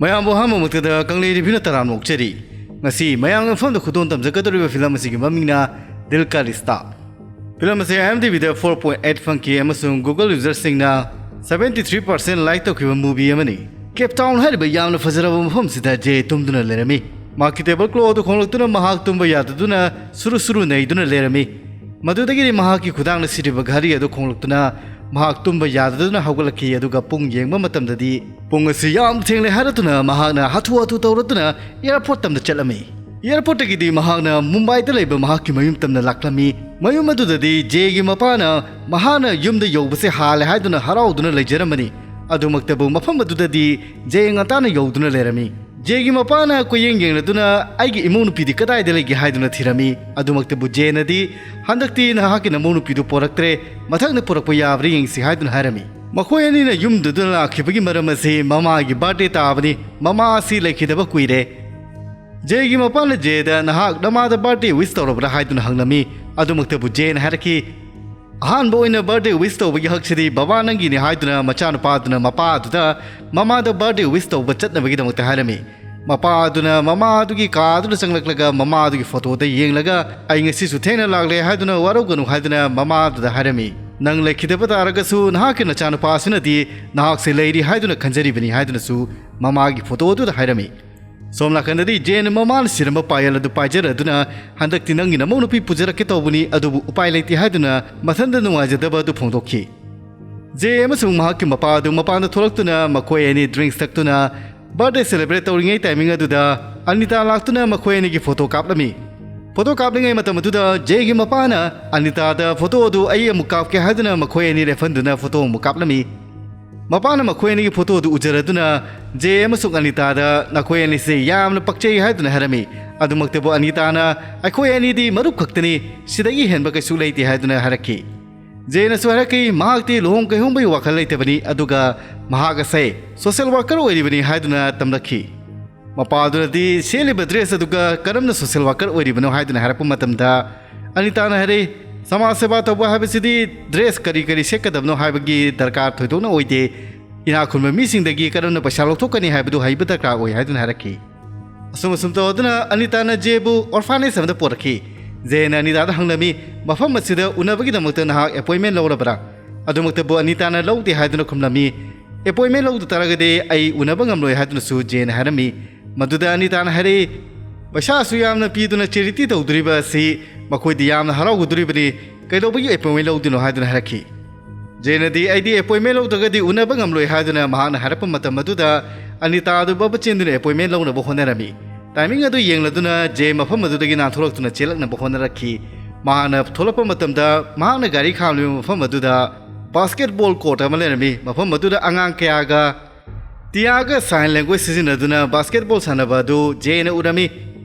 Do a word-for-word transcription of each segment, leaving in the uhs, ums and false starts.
ꯃꯌꯥꯝꯕꯨ ꯑꯍꯥꯟꯕꯃꯛꯇꯗ ꯀꯪꯂꯩ ꯔꯤꯚ꯭ꯌꯨꯅ ꯇꯔꯥꯝꯅ ꯑꯣꯛꯆꯔꯤ꯫ ꯉꯁꯤ ꯃꯌꯥꯝꯒꯤ ꯃꯐꯝꯗ ꯈꯨꯗꯣꯜ ꯇꯝꯖꯒꯗꯧꯔꯤꯕ ꯐꯤꯂꯝ ꯑꯁꯤꯒꯤ ꯃꯃꯤꯡꯅ ꯗꯤꯜ ꯀꯥ ꯔꯤꯁꯇꯥ꯫ ꯐꯤꯂꯝ ꯑꯁꯤ IMDbꯗ four point eight ꯐꯪꯈꯤ ꯑꯃꯁꯨꯡ Google userꯁꯤꯡꯅ seventy three percent like ꯇꯧꯈꯤꯕ movie ꯑꯃꯅꯤ꯫ ꯀꯦꯞ ꯇꯥꯎꯟ ꯍꯥꯏꯔꯤꯕ ꯌꯥꯝꯅ ꯐꯖꯔꯕ ꯃꯐꯝꯁꯤꯗ ꯖꯦ ꯇꯨꯝꯗꯨꯅ ꯂꯩꯔꯝꯃꯤ꯫ ꯃꯍꯥꯛꯀꯤ table clock ꯑꯗꯨ ꯈꯣꯡꯂꯛꯇꯨꯅ ꯃꯍꯥꯛ ꯇꯨꯝꯕ ꯌꯥꯗꯗꯨꯅ ꯁꯨꯔꯨ ꯁꯨꯔꯨ ꯅꯩꯗꯨꯅ ꯂꯩꯔꯝꯃꯤ꯫ ꯃꯗꯨꯗꯒꯤꯗꯤ ꯃꯍꯥꯛꯀꯤ ꯈꯨꯗꯥꯡꯅ ꯁꯤꯔꯤꯕ ꯘꯔꯤ ꯑꯗꯨ ꯈꯣꯡꯂꯛꯇꯨꯅ ꯃꯍꯥꯛ ꯇꯨꯝꯕ ꯌꯥꯗꯗꯨꯅ ꯍꯧꯒꯠꯂꯛꯈꯤ, ꯑꯗꯨꯒ ꯄꯨꯡ ꯌꯦꯡꯕ ꯃꯇꯝꯗꯗꯤ ꯄꯨꯡ ꯑꯁꯤ ꯌꯥꯝ ꯊꯦꯡꯂꯦ ꯍꯥꯏꯔꯗꯨꯅ ꯃꯍꯥꯛꯅ ꯍꯥꯊꯨ ꯍꯥꯊꯨ ꯇꯧꯔꯗꯨꯅ airport ꯇꯝꯗ ꯆꯠꯂꯝꯃꯤ꯫ Airportꯇꯒꯤꯗꯤ ꯃꯍꯥꯛꯅ ꯃꯨꯝꯕꯥꯏꯗ ꯂꯩꯕ ꯃꯍꯥꯛꯀꯤ ꯃꯌꯨꯝ ꯇꯝꯅ ꯂꯥꯛꯂꯝꯃꯤ꯫ ꯃꯌꯨꯝ ꯑꯗꯨꯗꯗꯤ ꯖꯦꯒꯤ ꯃꯄꯥꯅ ꯃꯍꯥꯛꯅ ꯌꯨꯝꯗ ꯌꯧꯕꯁꯦ ꯍꯥꯜꯂꯦ ꯍꯥꯏꯗꯨꯅ ꯍꯔꯥꯎꯗꯨꯅ ꯂꯩꯖꯔꯝꯕꯅꯤ꯫ ꯑꯗꯨꯃꯛꯇꯕꯨ ꯃꯐꯝ ꯑꯗꯨꯗꯗꯤ ꯖꯦ ꯉꯟꯇꯥꯅ ꯌꯧꯗꯨꯅ ꯂꯩꯔꯝꯃꯤ꯫ ꯖꯦꯒꯤ ꯃꯄꯥꯅ ꯀꯣꯏꯌꯦꯡ ꯌꯦꯡꯂꯗꯨꯅ "ꯑꯩꯒꯤ ꯏꯃꯧ ꯅꯨꯄꯤꯗꯤ ꯀꯗꯥꯏꯗ ꯂꯩꯒꯦ?" ꯍꯥꯏꯗꯨꯅ ꯊꯤꯔꯝꯃꯤ꯫ ꯑꯗꯨꯃꯛꯇꯕꯨ ꯖꯦꯅꯗꯤ "ꯍꯟꯗꯛꯇꯤ ꯅꯍꯥꯛꯀꯤ ꯅꯃꯧ ꯅꯨꯄꯤꯗꯨ ꯄꯣꯔꯛꯇ꯭ꯔꯦ, ꯃꯊꯪꯗ ꯄꯨꯔꯛꯄ ꯌꯥꯕ꯭ꯔꯥ ꯌꯦꯡꯁꯤ" ꯍꯥꯏꯗꯨꯅ ꯍꯥꯏꯔꯝꯃꯤ꯫ ꯃꯈꯣꯏ ꯑꯅꯤꯅ ꯌꯨꯝꯗꯨꯗ ꯂꯥꯛꯈꯤꯕꯒꯤ ꯃꯔꯝ ꯑꯁꯤ ꯃꯃꯥꯒꯤ birthday ꯇꯥꯕꯅꯤ꯫ ꯃꯃꯥ ꯑꯁꯤ ꯂꯩꯈꯤꯗꯕ ꯀꯨꯏꯔꯦ꯫ ꯖꯦꯒꯤ ꯃꯄꯥꯅ ꯖꯦꯗ "ꯅꯍꯥꯛ ꯅꯃꯥꯗ birthday wish ꯇꯧꯔꯕ꯭ꯔꯥ?" ꯍꯥꯏꯗꯨꯅ ꯍꯪꯂꯝꯃꯤ꯫ ꯑꯗꯨꯃꯛꯇꯕꯨ ꯖꯦꯅ ꯍꯥꯏꯔꯛꯈꯤ, "ꯑꯍꯥꯟꯕ ꯑꯣꯏꯅ birthday wish ꯇꯧꯕꯒꯤ ꯍꯛꯁꯤꯗꯤ ꯕꯕꯥ ꯅꯪꯒꯤꯅꯤ" ꯍꯥꯏꯗꯨꯅ ꯃꯆꯥꯅꯨꯄꯥꯗꯨꯅ ꯃꯄꯥꯗꯨꯗ ꯃꯃꯥꯗ birthday wish ꯇꯧꯕ ꯆꯠꯅꯕꯒꯤꯗꯃꯛꯇ ꯍꯥꯏꯔꯝꯃꯤ꯫ ꯃꯄꯥ ꯑꯗꯨꯅ ꯃꯃꯥ ꯑꯗꯨꯒꯤ ꯀꯥ ꯑꯗꯨꯗ ꯆꯪꯂꯛꯂꯒ ꯃꯃꯥ ꯑꯗꯨꯒꯤ photoꯗ ꯌꯦꯡꯂꯒ "ꯑꯩ ꯉꯁꯤꯁꯨ ꯊꯦꯡꯅ ꯂꯥꯛꯂꯦ" ꯍꯥꯏꯗꯨꯅ "ꯋꯥꯔꯧꯒꯅꯨ" ꯍꯥꯏꯗꯨꯅ ꯃꯃꯥ ꯑꯗꯨꯗ ꯍꯥꯏꯔꯝꯃꯤ꯫ "ꯅꯪ ꯂꯩꯈꯤꯗꯕ ꯇꯥꯔꯒꯁꯨ ꯅꯍꯥꯛꯀꯤ ꯅꯆꯥꯅꯨꯄꯥ ꯑꯁꯤꯅꯗꯤ ꯅꯍꯥꯛꯁꯦ ꯂꯩꯔꯤ ꯍꯥꯏꯗꯨꯅ ꯈꯟꯖꯔꯤꯕꯅꯤ" ꯍꯥꯏꯗꯨꯅꯁꯨ ꯃꯃꯥꯒꯤ photo ꯑꯗꯨꯗ ꯍꯥꯏꯔꯝꯃꯤ꯫ ꯁꯣꯝ ꯅꯥꯀꯟꯗꯗꯤ ꯖꯦꯅ ꯃꯃꯥꯅ ꯁꯤꯔꯝꯕ ꯄꯥꯌꯦꯜ ꯑꯗꯨ ꯄꯥꯏꯖꯔꯗꯨꯅ "ꯍꯟꯗꯛꯇꯤ ꯅꯪꯒꯤ ꯅꯃꯧ ꯅꯨꯄꯤ ꯄꯨꯖꯔꯛꯀꯦ ꯇꯧꯕꯅꯤ, ꯑꯗꯨꯕꯨ ꯎꯄꯥꯏ ꯂꯩꯇꯦ" ꯍꯥꯏꯗꯨꯅ ꯃꯊꯟꯇ ꯅꯨꯡꯉꯥꯏꯖꯗꯕ ꯑꯗꯨ ꯐꯣꯡꯗꯣꯛꯈꯤ꯫ ꯖꯦ ꯑꯃꯁꯨꯡ ꯃꯍꯥꯛꯀꯤ ꯃꯄꯥ ꯑꯗꯨ ꯃꯄꯥꯟꯗ ꯊꯣꯛꯂꯛꯇꯨꯅ ꯃꯈꯣꯏ ꯑꯅꯤ drinks ꯊꯛꯇꯨꯅ birthday celebrate ꯇꯧꯔꯤꯉꯩ timing ꯑꯗꯨꯗ ꯑꯅꯤꯇꯥ ꯂꯥꯛꯇꯨꯅ ꯃꯈꯣꯏ ꯑꯅꯤꯒꯤ photo ꯀꯥꯞꯂꯝꯃꯤ꯫ Photo ꯀꯥꯞꯂꯤꯉꯩ ꯃꯇꯝ ꯑꯗꯨꯗ ꯖꯦꯒꯤ ꯃꯄꯥꯅ ꯑꯅꯤꯇꯥꯗ "Photo ꯑꯗꯨ ꯑꯩ ꯑꯃꯨꯛ ꯀꯥꯞꯀꯦ" ꯍꯥꯏꯗꯨꯅ ꯃꯈꯣꯏ ꯑꯅꯤ ꯂꯦꯞꯍꯟꯗꯨꯅ photo ꯑꯃꯨꯛ ꯀꯥꯞꯂꯝꯃꯤ꯫ ꯃꯄꯥꯅ ꯃꯈꯣꯏ ꯑꯅꯤꯒꯤ photo ꯑꯗꯨ ꯎꯖꯔꯗꯨꯅ ꯖꯦ ꯑꯃꯁꯨꯡ ꯑꯅꯤꯇꯥꯗ "ꯅꯈꯣꯏ ꯑꯅꯤꯁꯦ ꯌꯥꯝꯅ ꯄꯛꯆꯩ" ꯍꯥꯏꯗꯨꯅ ꯍꯥꯏꯔꯝꯃꯤ꯫ ꯑꯗꯨꯃꯛꯇꯕꯨ ꯑꯅꯤꯇꯥꯅ "ꯑꯩꯈꯣꯏ ꯑꯅꯤꯗꯤ ꯃꯔꯨꯞ ꯈꯛꯇꯅꯤ, ꯁꯤꯗꯒꯤ ꯍꯦꯟꯕ ꯀꯩꯁꯨ ꯂꯩꯇꯦ" ꯍꯥꯏꯗꯨꯅ ꯍꯥꯏꯔꯛꯈꯤ꯫ ꯖꯦꯅꯁꯨ ꯍꯥꯏꯔꯛꯈꯤ, ꯃꯍꯥꯛꯇꯤ ꯂꯨꯍꯣꯡ ꯀꯩꯍꯣꯡꯕꯒꯤ ꯋꯥꯈꯜ ꯂꯩꯇꯕꯅꯤ, ꯑꯗꯨꯒ ꯃꯍꯥꯛ ꯑꯁꯦ social worker ꯑꯣꯏꯔꯤꯕꯅꯤ ꯍꯥꯏꯗꯨꯅ ꯇꯝꯂꯛꯈꯤ꯫ ꯃꯄꯥꯗꯨꯅꯗꯤ ꯁꯦꯠꯂꯤꯕ dress ꯑꯗꯨꯒ "ꯀꯔꯝꯅ social worker ꯑꯣꯏꯔꯤꯕꯅꯣ?" ꯍꯥꯏꯗꯨꯅ ꯍꯥꯏꯔꯛꯄ ꯃꯇꯝꯗ, ꯑꯅꯤꯇꯥꯅ ꯍꯥꯏꯔꯛꯏ, "ꯁꯃꯥꯖ ꯁꯦꯕꯥ ꯇꯧꯕ ꯍꯥꯏꯕꯁꯤꯗꯤ dress ꯀꯔꯤ ꯀꯔꯤ ꯁꯦꯠꯀꯗꯕꯅꯣ ꯍꯥꯏꯕꯒꯤ ꯗꯔꯀꯥꯔ ꯊꯣꯏꯗꯣꯛꯅ ꯑꯣꯏꯗꯦ꯫ ꯏꯅꯥꯛ ꯈꯨꯟꯕ ꯃꯤꯁꯤꯡꯗꯒꯤ ꯀꯔꯝꯅ ꯄꯩꯁꯥ ꯂꯧꯊꯣꯛꯀꯅꯤ ꯍꯥꯏꯕꯗꯨ ꯍꯩꯕ ꯗꯔꯀꯥꯔ ꯑꯣꯏ ꯍꯥꯏꯗꯨꯅ ꯍꯥꯏꯔꯛꯈꯤ꯫ ꯑꯁꯨꯝ ꯑꯁꯨꯝ ꯇꯧꯗꯨꯅ ꯑꯅꯤꯇꯥꯅ ꯖꯦꯕꯨ orphanage ꯑꯃꯗ ꯄꯣꯔꯛꯈꯤ꯫ ꯖꯦꯅ ꯑꯅꯤꯇꯥꯗ ꯍꯪꯂꯝꯃꯤ, "ꯃꯐꯝ ꯑꯁꯤꯗ ꯎꯅꯕꯒꯤꯗꯃꯛꯇ ꯅꯍꯥꯛ appointment ꯂꯧꯔꯕ꯭ꯔꯥ?" ꯑꯗꯨꯃꯛꯇꯕꯨ ꯑꯅꯤꯇꯥꯅ ꯂꯧꯗꯦ ꯍꯥꯏꯗꯨꯅ ꯈꯨꯝꯂꯝꯃꯤ꯫ "Appointment ꯂꯧꯗ ꯇꯥꯔꯒꯗꯤ ꯑꯩ ꯎꯅꯕ ꯉꯝꯂꯣꯏ" ꯍꯥꯏꯗꯨꯅꯁꯨ ꯖꯦꯅ ꯍꯥꯏꯔꯝꯃꯤ꯫ ꯃꯗꯨꯗ ꯑꯅꯤꯇꯥꯅ ꯍꯥꯏꯔꯛꯏ, "ꯄꯩꯁꯥ ꯑꯁꯨꯛ ꯌꯥꯝꯅ ꯄꯤꯗꯨꯅ charity ꯇꯧꯗꯣꯔꯤꯕ ꯑꯁꯤ ꯃꯈꯣꯏꯗꯤ ꯌꯥꯝꯅ ꯍꯔꯥꯎꯒꯗꯣꯔꯤꯕꯅꯤ, ꯀꯩꯗꯧꯕꯒꯤ appointment ꯂꯧꯗꯣꯏꯅꯣ?" ꯍꯥꯏꯗꯨꯅ ꯍꯥꯏꯔꯛꯈꯤ꯫ ꯖꯦꯅꯗꯤ, "ꯑꯩꯗꯤ appointment ꯂꯧꯗ꯭ꯔꯒꯗꯤ ꯎꯅꯕ ꯉꯝꯂꯣꯏ" ꯍꯥꯏꯗꯨꯅ ꯃꯍꯥꯛꯅ ꯍꯥꯏꯔꯛꯄ ꯃꯇꯝ ꯑꯗꯨꯗ ꯑꯅꯤꯇꯥ ꯑꯗꯨ ꯕꯕ ꯆꯦꯟꯗꯨꯅ appointment ꯂꯧꯅꯕ ꯍꯣꯠꯅꯔꯝꯃꯤ꯫ Timing ꯑꯗꯨ ꯌꯦꯡꯂꯗꯨꯅ ꯖꯦ ꯃꯐꯝ ꯑꯗꯨꯗꯒꯤ ꯅꯥꯟꯊꯣꯔꯛꯇꯨꯅ ꯆꯦꯜꯂꯛꯅꯕ ꯍꯣꯠꯅꯔꯛꯈꯤ꯫ ꯃꯍꯥꯛꯅ ꯊꯣꯛꯂꯛꯄ ꯃꯇꯝꯗ ꯃꯍꯥꯛꯅ ꯒꯥꯔꯤ ꯈꯥꯝꯂꯤꯕ ꯃꯐꯝ ꯑꯗꯨꯗ basketball court ꯑꯃ ꯂꯩꯔꯝꯃꯤ꯫ ꯃꯐꯝ ꯑꯗꯨꯗ ꯑꯉꯥꯡ ꯀꯌꯥꯒ ꯇꯤꯌꯥꯒ sign language ꯁꯤꯖꯤꯟꯅꯗꯨꯅ basketball ꯁꯥꯟꯅꯕ ꯑꯗꯨ ꯖꯦꯅ ꯎꯔꯝꯃꯤ꯫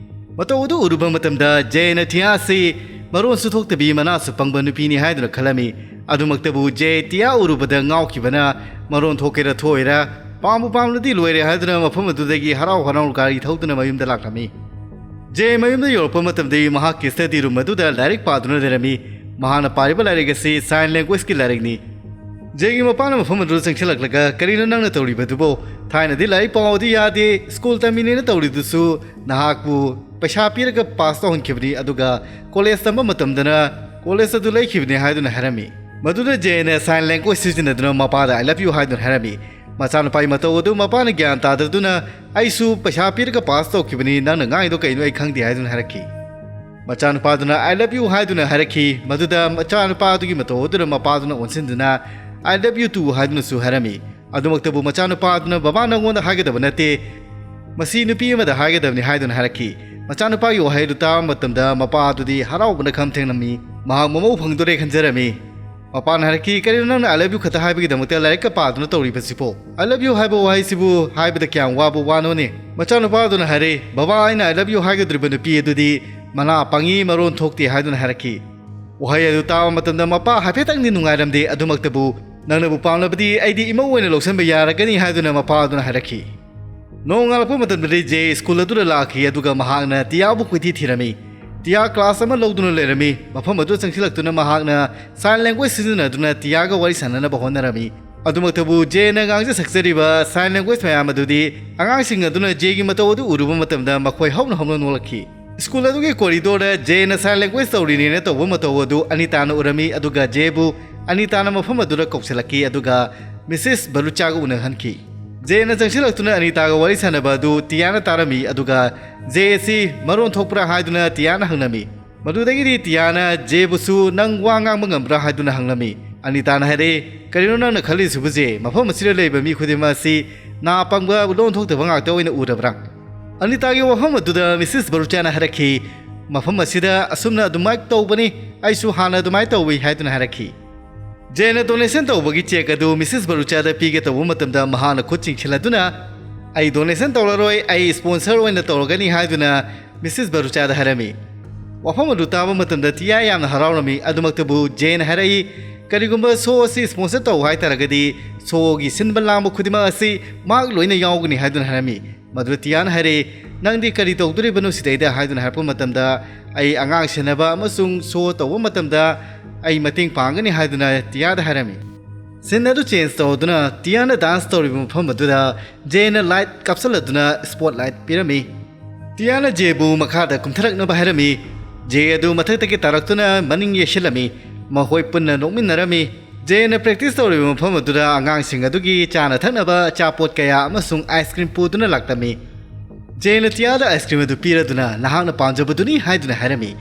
ꯃꯇꯧ ꯑꯗꯨ ꯎꯔꯨꯕ ꯃꯇꯝꯗ ꯖꯦꯅ ꯇꯤꯌꯥꯁꯤ ꯃꯔꯣꯟꯁꯨ ꯊꯣꯛꯇꯕꯤ ꯃꯅꯥꯁꯨ ꯄꯪꯕ ꯅꯨꯄꯤꯅꯤ ꯍꯥꯏꯗꯨꯅ ꯈꯜꯂꯝꯃꯤ꯫ ꯑꯗꯨꯃꯛꯇꯕꯨ ꯖꯦ ꯇꯤꯌꯥ ꯎꯔꯨꯕꯗ ꯉꯥꯎꯈꯤꯕꯅ ꯃꯔꯣꯟ ꯊꯣꯛꯀꯦꯔꯥ ꯊꯣꯛꯑꯣꯏꯔꯥ, ꯄꯥꯝꯕꯨ ꯄꯥꯝꯂꯗꯤ ꯂꯣꯏꯔꯦ ꯍꯥꯏꯗꯨꯅ ꯃꯐꯝ ꯑꯗꯨꯗꯒꯤ ꯍꯔꯥꯎ ꯍꯔꯥꯎ ꯒꯥꯔꯤ ꯊꯧꯗꯨꯅ ꯃꯌꯨꯝꯗ ꯂꯥꯛꯂꯝꯃꯤ꯫ ꯖꯦ ꯃꯌꯨꯝꯗ ꯌꯧꯔꯛꯄ ꯃꯇꯝꯗꯗꯤ ꯃꯍꯥꯛꯀꯤ study room ꯑꯗꯨꯗ ꯂꯥꯏꯔꯤꯛ ꯄꯥꯗꯨꯅ ꯂꯩꯔꯝꯃꯤ꯫ ꯃꯍꯥꯛꯅ ꯄꯥꯔꯤꯕ ꯂꯥꯏꯔꯤꯛ ꯑꯁꯤ sign language ꯀꯤ ꯂꯥꯏꯔꯤꯛꯅꯤ꯫ ꯖꯦꯒꯤ ꯃꯄꯥꯅ ꯃꯐꯝ ꯑꯗꯨꯗ ꯆꯪꯁꯤꯜꯂꯛꯂꯒ, "ꯀꯔꯤꯅꯣ ꯅꯪꯅ ꯇꯧꯔꯤꯕꯗꯨꯕꯣ? ꯊꯥꯏꯅꯗꯤ ꯂꯥꯏꯔꯤꯛ ꯄꯥꯎꯗꯤ ꯌꯥꯗꯦ, school ꯇꯝꯃꯤꯅꯦꯅ ꯇꯧꯔꯤꯗꯨꯁꯨ ꯅꯍꯥꯛꯄꯨ ꯄꯩꯁꯥ ꯄꯤꯔꯒ pass ꯇꯧꯍꯟꯈꯤꯕꯅꯤ, ꯑꯗꯨꯒ college ꯇꯝꯕ ꯃꯇꯝꯗꯅ college ꯑꯗꯨ ꯂꯩꯈꯤꯕꯅꯤ" ꯍꯥꯏꯗꯨꯅ ꯍꯥꯏꯔꯝꯃꯤ꯫ ꯃꯗꯨꯗ ꯖꯦꯅ sign language ꯁꯤꯖꯤꯟꯅꯗꯨꯅ ꯃꯄꯥꯗ "I love you" ꯍꯥꯏꯗꯨꯅ ꯍꯥꯏꯔꯝꯃꯤ꯫ ꯃꯆꯥꯅꯨꯄꯥꯒꯤ ꯃꯇꯧ ꯑꯗꯨ ꯃꯄꯥꯅ ꯒ꯭ꯌꯥꯟ ꯇꯥꯗꯗꯨꯅ, "ꯑꯩꯁꯨ ꯄꯩꯁꯥ ꯄꯤꯔꯒ pass ꯇꯧꯈꯤꯕꯅꯤ, ꯅꯪꯅ ꯉꯥꯡꯉꯤꯗꯣ ꯀꯩꯅꯣ ꯑꯩ ꯈꯪꯗꯦ" ꯍꯥꯏꯗꯨꯅ ꯍꯥꯏꯔꯛꯈꯤ꯫ ꯃꯆꯥꯅꯨꯄꯥꯗꯨꯅ "I love you" ꯍꯥꯏꯗꯨꯅ ꯍꯥꯏꯔꯛꯈꯤ꯫ ꯃꯗꯨꯗ ꯃꯆꯥꯅꯨꯄꯥ ꯑꯗꯨꯒꯤ ꯃꯇꯧ ꯑꯗꯨꯗ ꯃꯄꯥꯗꯨꯅ ꯑꯣꯟꯁꯤꯟꯗꯨꯅ "I love you too" ꯍꯥꯏꯗꯨꯅꯁꯨ ꯍꯥꯏꯔꯝꯃꯤ꯫ ꯑꯗꯨꯃꯛꯇꯕꯨ ꯃꯆꯥꯅꯨꯄꯥꯗꯨꯅ "ꯕꯕꯥ ꯅꯪꯉꯣꯟꯗ ꯍꯥꯏꯒꯗꯕ ꯅꯠꯇꯦ, ꯃꯁꯤ ꯅꯨꯄꯤ ꯑꯃꯗ ꯍꯥꯏꯒꯗꯕꯅꯤ" ꯍꯥꯏꯗꯨꯅ ꯍꯥꯏꯔꯛꯈꯤ꯫ ꯃꯆꯥꯅꯨꯄꯥꯒꯤ ꯋꯥꯍꯩ ꯑꯗꯨ ꯇꯥꯕ ꯃꯇꯝꯗ ꯃꯄꯥ ꯑꯗꯨꯗꯤ ꯍꯔꯥꯎꯕꯅ ꯈꯝ ꯊꯦꯡꯂꯝꯃꯤ꯫ ꯃꯍꯥꯛ ꯃꯃꯧ ꯐꯪꯗꯣꯔꯦ ꯈꯟꯖꯔꯝꯃꯤ꯫ ꯃꯄꯥꯅ ꯍꯥꯏꯔꯛꯈꯤ, "ꯀꯔꯤꯅꯣ ꯅꯪꯅ "I love you" ꯈꯛꯇ ꯍꯥꯏꯕꯒꯤꯗꯃꯛꯇ ꯂꯥꯏꯔꯤꯛꯀ ꯄꯥꯗꯨꯅ ꯇꯧꯔꯤꯕꯁꯤꯕꯣ? "I love you" ꯍꯥꯏꯕ ꯋꯥꯍꯩꯁꯤꯕꯨ ꯍꯥꯏꯕꯗ ꯀꯌꯥꯝ ꯋꯥꯕ ꯋꯥꯅꯣꯅꯦ?" ꯃꯆꯥꯅꯨꯄꯥ ꯑꯗꯨꯅ ꯍꯥꯏꯔꯦ, "ꯕꯕꯥ, ꯑꯩꯅ "I love you" ꯍꯥꯏꯒꯗꯧꯔꯤꯕ ꯅꯨꯄꯤ ꯑꯗꯨꯗꯤ ꯃꯅꯥ ꯄꯪꯉꯤ, ꯃꯔꯣꯟ ꯊꯣꯛꯇꯦ" ꯍꯥꯏꯗꯨꯅ ꯍꯥꯏꯔꯛꯈꯤ꯫ ꯋꯥꯍꯩ ꯑꯗꯨ ꯇꯥꯕ ꯃꯇꯝꯗ ꯃꯄꯥ ꯍꯥꯏꯐꯦꯠꯇꯪꯗꯤ ꯅꯨꯡꯉꯥꯏꯔꯝꯗꯦ꯫ ꯑꯗꯨꯃꯛꯇꯕꯨ, "ꯅꯪꯅꯕꯨ ꯄꯥꯝꯂꯕꯗꯤ ꯑꯩꯗꯤ ꯏꯃꯧ ꯑꯣꯏꯅ ꯂꯧꯁꯤꯟꯕ ꯌꯥꯔꯒꯅꯤ" ꯍꯥꯏꯗꯨꯅ ꯃꯄꯥ ꯑꯗꯨꯅ ꯍꯥꯏꯔꯛꯈꯤ꯫ ꯅꯣꯡꯉꯥꯜꯂꯛꯄ ꯃꯇꯝꯗꯗꯤ ꯖꯦ school ꯑꯗꯨꯗ ꯂꯥꯛꯈꯤ, ꯑꯗꯨꯒ ꯃꯍꯥꯛꯅ ꯇꯤꯌꯥꯕꯨ ꯀꯣꯏꯊꯤ ꯊꯤꯔꯝꯃꯤ꯫ ꯇꯤꯌꯥ class ꯑꯃ ꯂꯧꯗꯨꯅ ꯂꯩꯔꯝꯃꯤ꯫ ꯃꯐꯝ ꯑꯗꯨꯗ ꯆꯪꯁꯤꯜꯂꯛꯇꯨꯅ ꯃꯍꯥꯛꯅ sign language ꯁꯤꯖꯤꯟꯅꯗꯨꯅ ꯇꯤꯌꯥꯒ ꯋꯥꯔꯤ ꯁꯥꯟꯅꯅꯕ ꯍꯣꯠꯅꯔꯝꯃꯤ꯫ ꯑꯗꯨꯃꯛꯇꯕꯨ ꯖꯦꯅ ꯉꯥꯡꯖ ꯁꯛꯆꯔꯤꯕ sign language ꯃꯌꯥꯝ ꯑꯗꯨꯗꯤ ꯑꯉꯥꯡꯁꯤꯡ ꯑꯗꯨꯅ ꯖꯦꯒꯤ ꯃꯇꯧ ꯑꯗꯨ ꯎꯔꯨꯕ ꯃꯇꯝꯗ ꯃꯈꯣꯏ ꯍꯧꯅ ꯍꯧꯅ ꯅꯣꯛꯂꯛꯈꯤ꯫ ꯁ꯭ꯀꯨꯜ ꯑꯗꯨꯒꯤ ꯀꯣꯔꯤꯗꯣꯔꯗ ꯖꯦꯅ sign language ꯇꯧꯔꯤꯅꯦꯅ ꯇꯧꯕ ꯃꯇꯧ ꯑꯗꯨ ꯑꯅꯤꯇꯥꯅ ꯎꯔꯝꯃꯤ, ꯑꯗꯨꯒ ꯖꯦꯕꯨ ꯑꯅꯤꯇꯥꯅ ꯃꯐꯝ ꯑꯗꯨꯗ ꯀꯧꯁꯤꯜꯂꯛꯈꯤ, ꯑꯗꯨꯒ ꯃꯤꯁꯤꯁ ꯕꯔꯨꯆꯥꯒ ꯎꯅꯍꯟꯈꯤ꯫ ꯖꯦꯅ ꯆꯪꯁꯤꯜꯂꯛꯇꯨꯅ ꯑꯅꯤꯇꯥꯒ ꯋꯥꯔꯤ ꯁꯥꯟꯅꯕ ꯑꯗꯨ ꯇꯤꯌꯥꯅ ꯇꯥꯔꯝꯃꯤ, ꯑꯗꯨꯒ ꯖꯦ ꯑꯁꯤ ꯃꯔꯣꯟ ꯊꯣꯛꯄ꯭ꯔꯥ ꯍꯥꯏꯗꯨꯅ ꯇꯤꯌꯥꯅ ꯍꯪꯂꯝꯃꯤ꯫ ꯃꯗꯨꯗꯒꯤꯗꯤ ꯇꯤꯌꯥꯅ ꯖꯦꯕꯨꯁꯨ "ꯅꯪ ꯋꯥ ꯉꯥꯡꯕ ꯉꯝꯕ꯭ꯔꯥ?" ꯍꯥꯏꯗꯨꯅ ꯍꯪꯂꯝꯃꯤ꯫ ꯑꯅꯤꯇꯥꯅ ꯍꯥꯏꯔꯛꯏ, "ꯀꯔꯤꯅꯣ ꯅꯪꯅ ꯈꯜꯂꯤꯁꯤꯕꯨ ꯖꯦ? ꯃꯐꯝ ꯑꯁꯤꯗ ꯂꯩꯕ ꯃꯤ ꯈꯨꯗꯤꯡꯃꯛ ꯑꯁꯤ ꯅꯥ ꯄꯪꯕ, ꯂꯣꯟ ꯊꯣꯛꯇꯕ ꯉꯥꯛꯇ ꯑꯣꯏꯅ ꯎꯔꯕ꯭ꯔꯥ?" ꯑꯅꯤꯇꯥꯒꯤ ꯋꯥꯐꯝ ꯑꯗꯨꯗ ꯃꯤꯁꯤꯁ ꯕꯔꯨꯆꯥꯅ ꯍꯥꯏꯔꯛꯈꯤ, "ꯃꯐꯝ ꯑꯁꯤꯗ ꯑꯁꯨꯝꯅ ꯑꯗꯨꯃꯥꯏꯅ ꯇꯧꯕꯅꯤ, ꯑꯩꯁꯨ ꯍꯥꯟꯅ ꯑꯗꯨꯃꯥꯏꯅ ꯇꯧꯏ" ꯍꯥꯏꯗꯨꯅ ꯍꯥꯏꯔꯛꯈꯤ꯫ ꯖꯦꯅ donation ꯇꯧꯕꯒꯤ cheque ꯑꯗꯨ ꯃꯤꯁꯤꯁ ꯕꯔꯨꯆꯥꯗ ꯄꯤꯒꯦ ꯇꯧꯕ ꯃꯇꯝꯗ ꯃꯍꯥꯛꯅ ꯈꯨꯠ ꯆꯤꯡꯁꯤꯜꯂꯗꯨꯅ, "ꯑꯩ donation ꯇꯧꯔꯔꯣꯏ, ꯑꯩ sponsor ꯑꯣꯏꯅ ꯇꯧꯔꯒꯅꯤ" ꯍꯥꯏꯗꯨꯅ ꯃꯤꯁꯤꯁ ꯕꯔꯨꯆꯥꯗ ꯍꯥꯏꯔꯝꯃꯤ꯫ ꯋꯥꯐꯝ ꯑꯗꯨ ꯇꯥꯕ ꯃꯇꯝꯗ ꯇꯤꯌꯥ ꯌꯥꯝꯅ ꯍꯔꯥꯎꯔꯝꯃꯤ꯫ ꯑꯗꯨꯃꯛꯇꯕꯨ ꯖꯦꯅ ꯍꯥꯏꯔꯛꯏ, "ꯀꯔꯤꯒꯨꯝꯕ show ꯑꯁꯤ sponsor ꯇꯧ ꯍꯥꯏꯇꯥꯔꯒꯗꯤ showꯒꯤ ꯁꯤꯟꯕ ꯂꯥꯡꯕ ꯈꯨꯗꯤꯡꯃꯛ ꯑꯁꯤ ꯃꯍꯥꯛ ꯂꯣꯏꯅ ꯌꯥꯎꯒꯅꯤ" ꯍꯥꯏꯗꯨꯅ ꯍꯥꯏꯔꯝꯃꯤ꯫ ꯃꯗꯨꯗ ꯇꯤꯌꯥꯅ ꯍꯥꯏꯔꯛꯏ, "ꯅꯪꯗꯤ ꯀꯔꯤ ꯇꯧꯗꯣꯔꯤꯕꯅꯣ ꯁꯤꯗꯩꯗ?" ꯍꯥꯏꯗꯨꯅ ꯍꯥꯏꯔꯛꯄ ꯃꯇꯝꯗ, "ꯑꯩ ꯑꯉꯥꯡ ꯁꯦꯟꯅꯕ ꯑꯃꯁꯨꯡ show ꯇꯧꯕ ꯃꯇꯝꯗ ꯑꯩ ꯃꯇꯦꯡ ꯄꯥꯡꯒꯅꯤ" ꯍꯥꯏꯗꯨꯅ ꯇꯤꯌꯥꯗ ꯍꯥꯏꯔꯝꯃꯤ꯫ Scene ꯑꯗꯨ change ꯇꯧꯗꯨꯅ ꯇꯤꯌꯥꯅ dance ꯇꯧꯔꯤꯕ ꯃꯐꯝ ꯑꯗꯨꯗ ꯖꯦꯅ light ꯀꯥꯞꯁꯤꯜꯂꯗꯨꯅ spotlight ꯄꯤꯔꯝꯃꯤ꯫ ꯇꯤꯌꯥꯅ ꯖꯦꯕꯨ ꯃꯈꯥꯗ ꯀꯨꯝꯊꯔꯛꯅꯕ ꯍꯥꯏꯔꯝꯃꯤ꯫ ꯖꯦ ꯑꯗꯨ ꯃꯊꯛꯇꯒꯤ ꯇꯥꯔꯛꯇꯨꯅ ꯃꯅꯤꯡ ꯌꯦꯠꯁꯤꯜꯂꯝꯃꯤ꯫ ꯃꯈꯣꯏ ꯄꯨꯟꯅ ꯅꯣꯛꯃꯤꯟꯅꯔꯝꯃꯤ꯫ ꯖꯦꯅ practice ꯇꯧꯔꯤꯕ ꯃꯐꯝ ꯑꯗꯨꯗ ꯑꯉꯥꯡꯁꯤꯡ ꯑꯗꯨꯒꯤ ꯆꯥꯅ ꯊꯛꯅꯕ ꯑꯆꯥꯄꯣꯠ ꯀꯌꯥ ꯑꯃꯁꯨꯡ ice cream ꯄꯨꯗꯨꯅ ꯂꯥꯛꯂꯝꯃꯤ꯫ ꯖꯦꯅ ꯇꯤꯌꯥꯗ ice cream ꯑꯗꯨ ꯄꯤꯔꯗꯨꯅ "ꯅꯍꯥꯛꯅ ꯄꯥꯝꯖꯕꯗꯨꯅꯤ" ꯍꯥꯏꯗꯨꯅ ꯍꯥꯏꯔꯝꯃꯤ꯫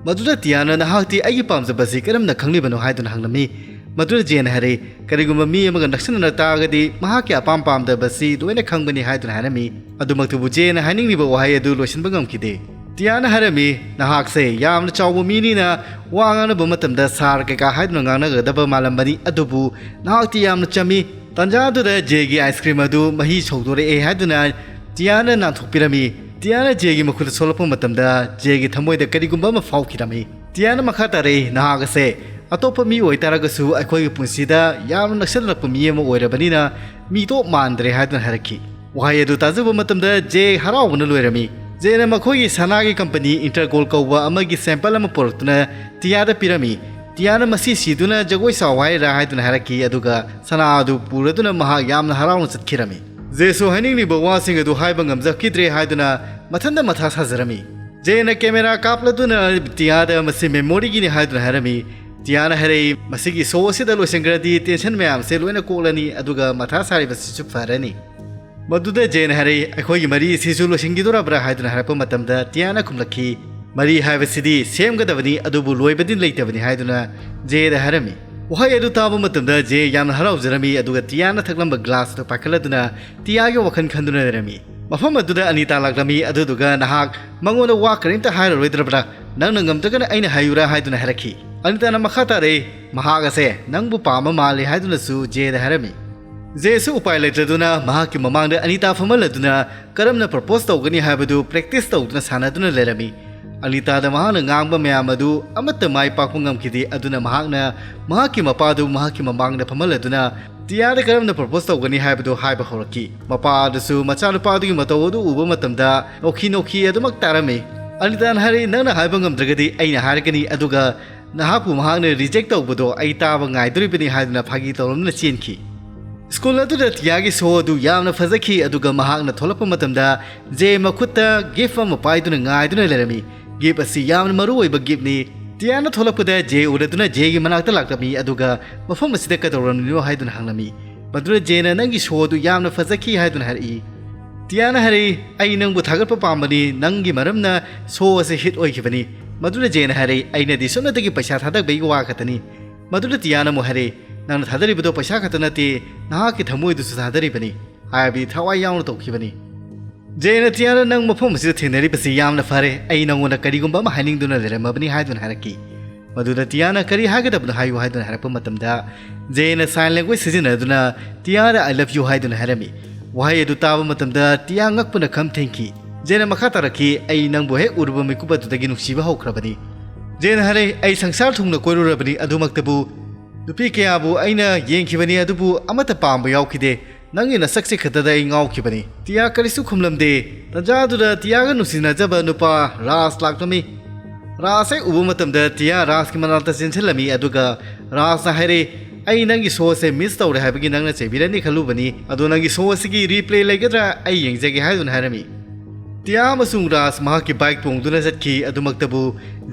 ꯃꯗꯨꯗ ꯇꯤꯌꯥꯅ "ꯅꯍꯥꯛꯇꯤ ꯑꯩꯒꯤ ꯄꯥꯝꯖꯕꯁꯤ ꯀꯔꯝꯅ ꯈꯪꯂꯤꯕꯅꯣ?" ꯍꯥꯏꯗꯨꯅ ꯍꯪꯂꯝꯃꯤ꯫ ꯃꯗꯨꯗ ꯖꯦꯅ ꯍꯥꯏꯔꯛꯏ, "ꯀꯔꯤꯒꯨꯝꯕ ꯃꯤ ꯑꯃꯒ ꯅꯛꯁꯤꯟꯅꯔꯛ ꯇꯥꯔꯒꯗꯤ ꯃꯍꯥꯛꯀꯤ ꯑꯄꯥꯝ ꯄꯥꯝꯗꯕꯁꯤ ꯂꯣꯏꯅ ꯈꯪꯕꯅꯤ" ꯍꯥꯏꯗꯨꯅ ꯍꯥꯏꯔꯝꯃꯤ꯫ ꯑꯗꯨꯃꯛꯇꯕꯨ ꯖꯦꯅ ꯍꯥꯏꯅꯤꯡꯂꯤꯕ ꯋꯥꯍꯩ ꯑꯗꯨ ꯂꯣꯏꯁꯤꯟꯕ ꯉꯝꯈꯤꯗꯦ꯫ ꯇꯤꯌꯥꯅ ꯍꯥꯏꯔꯝꯃꯤ, "ꯅꯍꯥꯛꯁꯦ ꯌꯥꯝꯅ ꯆꯥꯎꯕ ꯃꯤꯅꯤꯅ ꯋꯥ ꯉꯥꯡꯅꯕ ꯃꯇꯝꯗ sir ꯀꯩꯀꯥ ꯍꯥꯏꯗꯨꯅ ꯉꯥꯡꯅꯒꯗꯕ ꯃꯥꯜꯂꯝꯕꯅꯤ, ꯑꯗꯨꯕꯨ ꯅꯍꯥꯛꯇꯤ ꯌꯥꯝꯅ ꯆꯝꯃꯤ"꯫ ꯇꯥꯟꯖꯥ ꯑꯗꯨꯗ ꯖꯦꯒꯤ ice cream ꯑꯗꯨ ꯃꯍꯤ ꯁꯧꯗꯣꯔꯛꯑꯦ ꯍꯥꯏꯗꯨꯅ ꯇꯤꯌꯥꯅ ꯅꯥꯟꯊꯣꯛꯄꯤꯔꯝꯃꯤ꯫ ꯇꯤꯌꯥꯅ ꯖꯦꯒꯤ ꯃꯈꯨꯠꯇ ꯁꯣꯛꯂꯛꯄ ꯃꯇꯝꯗ ꯖꯦꯒꯤ ꯊꯃꯣꯏꯗ ꯀꯔꯤꯒꯨꯝꯕ ꯑꯃ ꯐꯥꯎꯈꯤꯔꯝꯃꯤ꯫ ꯇꯤꯌꯥꯅ ꯃꯈꯥ ꯇꯥꯔꯛꯏ, "ꯅꯍꯥꯛ ꯑꯁꯦ ꯑꯇꯣꯞꯄ ꯃꯤ ꯑꯣꯏꯇꯥꯔꯒꯁꯨ ꯑꯩꯈꯣꯏꯒꯤ ꯄꯨꯟꯁꯤꯗ ꯌꯥꯝꯅ ꯅꯛꯁꯤꯜꯂꯛꯄ ꯃꯤ ꯑꯃ ꯑꯣꯏꯔꯕꯅꯤꯅ ꯃꯤꯇꯣꯞ ꯃꯥꯟꯗ꯭ꯔꯦ" ꯍꯥꯏꯗꯨꯅ ꯍꯥꯏꯔꯛꯈꯤ꯫ ꯋꯥꯍꯩ ꯑꯗꯨ ꯇꯥꯖꯕ ꯃꯇꯝꯗ ꯖꯦ ꯍꯔꯥꯎꯕꯅ ꯂꯣꯏꯔꯝꯃꯤ꯫ ꯖꯦꯅ ꯃꯈꯣꯏꯒꯤ ꯁꯅꯥꯒꯤ company Intergold ꯀꯧꯕ ꯑꯃꯒꯤ sample ꯑꯃ ꯄꯨꯔꯛꯇꯨꯅ ꯇꯤꯌꯥꯗ ꯄꯤꯔꯝꯃꯤ꯫ ꯇꯤꯌꯥꯅ ꯃꯁꯤ ꯁꯤꯗꯨꯅ ꯖꯒꯣꯏ ꯁꯥꯎ ꯍꯥꯏꯔꯥ ꯍꯥꯏꯗꯨꯅ ꯍꯥꯏꯔꯛꯈꯤ, ꯑꯗꯨꯒ ꯁꯅꯥ ꯑꯗꯨ ꯄꯨꯔꯗꯨꯅ ꯃꯍꯥꯛ ꯌꯥꯝꯅ ꯍꯔꯥꯎꯅ ꯆꯠꯈꯤꯔꯝꯃꯤ꯫ ꯖꯦꯁꯨ ꯍꯥꯏꯅꯤꯡꯂꯤꯕ ꯋꯥꯁꯤꯡ ꯑꯗꯨ ꯍꯥꯏꯕ ꯉꯝꯖꯈꯤꯗ꯭ꯔꯦ ꯍꯥꯏꯗꯨꯅ ꯃꯊꯟꯇ ꯃꯊꯥ ꯁꯥꯖꯔꯝꯃꯤ꯫ ꯖꯦꯅ ꯀꯦꯃꯦꯔꯥ ꯀꯥꯞꯂꯗꯨꯅ ꯇꯤꯌꯥꯗ ꯃꯁꯤ ꯃꯦꯃꯣꯔꯤꯒꯤꯅꯤ ꯍꯥꯏꯗꯨꯅ ꯍꯥꯏꯔꯝꯃꯤ꯫ ꯇꯤꯌꯥꯅ ꯍꯥꯏꯔꯛꯏ, "ꯃꯁꯤꯒꯤ ꯁꯣ ꯑꯁꯤꯗ ꯂꯣꯏꯁꯤꯟꯈ꯭ꯔꯗꯤ ꯇꯦꯟꯁꯟ ꯃꯌꯥꯝꯁꯦ ꯂꯣꯏꯅ ꯀꯣꯛꯂꯅꯤ, ꯑꯗꯨꯒ ꯃꯊꯥ ꯁꯥꯔꯤꯕꯁꯤꯁꯨ ꯐꯔꯅꯤ"꯫ ꯃꯗꯨꯗ ꯖꯦꯅ ꯍꯥꯏꯔꯛꯏ, "ꯑꯩꯈꯣꯏꯒꯤ ꯃꯔꯤ ꯑꯁꯤꯁꯨ ꯂꯣꯏꯁꯤꯟꯈꯤꯗꯣꯔꯕ꯭ꯔꯥ?" ꯍꯥꯏꯗꯨꯅ ꯍꯥꯏꯔꯛꯄ ꯃꯇꯝꯗ ꯇꯤꯌꯥꯅ ꯈꯨꯝꯂꯛꯈꯤ, "ꯃꯔꯤ ꯍꯥꯏꯕꯁꯤꯗꯤ ꯁꯦꯝꯒꯗꯕꯅꯤ, ꯑꯗꯨꯕꯨ ꯂꯣꯏꯕꯗꯤ ꯂꯩꯇꯕꯅꯤ" ꯍꯥꯏꯗꯨꯅ ꯖꯦꯗ ꯍꯥꯏꯔꯝꯃꯤ꯫ ꯋꯥꯍꯩ ꯑꯗꯨ ꯇꯥꯕ ꯃꯇꯝꯗ ꯖꯦ ꯌꯥꯝꯅ ꯍꯔꯥꯎꯖꯔꯝꯃꯤ, ꯑꯗꯨꯒ ꯇꯤꯌꯥꯅ ꯊꯛꯂꯝꯕ ꯒ꯭ꯂꯥꯁ ꯑꯗꯨ ꯄꯥꯏꯈꯠꯂꯗꯨꯅ ꯇꯤꯌꯥꯒꯤ ꯋꯥꯈꯜ ꯈꯟꯗꯨꯅ ꯂꯩꯔꯝꯃꯤ꯫ ꯃꯐꯝ ꯑꯗꯨꯗ ꯑꯅꯤꯇꯥ ꯂꯥꯛꯂꯝꯃꯤ, ꯑꯗꯨꯗꯨꯒ ꯅꯍꯥꯛ ꯃꯉꯣꯟꯗ ꯋꯥ ꯀꯔꯤꯝꯇ ꯍꯥꯏꯔꯔꯣꯏꯗ꯭ꯔꯕ꯭ꯔꯥ? ꯅꯪꯅ ꯉꯝꯗ꯭ꯔꯒꯅ ꯑꯩꯅ ꯍꯥꯏꯌꯨꯔꯥ ꯍꯥꯏꯗꯨꯅ ꯍꯥꯏꯔꯛꯈꯤ꯫ ꯑꯅꯤꯇꯥꯅ ꯃꯈꯥ ꯇꯥꯔꯛꯏ, "ꯃꯍꯥꯛ ꯑꯁꯦ ꯅꯪꯕꯨ ꯄꯥꯝꯕ ꯃꯥꯜꯂꯤ" ꯍꯥꯏꯗꯨꯅꯁꯨ ꯖꯦꯗ ꯍꯥꯏꯔꯝꯃꯤ꯫ ꯖꯦꯁꯨ ꯎꯄꯥꯏ ꯂꯩꯇ꯭ꯔꯗꯨꯅ ꯃꯍꯥꯛꯀꯤ ꯃꯃꯥꯡꯗ ꯑꯅꯤꯇꯥ ꯐꯝꯍꯜꯂꯗꯨꯅ ꯀꯔꯝꯅ ꯄ꯭ꯔꯄꯣꯁ ꯇꯧꯒꯅꯤ ꯍꯥꯏꯕꯗꯨ ꯄ꯭ꯔꯦꯛꯇꯤꯁ ꯇꯧꯗꯨꯅ ꯁꯥꯟꯅꯗꯨꯅ ꯂꯩꯔꯝꯃꯤ꯫ ꯑꯅꯤꯇꯥꯗ ꯃꯍꯥꯛꯅ ꯉꯥꯡꯕ ꯃꯌꯥꯝ ꯑꯗꯨ ꯑꯃꯠꯇ ꯃꯥꯏ ꯄꯥꯛꯄ ꯉꯝꯈꯤꯗꯦ, ꯑꯗꯨꯅ ꯃꯍꯥꯛꯅ ꯃꯍꯥꯛꯀꯤ ꯃꯄꯥꯗꯨ ꯃꯍꯥꯛꯀꯤ ꯃꯃꯥꯡꯗ ꯐꯝꯍꯜꯂꯗꯨꯅ ꯇꯤꯌꯥꯗ ꯀꯔꯝꯅ ꯄ꯭ꯔꯄꯣꯁ ꯇꯧꯒꯅꯤ ꯍꯥꯏꯕꯗꯨ ꯍꯥꯏꯕ ꯍꯧꯔꯛꯈꯤ꯫ ꯃꯄꯥ ꯑꯗꯨꯁꯨ ꯃꯆꯥꯅꯨꯄꯥꯗꯨꯒꯤ ꯃꯇꯧ ꯑꯗꯨ ꯎꯕ ꯃꯇꯝꯗ ꯅꯣꯛꯈꯤ ꯅꯣꯛꯈꯤ ꯑꯗꯨꯃꯛ ꯇꯥꯔꯝꯃꯤ꯫ ꯑꯅꯤꯇꯥꯅ ꯍꯥꯏꯔꯛꯏ, "ꯅꯪꯅ ꯍꯥꯏꯕ ꯉꯝꯗ꯭ꯔꯒꯗꯤ ꯑꯩꯅ ꯍꯥꯏꯔꯛꯀꯅꯤ, ꯑꯗꯨꯒ ꯅꯍꯥꯛꯄꯨ ꯃꯍꯥꯛꯅ ꯔꯤꯖꯦꯛ ꯇꯧꯕꯗꯣ ꯑꯩ ꯇꯥꯕ ꯉꯥꯏꯗꯣꯔꯤꯕꯅꯤ" ꯍꯥꯏꯗꯨꯅ ꯐꯥꯒꯤ ꯇꯧꯔꯝꯗꯨꯅ ꯆꯦꯟꯈꯤ꯫ ꯁ꯭ꯀꯨꯜ ꯑꯗꯨꯗ ꯇꯤꯌꯥꯒꯤ ꯁꯣ ꯑꯗꯨ ꯌꯥꯝꯅ ꯐꯖꯈꯤ, ꯑꯗꯨꯒ ꯃꯍꯥꯛꯅ ꯊꯣꯛꯂꯛꯄ ꯃꯇꯝꯗ ꯖꯦ ꯃꯈꯨꯠꯇ ꯒꯤꯐ ꯑꯃ ꯄꯥꯏꯗꯨꯅ ꯉꯥꯏꯗꯨꯅ ꯂꯩꯔꯝꯃꯤ꯫ ꯒꯤꯐ ꯑꯁꯤ ꯌꯥꯝꯅ ꯃꯔꯨ ꯑꯣꯏꯕ ꯒꯤꯐꯅꯤ꯫ ꯇꯤꯌꯥꯅ ꯊꯣꯛꯂꯛꯄꯗ ꯖꯦ ꯎꯔꯗꯨꯅ ꯖꯦꯒꯤ ꯃꯅꯥꯛꯇ ꯂꯥꯛꯂꯝꯃꯤ, ꯑꯗꯨꯒ ꯃꯐꯝ ꯑꯁꯤꯗ ꯀꯩꯗꯧꯔꯝꯂꯤꯅꯣ ꯍꯥꯏꯗꯨꯅ ꯍꯪꯂꯝꯃꯤ꯫ ꯃꯗꯨꯅ ꯖꯦꯅ ꯅꯪꯒꯤ ꯁꯣ ꯑꯗꯨ ꯌꯥꯝꯅ ꯐꯖꯈꯤ ꯍꯥꯏꯗꯨꯅ ꯍꯥꯏꯔꯛꯏ꯫ ꯇꯤꯌꯥꯅ ꯍꯥꯏꯔꯛꯏ, "ꯑꯩ ꯅꯪꯕꯨ ꯊꯥꯒꯠꯄ ꯄꯥꯝꯕꯅꯤ, ꯅꯪꯒꯤ ꯃꯔꯝꯅ ꯁꯣ ꯑꯁꯤ ꯍꯤꯠ ꯑꯣꯏꯈꯤꯕꯅꯤ"꯫ ꯃꯗꯨꯅ ꯖꯦꯅ ꯍꯥꯏꯔꯛꯏ, "ꯑꯩꯅꯗꯤ ꯁꯨꯞꯅꯇꯒꯤ ꯄꯩꯁꯥ ꯊꯥꯗꯕꯒꯤ ꯋꯥ ꯈꯛꯇꯅꯤ"꯫ ꯃꯗꯨꯅ ꯇꯤꯌꯥꯅ ꯑꯃꯨꯛ ꯍꯥꯏꯔꯛꯏ, "ꯅꯪꯅ ꯊꯥꯗꯔꯤꯕꯗꯣ ꯄꯩꯁꯥ ꯈꯛꯇ ꯅꯠꯇꯦ, ꯅꯍꯥꯛꯀꯤ ꯊꯃꯣꯏꯗꯨꯁꯨ ꯊꯥꯗꯔꯤꯕꯅꯤ, ꯍꯥꯏꯕꯗꯤ ꯊꯋꯥꯏ ꯌꯥꯎꯅ ꯇꯧꯈꯤꯕꯅꯤ"꯫ ꯖꯦꯅ ꯇꯤꯌꯥꯅ, "ꯅꯪ ꯃꯐꯝ ꯑꯁꯤꯗ ꯊꯦꯡꯅꯔꯤꯕꯁꯤ ꯌꯥꯝꯅ ꯐꯔꯦ, ꯑꯩ ꯅꯪꯉꯣꯟꯗ ꯀꯔꯤꯒꯨꯝꯕ ꯑꯃ ꯍꯥꯏꯅꯤꯡꯗꯨꯅ ꯂꯩꯔꯝꯃꯕꯅꯤ" ꯍꯥꯏꯗꯨꯅ ꯍꯥꯏꯔꯛꯈꯤ꯫ ꯃꯗꯨꯗ ꯇꯤꯌꯥꯅ "ꯀꯔꯤ ꯍꯥꯏꯒꯗꯕꯅꯣ ꯍꯥꯏꯌꯨ" ꯍꯥꯏꯗꯨꯅ ꯍꯥꯏꯔꯛꯄ ꯃꯇꯝꯗ ꯖꯦꯅ ꯁꯥꯏꯟ ꯂꯦꯡꯒ꯭ꯋꯦꯖ ꯁꯤꯖꯤꯟꯅꯗꯨꯅ ꯇꯤꯌꯥꯗ "I love you" ꯍꯥꯏꯗꯨꯅ ꯍꯥꯏꯔꯝꯃꯤ꯫ ꯋꯥꯍꯩ ꯑꯗꯨ ꯇꯥꯕ ꯃꯇꯝꯗ ꯇꯤꯌꯥ ꯉꯛꯄꯅ ꯈꯝ ꯊꯦꯡꯈꯤ꯫ ꯖꯦꯅ ꯃꯈꯥ ꯇꯥꯔꯛꯈꯤ, "ꯑꯩ ꯅꯪꯕꯨ ꯍꯦꯛ ꯎꯔꯨꯕ ꯃꯤꯀꯨꯞ ꯑꯗꯨꯗꯒꯤ ꯅꯨꯡꯁꯤꯕ ꯍꯧꯈ꯭ꯔꯕꯅꯤ"꯫ ꯖꯦꯅ ꯍꯥꯏꯔꯛꯏ, "ꯑꯩ ꯁꯪꯁꯥꯔ ꯊꯨꯡꯅ ꯀꯣꯏꯔꯨꯔꯕꯅꯤ, ꯑꯗꯨꯃꯛꯇꯕꯨ ꯅꯨꯄꯤ ꯀꯌꯥꯕꯨ ꯑꯩꯅ ꯌꯦꯡꯈꯤꯕꯅꯤ, ꯑꯗꯨꯕꯨ ꯑꯃꯠꯇ ꯄꯥꯝꯕ ꯌꯥꯎꯈꯤꯗꯦ꯫ ꯅꯪꯒꯤ ꯅꯁꯛꯁꯦ ꯈꯛꯇꯗ ꯑꯩ ꯉꯥꯎꯈꯤꯕꯅꯤ"꯫ ꯇꯤꯌꯥ ꯀꯔꯤꯁꯨ ꯈꯨꯝꯂꯝꯗꯦ꯫ ꯇꯟꯖꯥꯗꯨꯗ ꯇꯤꯌꯥꯒ ꯅꯨꯡꯁꯤꯅꯖꯕ ꯅꯨꯄꯥ ꯔꯥꯖ ꯂꯥꯛꯂꯝꯃꯤ꯫ ꯔꯥꯖ ꯍꯦꯛ ꯎꯕ ꯃꯇꯝꯗ ꯇꯤꯌꯥ ꯔꯥꯖꯀꯤ ꯃꯅꯥꯛꯇ ꯆꯦꯟꯁꯤꯜꯂꯝꯃꯤ, ꯑꯗꯨꯒ ꯔꯥꯖꯅ ꯍꯥꯏꯔꯦ, "ꯑꯩ ꯅꯪꯒꯤ ꯁꯣ ꯑꯁꯦ ꯃꯤꯁ ꯇꯧꯔꯦ ꯍꯥꯏꯕꯒꯤ ꯅꯪꯅ ꯆꯩꯕꯤꯔꯅꯤ ꯈꯜꯂꯨꯕꯅꯤ, ꯑꯗꯣ ꯅꯪꯒꯤ ꯁꯣ ꯑꯁꯤꯒꯤ ꯔꯤꯄ꯭ꯂꯦ ꯂꯩꯒꯗ꯭ꯔꯥ ꯑꯩ ꯌꯦꯡꯖꯒꯦ" ꯍꯥꯏꯗꯨꯅ ꯍꯥꯏꯔꯝꯃꯤ꯫ ꯇꯤꯌꯥ ꯑꯃꯁꯨꯡ ꯔꯥꯖ ꯃꯍꯥꯛꯀꯤ ꯕꯥꯏꯛ ꯇꯣꯡꯗꯨꯅ ꯆꯠꯈꯤ꯫ ꯑꯗꯨꯃꯛꯇꯕꯨ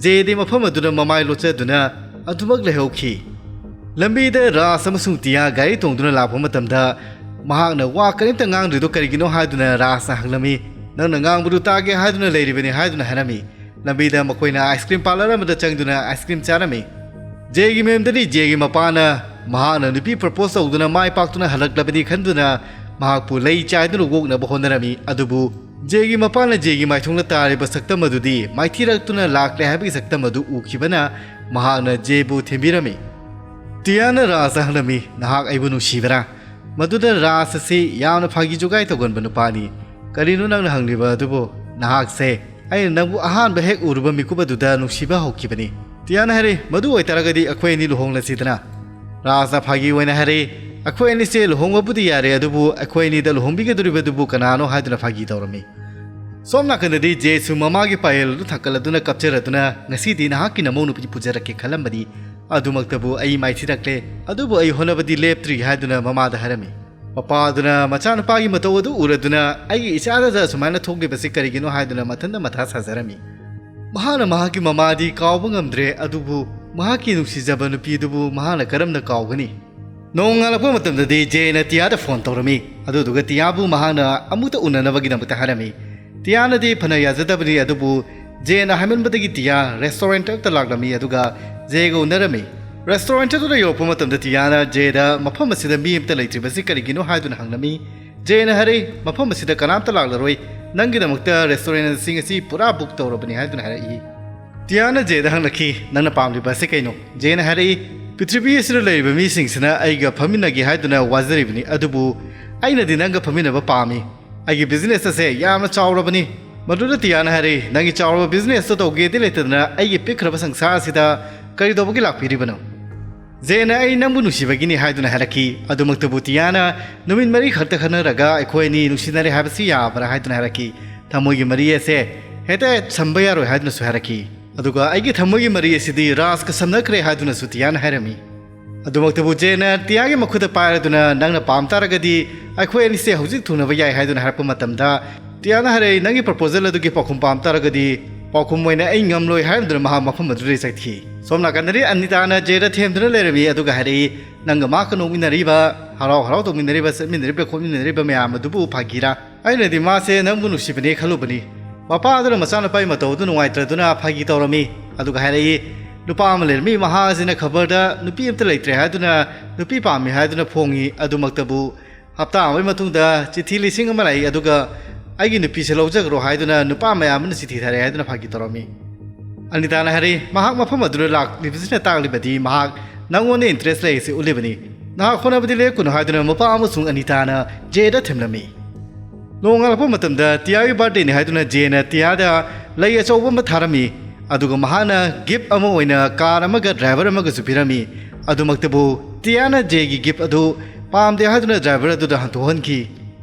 ꯖꯦꯗꯤ ꯃꯐꯝ ꯑꯗꯨꯗ ꯃꯃꯥꯏ ꯂꯣꯠꯆꯗꯨꯅ ꯑꯗꯨꯃꯛ ꯂꯩꯍꯧꯈꯤ꯫ ꯂꯝꯕꯤꯗ ꯔꯥꯖ ꯑꯃꯁꯨꯡ ꯇꯤꯌꯥ ꯒꯥꯔꯤ ꯇꯣꯡꯗꯨꯅ ꯂꯥꯛꯄ ꯃꯇꯝꯗ ꯃꯍꯥꯛꯅ ꯋꯥ ꯀꯔꯤꯝꯇ ꯉꯥꯡꯗ꯭ꯔꯤꯗꯣ ꯀꯔꯤꯒꯤꯅꯣ ꯍꯥꯏꯗꯨꯅ ꯔꯥꯖꯅ ꯍꯪꯂꯝꯃꯤ꯫ "ꯅꯪꯅ ꯉꯥꯡꯕꯗꯨ ꯇꯥꯒꯦ ꯍꯥꯏꯗꯨꯅ ꯂꯩꯔꯤꯕꯅꯤ" ꯍꯥꯏꯗꯨꯅ ꯍꯥꯏꯔꯝꯃꯤ꯫ ꯂꯝꯕꯤꯗ ꯃꯈꯣꯏꯅ ꯑꯥꯏꯁ ꯀ꯭ꯔꯤꯝ ꯄꯥꯔꯂꯔ ꯑꯃꯗ ꯆꯪꯗꯨꯅ ꯑꯥꯏꯁ ꯀ꯭ꯔꯤꯝ ꯆꯥꯔꯝꯃꯤ꯫ ꯖꯦꯒꯤ ꯃꯌꯨꯝꯗꯗꯤ ꯖꯦꯒꯤ ꯃꯄꯥꯅ ꯃꯍꯥꯛꯅ ꯅꯨꯄꯤ ꯄ꯭ꯔꯄꯣꯁ ꯇꯧꯗꯨꯅ ꯃꯥꯏ ꯄꯥꯛꯇꯨꯅ ꯍꯜꯂꯛꯂꯕꯅꯤ ꯈꯟꯗꯨꯅ ꯃꯍꯥꯛꯄꯨ ꯂꯩ ꯆꯥꯏꯗꯨꯅ ꯑꯣꯛꯅꯕ ꯍꯣꯠꯅꯔꯝꯃꯤ꯫ ꯑꯗꯨꯕꯨ ꯖꯦꯒꯤ ꯃꯄꯥꯅ ꯖꯦꯒꯤ ꯃꯥꯏꯊꯣꯡꯗ ꯇꯥꯔꯤꯕ ꯁꯛꯇꯝ ꯑꯗꯨꯗꯤ ꯃꯥꯏꯊꯤꯔꯛꯇꯨꯅ ꯂꯥꯛꯂꯦ ꯍꯥꯏꯕꯒꯤ ꯁꯛꯇꯝ ꯑꯗꯨ ꯎꯈꯤꯕꯅ ꯃꯍꯥꯛꯅ ꯖꯦꯕꯨ ꯊꯦꯝꯕꯤꯔꯝꯃꯤ꯫ ꯇꯤꯌꯥꯅ ꯔꯥꯖꯇ ꯍꯪꯂꯝꯃꯤ, "ꯅꯍꯥꯛ ꯑꯩꯕꯨ ꯅꯨꯡꯁꯤꯕ꯭ꯔꯥ?" ꯃꯗꯨꯗ ꯔꯥꯖ ꯑꯁꯤ ꯌꯥꯝꯅ ꯐꯥꯒꯤ ꯖꯨꯒꯥꯏ ꯇꯧꯒꯟꯕ ꯅꯨꯄꯥꯅꯤ꯫ "ꯀꯔꯤꯅꯣ ꯅꯪꯅ ꯍꯪꯂꯤꯕ ꯑꯗꯨꯕꯨ? ꯅꯍꯥꯛꯁꯦ ꯑꯩꯅ ꯅꯪꯕꯨ ꯑꯍꯥꯟꯕ ꯍꯦꯛ ꯎꯔꯨꯕ ꯃꯤꯀꯨꯞ ꯑꯗꯨꯗ ꯅꯨꯡꯁꯤꯕ ꯍꯧꯈꯤꯕꯅꯤ"꯫ ꯇꯤꯌꯥꯅ ꯍꯥꯏꯔꯤ, "ꯃꯗꯨ ꯑꯣꯏꯇꯥꯔꯒꯗꯤ ꯑꯩꯈꯣꯏ ꯑꯅꯤ ꯂꯨꯍꯣꯡꯂꯁꯤꯗꯅ"꯫ ꯔꯥꯖꯅ ꯐꯥꯒꯤ ꯑꯣꯏꯅ ꯍꯥꯏꯔꯤ, "ꯑꯩꯈꯣꯏ ꯑꯅꯤꯁꯦ ꯂꯨꯍꯣꯡꯕꯕꯨꯗꯤ ꯌꯥꯔꯦ, ꯑꯗꯨꯕꯨ ꯑꯩꯈꯣꯏ ꯑꯅꯤꯗ ꯂꯨꯍꯣꯡꯕꯤꯒꯗꯧꯔꯤꯕꯗꯨꯕꯨ ꯀꯅꯥꯅꯣ?" ꯍꯥꯏꯗꯨꯅ ꯐꯥꯒꯤ ꯇꯧꯔꯝꯃꯤ꯫ ꯁꯣꯝ ꯅꯥꯀꯟꯗꯗꯤ ꯖꯦꯁꯨ ꯃꯃꯥꯒꯤ ꯄꯥꯌꯦꯜ ꯑꯗꯨ ꯊꯥꯡꯀꯠꯂꯗꯨꯅ ꯀꯞꯆꯔꯗꯨꯅ, "ꯉꯁꯤꯗꯤ ꯅꯍꯥꯛꯀꯤ ꯅꯃꯧ ꯅꯨꯄꯤ ꯄꯨꯖꯔꯛꯀꯦ ꯈꯜꯂꯝꯕꯅꯤ, ꯑꯗꯨꯃꯛꯇꯕꯨ ꯑꯩ ꯃꯥꯏꯊꯤꯔꯛꯂꯦ, ꯑꯗꯨꯕꯨ ꯑꯩ ꯍꯣꯠꯅꯕꯗꯤ ꯂꯦꯞꯇ꯭ꯔꯤ" ꯍꯥꯏꯗꯨꯅ ꯃꯃꯥꯗ ꯍꯥꯏꯔꯝꯃꯤ꯫ ꯃꯄꯥꯗꯨꯅ ꯃꯆꯥꯅꯨꯄꯥꯒꯤ ꯃꯇꯧ ꯑꯗꯨ ꯎꯔꯗꯨꯅ, "ꯑꯩꯒꯤ ꯏꯆꯥꯗꯗ ꯑꯁꯨꯃꯥꯏꯅ ꯊꯣꯛꯂꯤꯕꯁꯤ ꯀꯔꯤꯒꯤꯅꯣ?" ꯍꯥꯏꯗꯨꯅ ꯃꯊꯟꯇ ꯃꯊꯥ ꯁꯥꯖꯔꯝꯃꯤ꯫ ꯃꯍꯥꯛꯅ ꯃꯍꯥꯛꯀꯤ ꯃꯃꯥꯗꯤ ꯀꯥꯎꯕ ꯉꯝꯗ꯭ꯔꯦ, ꯑꯗꯨꯕꯨ ꯃꯍꯥꯛꯀꯤ ꯅꯨꯡꯁꯤꯖꯕ ꯅꯨꯄꯤ ꯑꯗꯨꯕꯨ ꯃꯍꯥꯛꯅ ꯀꯔꯝꯅ ꯀꯥꯎꯒꯅꯤ? ꯅꯣꯡꯉꯥꯜꯂꯛꯄ ꯃꯇꯝꯗꯗꯤ ꯖꯦꯅ ꯇꯤꯌꯥꯗ ꯐꯣꯟ ꯇꯧꯔꯝꯃꯤ, ꯑꯗꯨꯗꯨꯒ ꯇꯤꯌꯥꯕꯨ ꯃꯍꯥꯛꯅ ꯑꯃꯨꯛꯇ ꯎꯅꯅꯕꯒꯤꯗꯃꯛꯇ ꯍꯥꯏꯔꯝꯃꯤ꯫ ꯇꯤꯌꯥꯅꯗꯤ ꯐꯅ ꯌꯥꯖꯗꯕꯅꯤ, ꯑꯗꯨꯕꯨ ꯖꯦꯅ ꯍꯥꯏꯃꯟꯕꯗꯒꯤ ꯇꯤꯌꯥ ꯔꯦꯁꯇꯨꯔꯦꯟꯠ ꯑꯗꯨꯗ ꯂꯥꯛꯂꯝꯃꯤ, ꯑꯗꯨꯒ ꯖꯦꯒ ꯎꯅꯔꯝꯃꯤ꯫ ꯔꯦꯁꯇꯨꯔꯦꯟꯠ ꯑꯗꯨꯗ ꯌꯧꯔꯛꯄ ꯃꯇꯝꯗ ꯇꯤꯌꯥꯅ ꯖꯦꯗ "ꯃꯐꯝ ꯑꯁꯤꯗ ꯃꯤ ꯑꯃꯇ ꯂꯩꯇ꯭ꯔꯤꯕꯁꯤ ꯀꯔꯤꯒꯤꯅꯣ?" ꯍꯥꯏꯗꯨꯅ ꯍꯪꯂꯝꯃꯤ꯫ ꯖꯦꯅ ꯍꯥꯏꯔꯛꯏ, "ꯃꯐꯝ ꯑꯁꯤꯗ ꯀꯅꯥꯝꯇ ꯂꯥꯛꯂꯔꯣꯏ, ꯅꯪꯒꯤꯗꯃꯛꯇ ꯔꯦꯁꯇꯨꯔꯦꯟꯠ ꯑꯁꯤ ꯉꯁꯤ ꯄꯨꯔꯥ ꯕꯨꯛ ꯇꯧꯔꯕꯅꯤ" ꯍꯥꯏꯗꯨꯅ ꯍꯥꯏꯔꯛꯏ꯫ ꯇꯤꯌꯥꯅ ꯖꯦꯗ ꯍꯪꯂꯛꯈꯤ, "ꯅꯪꯅ ꯄꯥꯝꯂꯤꯕ ꯑꯁꯤ ꯀꯩꯅꯣ?" ꯖꯦꯅ ꯍꯥꯏꯔꯛꯏ, "ꯄ꯭ꯔꯤꯊꯤꯕꯤ ꯑꯁꯤꯗ ꯂꯩꯔꯤꯕ ꯃꯤꯁꯤꯡꯁꯤꯅ ꯑꯩꯒ ꯐꯝꯃꯤꯟꯅꯒꯦ ꯍꯥꯏꯗꯨꯅ ꯋꯥꯖꯔꯤꯕꯅꯤ, ꯑꯗꯨꯕꯨ ꯑꯩꯅꯗꯤ ꯅꯪꯒ ꯐꯝꯃꯤꯟꯅꯕ ꯄꯥꯝꯃꯤ꯫ ꯑꯩꯒꯤ ꯕꯤꯖꯤꯅꯦꯁ ꯑꯁꯦ ꯌꯥꯝꯅ ꯆꯥꯎꯔꯕꯅꯤ"꯫ ꯃꯗꯨꯗ ꯇꯤꯌꯥꯅ ꯍꯥꯏꯔꯛꯏ, "ꯅꯪꯒꯤ ꯆꯥꯎꯔꯕ ꯕꯤꯖꯤꯅꯦꯁꯇꯣ ꯇꯧꯒꯦꯗꯤ ꯂꯩꯇꯗꯅ ꯑꯩꯒꯤ ꯄꯤꯛꯈ꯭ꯔꯕ ꯁꯪꯁꯥꯔ ꯑꯁꯤꯗ ꯀꯔꯤꯗꯧꯕꯒꯤ ꯂꯥꯛꯄꯤꯔꯤꯕꯅꯣ?" ꯖꯦꯅ, "ꯑꯩ ꯅꯪꯕꯨ ꯅꯨꯡꯁꯤꯕꯒꯤꯅꯤ" ꯍꯥꯏꯗꯨꯅ ꯍꯥꯏꯔꯛꯈꯤ꯫ ꯑꯗꯨꯃꯛꯇꯕꯨ ꯇꯤꯌꯥꯅ, "ꯅꯨꯃꯤꯠ ꯃꯔꯤ ꯈꯛꯇ ꯈꯟꯅꯔꯒ ꯑꯩꯈꯣꯏ ꯑꯅꯤ ꯅꯨꯡꯁꯤꯅꯔꯦ ꯍꯥꯏꯕꯁꯤ ꯌꯥꯕ꯭ꯔꯥ?" ꯍꯥꯏꯗꯨꯅ ꯍꯥꯏꯔꯛꯈꯤ꯫ "ꯊꯃꯣꯏꯒꯤ ꯃꯔꯤ ꯑꯁꯦ ꯍꯦꯛꯇ ꯁꯝꯕ ꯌꯥꯔꯣꯏ" ꯍꯥꯏꯗꯨꯅꯁꯨ ꯍꯥꯏꯔꯛꯈꯤ꯫ ꯑꯗꯨꯒ ꯑꯩꯒꯤ ꯊꯃꯣꯏꯒꯤ ꯃꯔꯤ ꯑꯁꯤꯗꯤ ꯔꯥꯖꯀ ꯁꯝꯅꯈ꯭ꯔꯦ ꯍꯥꯏꯗꯨꯅꯁꯨ ꯇꯤꯌꯥꯅ ꯍꯥꯏꯔꯝꯃꯤ꯫ ꯑꯗꯨꯃꯛꯇꯕꯨ ꯖꯦꯅ ꯇꯤꯌꯥꯒꯤ ꯃꯈꯨꯠꯇ ꯄꯥꯏꯔꯗꯨꯅ, "ꯅꯪꯅ ꯄꯥꯝ ꯇꯥꯔꯒꯗꯤ ꯑꯩꯈꯣꯏ ꯑꯅꯤꯁꯦ ꯍꯧꯖꯤꯛ ꯊꯨꯡꯅꯕ ꯌꯥꯏ" ꯍꯥꯏꯗꯨꯅ ꯍꯥꯏꯔꯛꯄ ꯃꯇꯝꯗ, ꯇꯤꯌꯥꯅ ꯍꯥꯏꯔꯛꯏ, "ꯅꯪꯒꯤ proposal ꯑꯗꯨꯒꯤ ꯄꯥꯎꯈꯨꯝ ꯄꯥꯝ ꯇꯥꯔꯒꯗꯤ ꯄꯥꯎꯈꯨꯝ ꯑꯣꯏꯅ ꯑꯩ ꯉꯝꯂꯣꯏ" ꯍꯥꯏꯔꯝꯗꯨꯅ ꯃꯍꯥꯛ ꯃꯐꯝ ꯑꯗꯨꯗꯒꯤ ꯆꯠꯈꯤ꯫ ꯁꯣꯝ ꯅꯥꯀꯟꯗꯗꯤ ꯑꯅꯤꯇꯥꯅ ꯖꯦꯗ ꯊꯦꯝꯗꯨꯅ ꯂꯩꯔꯝꯃꯤ, ꯑꯗꯨꯒ ꯍꯥꯏꯔꯛꯏ, "ꯅꯪꯒ ꯃꯍꯥꯛꯀ ꯅꯣꯛꯃꯤꯟꯅꯔꯤꯕ, ꯍꯔꯥꯎ ꯍꯔꯥꯎ ꯇꯧꯃꯤꯟꯅꯔꯤꯕ, ꯆꯠꯃꯤꯟꯅꯔꯤꯕ ꯈꯣꯠꯃꯤꯟꯅꯔꯤꯕ ꯃꯌꯥꯝ ꯑꯗꯨꯕꯨ ꯐꯥꯒꯤꯔꯥ? ꯑꯩꯅꯗꯤ ꯃꯥꯁꯦ ꯅꯪꯕꯨ ꯅꯨꯡꯁꯤꯕꯅꯦ ꯈꯜꯂꯨꯕꯅꯤ"꯫ ꯃꯄꯥꯗꯨꯅ ꯃꯆꯥꯅꯨꯄꯥꯒꯤ ꯃꯇꯧ ꯑꯗꯨ ꯅꯨꯡꯉꯥꯏꯇ꯭ꯔꯗꯨꯅ ꯐꯥꯒꯤ ꯇꯧꯔꯝꯃꯤ꯫ ꯑꯗꯨꯒ ꯍꯥꯏꯔꯛꯏ, "ꯅꯨꯄꯥ ꯑꯃ ꯂꯩꯔꯝꯃꯤ, ꯃꯍꯥꯛ ꯑꯁꯤꯅ ꯈꯕꯔꯗ ꯅꯨꯄꯤ ꯑꯝꯇ ꯂꯩꯇ꯭ꯔꯦ ꯍꯥꯏꯗꯨꯅ ꯅꯨꯄꯤ ꯄꯥꯝꯃꯤ ꯍꯥꯏꯗꯨꯅ ꯐꯣꯡꯉꯤ꯫ ꯑꯗꯨꯃꯛꯇꯕꯨ ꯍꯞꯇꯥ ꯑꯃꯒꯤ ꯃꯇꯨꯡꯗ ꯆꯤꯊꯤ ꯂꯤꯁꯤꯡ ꯑꯃ ꯂꯥꯛꯏ, ꯑꯗꯨꯒ ꯑꯩꯒꯤ ꯅꯨꯄꯤꯁꯦ ꯂꯧꯖꯈ꯭ꯔꯣ ꯍꯥꯏꯗꯨꯅ ꯅꯨꯄꯥ ꯃꯌꯥꯝ ꯑꯃꯅ ꯆꯤꯊꯤ ꯊꯥꯔꯛꯑꯦ" ꯍꯥꯏꯗꯨꯅ ꯐꯥꯒꯤ ꯇꯧꯔꯝꯃꯤ꯫ ꯑꯅꯤꯇꯥꯅ ꯍꯥꯏꯔꯛꯏ, "ꯃꯍꯥꯛ ꯃꯐꯝ ꯑꯗꯨꯗ ꯂꯥꯛꯂꯤꯕꯁꯤꯅ ꯇꯥꯛꯂꯤꯕꯗꯤ ꯃꯍꯥꯛ ꯅꯪꯉꯣꯟꯗ interest ꯂꯩꯔꯤꯁꯤ ꯎꯠꯂꯤꯕꯅꯤ꯫ ꯅꯍꯥꯛ ꯍꯣꯠꯅꯕꯗꯤ ꯂꯦꯞꯀꯅꯨ" ꯍꯥꯏꯗꯨꯅ ꯃꯄꯥ ꯑꯃꯁꯨꯡ ꯑꯅꯤꯇꯥꯅ ꯖꯦꯗ ꯊꯦꯝꯂꯝꯃꯤ꯫ ꯅꯣꯡꯉꯥꯜꯂꯛꯄ ꯃꯇꯝꯗ ꯇꯤꯌꯥꯒꯤ birthdayꯅꯤ ꯍꯥꯏꯗꯨꯅ ꯖꯦꯅ ꯇꯤꯌꯥꯗ ꯂꯩ ꯑꯆꯧꯕ ꯑꯃ ꯊꯥꯔꯝꯃꯤ꯫ ꯑꯗꯨꯒ ꯃꯍꯥꯛꯅ gift ꯑꯃ ꯑꯣꯏꯅ car ꯑꯃꯒ driver ꯑꯃꯒꯁꯨ ꯄꯤꯔꯝꯃꯤ꯫ ꯑꯗꯨꯃꯛꯇꯕꯨ ꯇꯤꯌꯥꯅ ꯖꯦꯒꯤ gift ꯑꯗꯨ ꯄꯥꯝꯗꯦ ꯍꯥꯏꯗꯨꯅ driver ꯑꯗꯨꯗ ꯍꯟꯗꯣꯛꯍꯟꯈꯤ꯫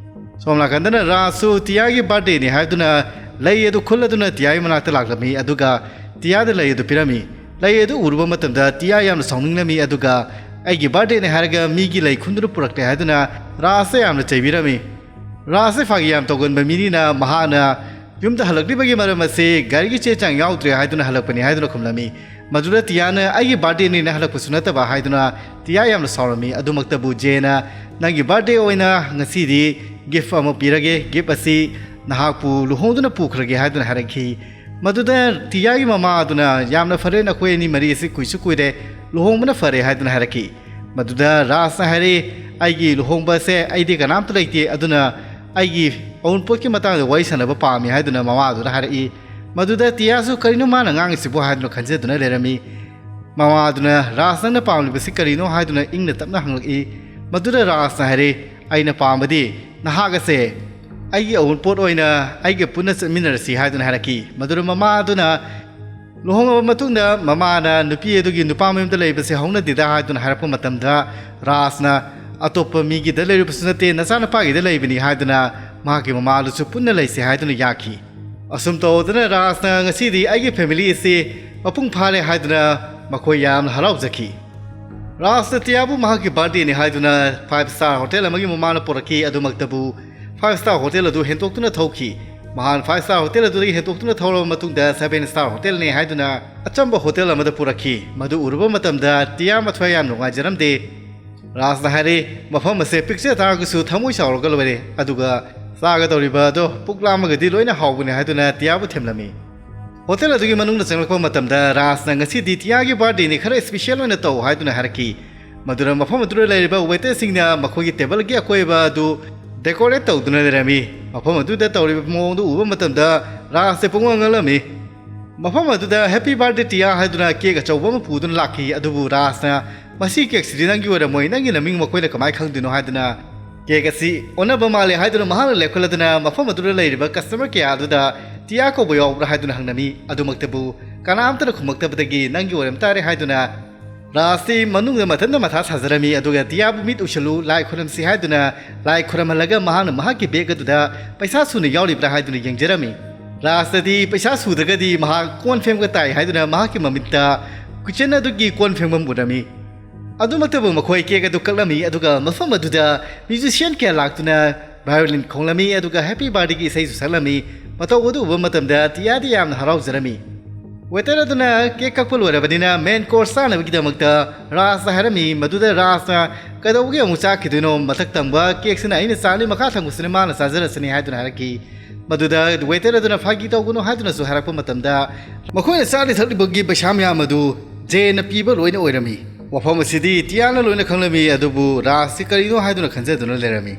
ꯁꯣꯝ ꯅꯥꯀꯟꯗꯅ ꯔꯥꯖꯁꯨ ꯇꯤꯌꯥꯒꯤ birthdayꯅꯤ ꯍꯥꯏꯗꯨꯅ ꯂꯩ ꯑꯗꯨ ꯈꯨꯜꯂꯗꯨꯅ ꯇꯤꯌꯥꯒꯤ ꯃꯅꯥꯛꯇ ꯂꯥꯛꯂꯝꯃꯤ, ꯑꯗꯨꯒ ꯇꯤꯌꯥꯗ ꯂꯩ ꯑꯗꯨ ꯄꯤꯔꯝꯃꯤ꯫ ꯂꯩ ꯑꯗꯨ ꯎꯔꯨꯕ ꯃꯇꯝꯗ ꯇꯤꯌꯥ ꯌꯥꯝꯅ ꯁꯥꯎꯅꯤꯡꯂꯝꯃꯤ, ꯑꯗꯨꯒ "ꯑꯩꯒꯤ birthdayꯅꯤ ꯍꯥꯏꯔꯒ ꯃꯤꯒꯤ ꯂꯩ ꯈꯨꯟꯗꯨꯅ ꯄꯨꯔꯛꯂꯦ" ꯍꯥꯏꯗꯨꯅ ꯔꯥꯖꯇ ꯌꯥꯝꯅ ꯆꯩꯕꯤꯔꯝꯃꯤ꯫ ꯔꯥꯖꯁꯦ ꯐꯥꯒꯤ ꯌꯥꯝ ꯇꯧꯒꯟꯕ ꯃꯤꯅꯤꯅ ꯃꯍꯥꯛꯅ ꯌꯨꯝꯗ ꯍꯜꯂꯛꯂꯤꯕꯒꯤ ꯃꯔꯝ ꯑꯁꯤ ꯒꯥꯔꯤꯒꯤ ꯆꯦ ꯆꯥꯡ ꯌꯥꯎꯗ꯭ꯔꯦ ꯍꯥꯏꯗꯨꯅ ꯍꯜꯂꯛꯄꯅꯤ ꯍꯥꯏꯗꯨꯅ ꯈꯨꯝꯂꯝꯃꯤ꯫ ꯃꯗꯨꯗ ꯇꯤꯌꯥꯅ "ꯑꯩꯒꯤ birthdayꯅꯤꯅ ꯍꯜꯂꯛꯄꯁꯨ ꯅꯠꯇꯕ" ꯍꯥꯏꯗꯨꯅ ꯇꯤꯌꯥ ꯌꯥꯝꯅ ꯁꯥꯎꯔꯝꯃꯤ꯫ ꯑꯗꯨꯃꯛꯇꯕꯨ ꯖꯦꯅ "ꯅꯪꯒꯤ birthday ꯑꯣꯏꯅ ꯉꯁꯤꯗꯤ gift ꯑꯃ ꯄꯤꯔꯒꯦ, gift ꯑꯁꯤ ꯅꯍꯥꯛꯄꯨ ꯂꯨꯍꯣꯡꯗꯨꯅ ꯄꯨꯈ꯭ꯔꯒꯦ" ꯍꯥꯏꯗꯨꯅ ꯍꯥꯏꯔꯛꯈꯤ꯫ ꯃꯗꯨꯗ ꯇꯤꯌꯥꯒꯤ ꯃꯃꯥ ꯑꯗꯨꯅ "ꯌꯥꯝꯅ ꯐꯔꯦ, ꯅꯈꯣꯏ ꯑꯅꯤ ꯃꯔꯤ ꯑꯁꯤ ꯀꯨꯏꯁꯨ ꯀꯨꯏꯔꯦ, ꯂꯨꯍꯣꯡꯕꯅ ꯐꯔꯦ" ꯍꯥꯏꯗꯨꯅ ꯍꯥꯏꯔꯛꯈꯤ꯫ ꯃꯗꯨꯗ ꯔꯥꯖꯅ ꯍꯥꯏꯔꯛꯏ, "ꯑꯩꯒꯤ ꯂꯨꯍꯣꯡꯕ ꯑꯁꯦ ꯑꯩꯗꯤ ꯀꯅꯥꯝꯇ ꯂꯩꯇꯦ, ꯑꯗꯨꯅ ꯑꯩꯒꯤ ꯑꯎꯟꯄꯣꯠꯀꯤ ꯃꯇꯥꯡꯗ ꯋꯥꯔꯤ ꯁꯥꯟꯅꯕ ꯄꯥꯝꯃꯤ" ꯍꯥꯏꯗꯨꯅ ꯃꯃꯥꯗꯨꯗ ꯍꯥꯏꯔꯛꯏ꯫ ꯃꯗꯨꯗ ꯇꯤꯌꯥꯁꯨ "ꯀꯔꯤꯅꯣ ꯃꯥꯅ ꯉꯥꯡꯉꯤꯁꯤꯕꯨ?" ꯍꯥꯏꯗꯨꯅ ꯈꯟꯖꯗꯨꯅ ꯂꯩꯔꯝꯃꯤ꯫ ꯃꯃꯥꯗꯨꯅ, "ꯔꯥꯖ, ꯅꯪꯅ ꯄꯥꯝꯂꯤꯕꯁꯤ ꯀꯔꯤꯅꯣ?" ꯍꯥꯏꯗꯨꯅ ꯏꯪꯅ ꯇꯞꯅ ꯍꯪꯂꯛꯏ꯫ ꯃꯗꯨꯗ ꯔꯥꯖꯅ ꯍꯥꯏꯔꯛꯏ, "ꯑꯩꯅ ꯄꯥꯝꯕꯗꯤ ꯅꯍꯥꯛ ꯑꯁꯦ ꯑꯩꯒꯤ ꯑꯎꯟꯄꯣꯠ ꯑꯣꯏꯅ ꯑꯩꯒ ꯄꯨꯟꯅ ꯆꯠꯃꯤꯟꯅꯔꯁꯤ" ꯍꯥꯏꯗꯨꯅ ꯍꯥꯏꯔꯛꯈꯤ꯫ ꯃꯗꯨꯗ ꯃꯃꯥꯗꯨꯅ, ꯂꯨꯍꯣꯡꯂꯕ ꯃꯇꯨꯡꯗ ꯃꯃꯥꯅ ꯅꯨꯄꯤ ꯑꯗꯨꯒꯤ ꯅꯨꯄꯥ ꯃꯌꯨꯝꯗ ꯂꯩꯕꯁꯦ ꯍꯧꯅꯗꯦꯗ ꯍꯥꯏꯗꯨꯅ ꯍꯥꯏꯔꯛꯄ ꯃꯇꯝꯗ, ꯔꯥꯖꯅ, "ꯑꯇꯣꯞꯄ ꯃꯤꯒꯤꯗ ꯂꯩꯔꯨꯕꯁꯨ ꯅꯠꯇꯦ, ꯅꯆꯥꯅꯨꯄꯥꯒꯤꯗ ꯂꯩꯕꯅꯤ" ꯍꯥꯏꯗꯨꯅ ꯃꯍꯥꯛꯀꯤ ꯃꯃꯥꯗꯨꯁꯨ ꯄꯨꯟꯅ ꯂꯩꯁꯦ ꯍꯥꯏꯗꯨꯅ ꯌꯥꯈꯤ꯫ ꯑꯁꯨꯝ ꯇꯧꯗꯅ ꯔꯥꯖꯅ ꯉꯁꯤꯗꯤ ꯑꯩꯒꯤ family ꯑꯁꯤ ꯃꯄꯨꯡ ꯐꯥꯔꯦ ꯍꯥꯏꯗꯨꯅ ꯃꯈꯣꯏ ꯌꯥꯝꯅ ꯍꯔꯥꯎꯖꯈꯤ꯫ ꯔꯥꯖꯅ ꯇꯤꯌꯥꯕꯨ ꯃꯍꯥꯛꯀꯤ birthdayꯅꯤ ꯍꯥꯏꯗꯨꯅ five star hotel ꯑꯃꯒꯤ ꯃꯃꯥꯡꯗ ꯄꯨꯔꯛꯈꯤ꯫ ꯑꯗꯨꯃꯛꯇꯕꯨ five star hotel ꯑꯗꯨ ꯍꯦꯟꯗꯣꯛꯇꯨꯅ ꯊꯧꯈꯤ꯫ ꯃꯍꯥꯛ five star hotel ꯑꯗꯨꯗꯒꯤ ꯍꯦꯟꯗꯣꯛꯇꯨꯅ ꯊꯧꯔꯕ ꯃꯇꯨꯡꯗ seven star hotelꯅꯤ ꯍꯥꯏꯗꯨꯅ ꯑꯆꯝꯕ hotel ꯑꯃꯗ ꯄꯨꯔꯛꯈꯤ꯫ ꯃꯗꯨ ꯎꯔꯨꯕ ꯃꯇꯝꯗ ꯇꯤꯌꯥ ꯃꯊ꯭ꯋꯥꯏ ꯌꯥꯝ ꯅꯨꯡꯉꯥꯏꯖꯔꯝꯗꯦ꯫ ꯔꯥꯖꯅ ꯍꯥꯏꯔꯦ, "ꯃꯐꯝ ꯑꯁꯦ ꯄꯤꯛꯆ ꯇꯥꯔꯒꯁꯨ ꯊꯃꯣꯏ ꯆꯥꯎꯔꯒ ꯂꯣꯏꯔꯦ, ꯑꯗꯨꯒ ꯆꯥꯒꯗꯧꯔꯤꯕ ꯑꯗꯣ ꯄꯨꯛ ꯂꯥꯝꯃꯒꯗꯤ ꯂꯣꯏꯅ ꯍꯥꯎꯕꯅꯤ" ꯍꯥꯏꯗꯨꯅ ꯇꯤꯌꯥꯕꯨ ꯊꯦꯝꯂꯝꯃꯤ꯫ Hotel ꯑꯗꯨꯒꯤ ꯃꯅꯨꯡꯗ ꯆꯪꯂꯛꯄ ꯃꯇꯝꯗ ꯔꯥꯖꯅ "ꯉꯁꯤꯗꯤ ꯇꯤꯌꯥꯒꯤ birthdayꯅꯤ, ꯈꯔ special ꯑꯣꯏꯅ ꯇꯧ" ꯍꯥꯏꯗꯨꯅ ꯍꯥꯏꯔꯛꯈꯤ꯫ ꯃꯗꯨꯗ ꯃꯐꯝ ꯑꯗꯨꯗ ꯂꯩꯔꯤꯕ waiterꯁꯤꯡꯅ ꯃꯈꯣꯏꯒꯤ tableꯒꯤ ꯑꯀꯣꯏꯕ ꯑꯗꯨ decorate ꯇꯧꯗꯨꯅ ꯂꯩꯔꯝꯃꯤ꯫ ꯃꯐꯝ ꯑꯗꯨꯗ ꯇꯧꯔꯤꯕ ꯃꯑꯣꯡꯗꯨ ꯎꯕ ꯃꯇꯝꯗ ꯔꯥꯖꯁꯦ ꯄꯨꯡꯉꯛ ꯉꯛꯂꯝꯃꯤ꯫ ꯃꯐꯝ ꯑꯗꯨꯗ "Happy birthday ꯇꯤꯌꯥ" ꯍꯥꯏꯗꯨꯅ cake ꯑꯆꯧꯕ ꯑꯃ ꯄꯨꯗꯨꯅ ꯂꯥꯛꯈꯤ꯫ ꯑꯗꯨꯕꯨ ꯔꯥꯖꯅ "ꯃꯁꯤ cakeꯁꯤꯗꯤ ꯅꯪꯒꯤ ꯑꯣꯏꯔꯝꯃꯣꯏ, ꯅꯪꯒꯤ ꯅꯃꯤꯡ ꯃꯈꯣꯏꯅ ꯀꯃꯥꯏꯅ ꯈꯪꯗꯣꯏꯅꯣ?" ꯍꯥꯏꯗꯨꯅ cake ꯑꯁꯤ ꯑꯣꯟꯅꯕ ꯃꯥꯜꯂꯦ ꯍꯥꯏꯗꯨꯅ ꯃꯍꯥꯛꯅ ꯂꯦꯞꯈꯠꯂꯗꯨꯅ ꯃꯐꯝ ꯑꯗꯨꯗ ꯂꯩꯔꯤꯕ customer ꯀꯌꯥ ꯑꯗꯨꯗ "ꯇꯤꯌꯥ ꯀꯧꯕ ꯌꯥꯎꯕ꯭ꯔꯥ?" ꯍꯥꯏꯗꯨꯅ ꯍꯪꯂꯝꯃꯤ꯫ ꯑꯗꯨꯃꯛꯇꯕꯨ ꯀꯅꯥꯝꯇꯅ ꯈꯨꯝꯃꯛꯇꯕꯗꯒꯤ "ꯅꯪꯒꯤ ꯑꯣꯏꯔꯝ ꯇꯥꯔꯦ" ꯍꯥꯏꯗꯨꯅ ꯔꯥꯖꯇꯤ ꯃꯅꯨꯡꯗ ꯃꯊꯟꯇ ꯃꯊꯥ ꯁꯥꯖꯔꯝꯃꯤ꯫ ꯑꯗꯨꯒ "ꯇꯤꯌꯥꯕꯨ ꯃꯤꯠ ꯎꯏꯁꯜꯂꯨ, ꯂꯥꯏ ꯈꯨꯔꯝꯁꯤ" ꯍꯥꯏꯗꯨꯅ ꯂꯥꯏ ꯈꯨꯔꯝꯍꯜꯂꯒ ꯃꯍꯥꯛꯅ ꯃꯍꯥꯛꯀꯤ bag ꯑꯗꯨꯗ ꯄꯩꯁꯥ ꯁꯨꯅ ꯌꯥꯎꯔꯤꯕ꯭ꯔꯥ ꯍꯥꯏꯗꯨꯅ ꯌꯦꯡꯖꯔꯝꯃꯤ꯫ ꯔꯥꯖꯇꯗꯤ ꯄꯩꯁꯥ ꯁꯨꯗ꯭ꯔꯒꯗꯤ ꯃꯍꯥꯛ ꯀꯣꯟ ꯐꯦꯡꯕ ꯇꯥꯏ ꯍꯥꯏꯗꯨꯅ ꯃꯍꯥꯛꯀꯤ ꯃꯃꯤꯠꯇ kitchen ꯑꯗꯨꯒꯤ ꯀꯣꯟ ꯐꯦꯡꯐꯝ ꯎꯔꯝꯃꯤ꯫ ꯑꯗꯨꯃꯛꯇꯕꯨ ꯃꯈꯣꯏ cake ꯑꯗꯨ ꯀꯛꯂꯝꯃꯤ, ꯑꯗꯨꯒ ꯃꯐꯝ ꯑꯗꯨꯗ musician ꯀꯌꯥ ꯂꯥꯛꯇꯨꯅ violin ꯈꯣꯡꯂꯝꯃꯤ, ꯑꯗꯨꯒ Happy birthdayꯒꯤ ꯏꯁꯩꯁꯨ ꯁꯛꯂꯝꯃꯤ꯫ ꯃꯇꯧ ꯑꯗꯨ ꯎꯕ ꯃꯇꯝꯗ ꯇꯤꯌꯥꯗꯤ ꯌꯥꯝꯅ ꯍꯔꯥꯎꯖꯔꯝꯃꯤ꯫ Waiter ꯑꯗꯨꯅ cake ꯀꯛꯄ ꯂꯣꯏꯔꯕꯅꯤꯅ main course ꯆꯥꯅꯕꯒꯤꯗꯃꯛꯇ ꯔꯥꯖꯇ ꯍꯥꯏꯔꯝꯃꯤ꯫ ꯃꯗꯨꯗ ꯔꯥꯖꯅ "ꯀꯩꯗꯧꯕꯒꯤ ꯑꯃꯨꯛ ꯆꯥꯈꯤꯗꯣꯏꯅꯣ? ꯃꯊꯛ ꯊꯪꯕ cakeꯁꯤꯅ ꯑꯩꯅ ꯆꯥꯅꯤ, ꯃꯈꯥ ꯊꯪꯕꯁꯤꯅ ꯃꯥꯅ ꯆꯥꯖꯔꯁꯅꯤ" ꯍꯥꯏꯗꯨꯅ ꯍꯥꯏꯔꯛꯈꯤ꯫ ꯃꯗꯨꯗ waiter ꯑꯗꯨꯅ "ꯐꯥꯒꯤ ꯇꯧꯒꯅꯨ" ꯍꯥꯏꯗꯨꯅꯁꯨ ꯍꯥꯏꯔꯛꯄ ꯃꯇꯝꯗ ꯃꯈꯣꯏꯅ ꯆꯥꯔꯤ ꯊꯛꯂꯤꯕꯒꯤ ꯄꯩꯁꯥ ꯃꯌꯥꯝ ꯑꯗꯨ ꯖꯦꯅ ꯄꯤꯕ ꯂꯣꯏꯅ ꯑꯣꯏꯔꯝꯃꯤ꯫ ꯋꯥꯐꯝ ꯑꯁꯤꯗꯤ ꯇꯤꯌꯥꯅ ꯂꯣꯏꯅ ꯈꯪꯂꯝꯃꯤ, ꯑꯗꯨꯕꯨ ꯔꯥꯖꯁꯤ ꯀꯔꯤꯅꯣ ꯍꯥꯏꯗꯨꯅ ꯈꯟꯖꯗꯨꯅ ꯂꯩꯔꯝꯃꯤ꯫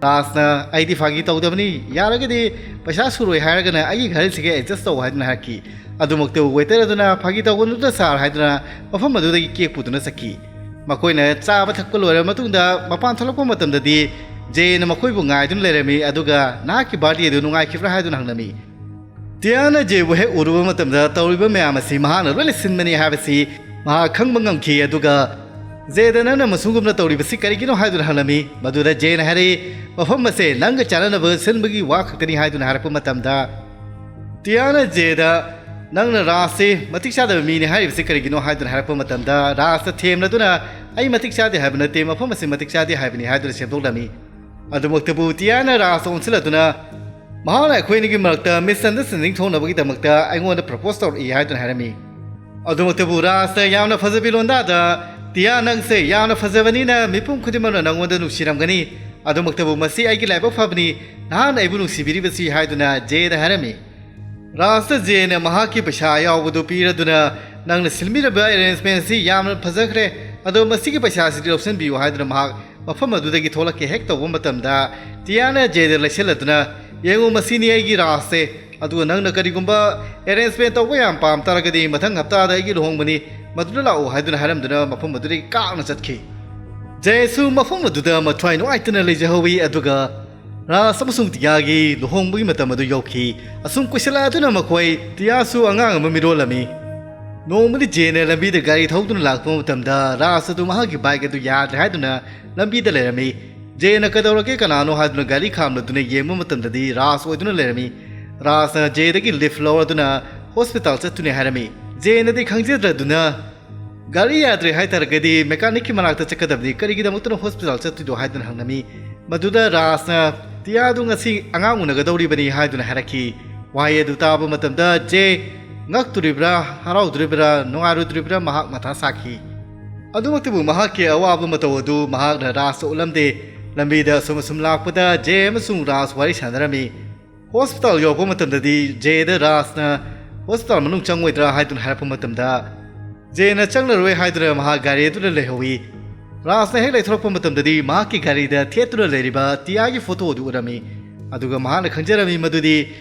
ꯔꯥꯖꯅ "ꯑꯩꯗꯤ ꯐꯥꯒꯤ ꯇꯧꯗꯕꯅꯤ, ꯌꯥꯔꯒꯗꯤ ꯄꯩꯁꯥ ꯁꯨꯔꯣꯏ ꯍꯥꯏꯔꯒꯅ ꯑꯩꯒꯤ ꯘꯔꯤꯁꯤꯒ adjust ꯇꯧ" ꯍꯥꯏꯗꯨꯅ ꯍꯥꯏꯔꯛꯈꯤ꯫ ꯑꯗꯨꯃꯛꯇꯕꯨ waiter ꯑꯗꯨꯅ "ꯐꯥꯒꯤ ꯇꯧꯒꯅꯨꯗ sir" ꯍꯥꯏꯗꯨꯅ ꯃꯐꯝ ꯑꯗꯨꯗꯒꯤ cake ꯄꯨꯗꯨꯅ ꯆꯠꯈꯤ꯫ ꯃꯈꯣꯏꯅ ꯆꯥꯕ ꯊꯛꯄ ꯂꯣꯏꯔꯕ ꯃꯇꯨꯡꯗ ꯃꯄꯥꯟ ꯊꯣꯛꯂꯛꯄ ꯃꯇꯝꯗꯗꯤ ꯖꯦꯅ ꯃꯈꯣꯏꯕꯨ ꯉꯥꯏꯗꯨꯅ ꯂꯩꯔꯝꯃꯤ, ꯑꯗꯨꯒ "ꯅꯍꯥꯛꯀꯤ birthday ꯑꯗꯨ ꯅꯨꯡꯉꯥꯏꯈꯤꯕ꯭ꯔꯥ?" ꯍꯥꯏꯗꯨꯅ ꯍꯪꯂꯝꯃꯤ꯫ ꯇꯤꯌꯥꯅ ꯖꯦꯕꯨ ꯍꯦꯛ ꯎꯔꯨꯕ ꯃꯇꯝꯗ ꯇꯧꯔꯤꯕ ꯃꯌꯥꯝ ꯑꯁꯤ ꯃꯍꯥꯛꯅ ꯂꯣꯏꯅ ꯁꯤꯟꯕꯅꯤ ꯍꯥꯏꯕꯁꯤ ꯃꯍꯥꯛ ꯈꯪꯕ ꯉꯝꯈꯤ꯫ ꯑꯗꯨꯒ ꯖꯦꯗ "ꯅꯪꯅ ꯃꯁꯨꯝꯒꯨꯝꯅ ꯇꯧꯔꯤꯕꯁꯤ ꯀꯔꯤꯒꯤꯅꯣ?" ꯍꯥꯏꯗꯨꯅ ꯍꯪꯂꯝꯃꯤ꯫ ꯃꯗꯨꯗ ꯖꯦꯅ ꯍꯥꯏꯔꯛꯏ, "ꯃꯐꯝ ꯑꯁꯦ ꯅꯪꯒ ꯆꯥꯟꯅꯅꯕ ꯁꯤꯟꯕꯒꯤ ꯋꯥ ꯈꯛꯇꯅꯤ" ꯍꯥꯏꯗꯨꯅ ꯍꯥꯏꯔꯛꯄ ꯃꯇꯝꯗ ꯇꯤꯌꯥꯅ ꯖꯦꯗ, "ꯅꯪꯅ ꯔꯥꯖꯁꯤ ꯃꯇꯤꯛ ꯆꯥꯗꯕ ꯃꯤꯅꯤ ꯍꯥꯏꯔꯤꯕꯁꯤ ꯀꯔꯤꯒꯤꯅꯣ?" ꯍꯥꯏꯗꯨꯅ ꯍꯥꯏꯔꯛꯄ ꯃꯇꯝꯗ, ꯔꯥꯖꯇ ꯊꯦꯝꯂꯗꯨꯅ, "ꯑꯩ ꯃꯇꯤꯛ ꯆꯥꯗꯦ ꯍꯥꯏꯕ ꯅꯠꯇꯦ, ꯃꯐꯝ ꯑꯁꯤ ꯃꯇꯤꯛ ꯆꯥꯗꯦ ꯍꯥꯏꯕꯅꯤ" ꯍꯥꯏꯗꯨꯅ ꯁꯦꯝꯗꯣꯛꯂꯝꯃꯤ꯫ ꯑꯗꯨꯃꯛꯇꯕꯨ ꯇꯤꯌꯥꯅ ꯔꯥꯖꯇ ꯑꯣꯟꯁꯤꯜꯂꯗꯨꯅ, "ꯃꯍꯥꯛꯅ ꯑꯩꯈꯣꯏ ꯑꯅꯤꯒꯤ ꯃꯔꯛꯇ misunderstanding ꯊꯣꯛꯅꯕꯒꯤꯗꯃꯛꯇ ꯑꯩꯉꯣꯟꯗ propose ꯇꯧꯔꯛꯏ" ꯍꯥꯏꯗꯨꯅ ꯍꯥꯏꯔꯝꯃꯤ꯫ ꯑꯗꯨꯃꯛꯇꯕꯨ ꯔꯥꯖꯅ ꯌꯥꯝꯅ ꯐꯖꯕꯤ ꯂꯣꯟꯗꯥꯗ, "ꯇꯤꯌꯥ, ꯅꯪꯁꯦ ꯌꯥꯝꯅ ꯐꯖꯕꯅꯤꯅ ꯃꯤꯄꯨꯝ ꯈꯨꯗꯤꯡꯃꯛꯅ ꯅꯪꯉꯣꯟꯗ ꯅꯨꯡꯁꯤꯔꯝꯒꯅꯤ꯫ ꯑꯗꯨꯃꯛꯇꯕꯨ ꯃꯁꯤ ꯑꯩꯒꯤ ꯂꯥꯏꯕꯛ ꯐꯕꯅꯤ, ꯅꯍꯥꯛꯅ ꯑꯩꯕꯨ ꯅꯨꯡꯁꯤꯕꯤꯔꯤꯕꯁꯤ" ꯍꯥꯏꯗꯨꯅ ꯖꯦꯗ ꯍꯥꯏꯔꯝꯃꯤ꯫ ꯔꯥꯖꯇ ꯖꯦꯅ ꯃꯍꯥꯛꯀꯤ ꯄꯩꯁꯥ ꯑꯌꯥꯎꯕꯗꯨ ꯄꯤꯔꯗꯨꯅ, "ꯅꯪꯅ ꯁꯤꯟꯕꯤꯔꯕ arrangement ꯑꯁꯤ ꯌꯥꯝꯅ ꯐꯖꯈ꯭ꯔꯦ, ꯑꯗꯣ ꯃꯁꯤꯒꯤ ꯄꯩꯁꯥꯁꯤꯗꯤ ꯂꯧꯁꯤꯟꯕꯤꯌꯨ" ꯍꯥꯏꯗꯨꯅ ꯃꯍꯥꯛ ꯃꯐꯝ ꯑꯗꯨꯗꯒꯤ ꯊꯣꯛꯂꯛꯀꯦ ꯍꯦꯛ ꯇꯧꯕ ꯃꯇꯝꯗ, ꯇꯤꯌꯥꯅ ꯖꯦꯗ ꯂꯩꯁꯤꯜꯂꯗꯨꯅ, "ꯌꯦꯡꯉꯨ, ꯃꯁꯤꯅꯤ ꯑꯩꯒꯤ ꯔꯥꯖꯁꯦ, ꯑꯗꯨꯒ ꯅꯪꯅ ꯀꯔꯤꯒꯨꯝꯕ arrangement ꯇꯧꯕ ꯌꯥꯝ ꯄꯥꯝ ꯇꯥꯔꯒꯗꯤ ꯃꯊꯪ ꯍꯞꯇꯥꯗ ꯑꯩꯒꯤ ꯂꯨꯍꯣꯡꯕꯅꯤ, ꯃꯗꯨꯗ ꯂꯥꯛꯎ" ꯍꯥꯏꯗꯨꯅ ꯍꯥꯏꯔꯝꯗꯨꯅ ꯃꯐꯝ ꯑꯗꯨꯗꯒꯤ ꯀꯥꯞꯅ ꯆꯠꯈꯤ꯫ ꯖꯦꯁꯨ ꯃꯐꯝ ꯑꯗꯨꯗ ꯃꯊ꯭ꯋꯥꯏ ꯅꯨꯡꯉꯥꯏꯇꯅ ꯂꯩꯖꯍꯧꯋꯤ, ꯑꯗꯨꯒ ꯔꯥꯖ ꯑꯃꯁꯨꯡ ꯇꯤꯌꯥꯒꯤ ꯂꯨꯍꯣꯡꯕꯒꯤ ꯃꯇꯝ ꯑꯗꯨ ꯌꯧꯈꯤ꯫ ꯑꯁꯨꯝ ꯀꯨꯏꯁꯜꯂꯛꯑꯗꯨꯅ ꯃꯈꯣꯏ, ꯇꯤꯌꯥꯁꯨ ꯑꯉꯥꯡ ꯑꯃ ꯃꯤꯔꯣꯜꯂꯝꯃꯤ꯫ ꯅꯣꯡꯃꯗꯤ ꯖꯦꯅ ꯂꯝꯕꯤꯗ ꯒꯥꯔꯤ ꯊꯧꯗꯨꯅ ꯂꯥꯛꯄ ꯃꯇꯝꯗ ꯔꯥꯖ ꯑꯗꯨ ꯃꯍꯥꯛꯀꯤ bike ꯑꯗꯨ ꯌꯥꯗ꯭ꯔꯦ ꯍꯥꯏꯗꯨꯅ ꯂꯝꯕꯤꯗ ꯂꯩꯔꯝꯃꯤ꯫ ꯖꯦꯅ "ꯀꯩꯗꯧꯔꯒꯦ, ꯀꯅꯥꯅꯣ?" ꯍꯥꯏꯗꯨꯅ ꯒꯥꯔꯤ ꯈꯥꯝꯂꯗꯨꯅ ꯌꯦꯡꯕ ꯃꯇꯝꯗꯗꯤ ꯔꯥꯖ ꯑꯣꯏꯗꯨꯅ ꯂꯩꯔꯝꯃꯤ꯫ ꯔꯥꯖꯅ ꯖꯦꯗꯒꯤ lift ꯂꯧꯔꯗꯨꯅ hospital ꯆꯠꯇꯨꯅꯦ ꯍꯥꯏꯔꯝꯃꯤ꯫ ꯖꯦꯅꯗꯤ ꯈꯪꯖꯗ꯭ꯔꯗꯨꯅ, "ꯒꯥꯔꯤ ꯌꯥꯗ꯭ꯔꯦ ꯍꯥꯏꯇꯥꯔꯒꯗꯤ mechanicꯀꯤ ꯃꯅꯥꯛꯇ ꯆꯠꯀꯗꯕꯅꯤ, ꯀꯔꯤꯒꯤꯗꯃꯛꯇꯅꯣ hospital ꯆꯠꯇꯣꯏꯗꯣ?" ꯍꯥꯏꯗꯨꯅ ꯍꯪꯂꯝꯃꯤ꯫ ꯃꯗꯨꯗ ꯔꯥꯖꯅ, "ꯇꯤꯌꯥꯗꯨ ꯉꯁꯤ ꯑꯉꯥꯡ ꯎꯅꯒꯗꯧꯔꯤꯕꯅꯤ" ꯍꯥꯏꯗꯨꯅ ꯍꯥꯏꯔꯛꯈꯤ꯫ ꯋꯥꯍꯩ ꯑꯗꯨ ꯇꯥꯕ ꯃꯇꯝꯗ ꯖꯦ ꯉꯛꯇꯣꯔꯤꯕ꯭ꯔꯥ, ꯍꯔꯥꯎꯗꯣꯔꯤꯕ꯭ꯔꯥ, ꯅꯨꯡꯉꯥꯏꯔꯣꯏꯗꯣꯔꯤꯕ꯭ꯔꯥ ꯃꯍꯥꯛ ꯃꯊꯥ ꯁꯥꯈꯤ꯫ ꯑꯗꯨꯃꯛꯇꯕꯨ ꯃꯍꯥꯛꯀꯤ ꯑꯋꯥꯕ ꯃꯇꯧ ꯑꯗꯨ ꯃꯍꯥꯛꯅ ꯔꯥꯖꯇ ꯎꯠꯂꯝꯗꯦ꯫ ꯂꯝꯕꯤꯗ ꯑꯁꯨꯝ ꯑꯁꯨꯝ ꯂꯥꯛꯄꯗ ꯖꯦ ꯑꯃꯁꯨꯡ ꯔꯥꯖ ꯋꯥꯔꯤ ꯁꯥꯟꯅꯔꯝꯃꯤ꯫ Hospital ꯌꯧꯔꯛꯄ ꯃꯇꯝꯗꯗꯤ ꯖꯦꯗ ꯔꯥꯖꯅ hospital ꯃꯅꯨꯡ ꯆꯪꯉꯣꯏꯗ꯭ꯔꯥ ꯍꯥꯏꯗꯨꯅ ꯍꯥꯏꯔꯛꯄ ꯃꯇꯝꯗ, ꯖꯦꯅ ꯆꯪꯂꯔꯣꯏ ꯍꯥꯏꯗꯨꯅ ꯃꯍꯥꯛ ꯒꯥꯔꯤ ꯑꯗꯨꯗ ꯂꯩꯍꯧꯏ꯫ ꯔꯥꯖꯅ ꯍꯦꯛ ꯂꯩꯊꯣꯔꯛꯄ ꯃꯇꯝꯗꯗꯤ ꯃꯍꯥꯛꯀꯤ ꯒꯥꯔꯤꯗ ꯊꯦꯠꯇꯨꯅ ꯂꯩꯔꯤꯕ ꯇꯤꯌꯥꯒꯤ photo ꯑꯗꯨ ꯎꯔꯝꯃꯤ꯫ ꯑꯗꯨꯒ ꯃꯍꯥꯛꯅ ꯈꯪꯖꯔꯝꯃꯤ ꯃꯗꯨꯗꯤ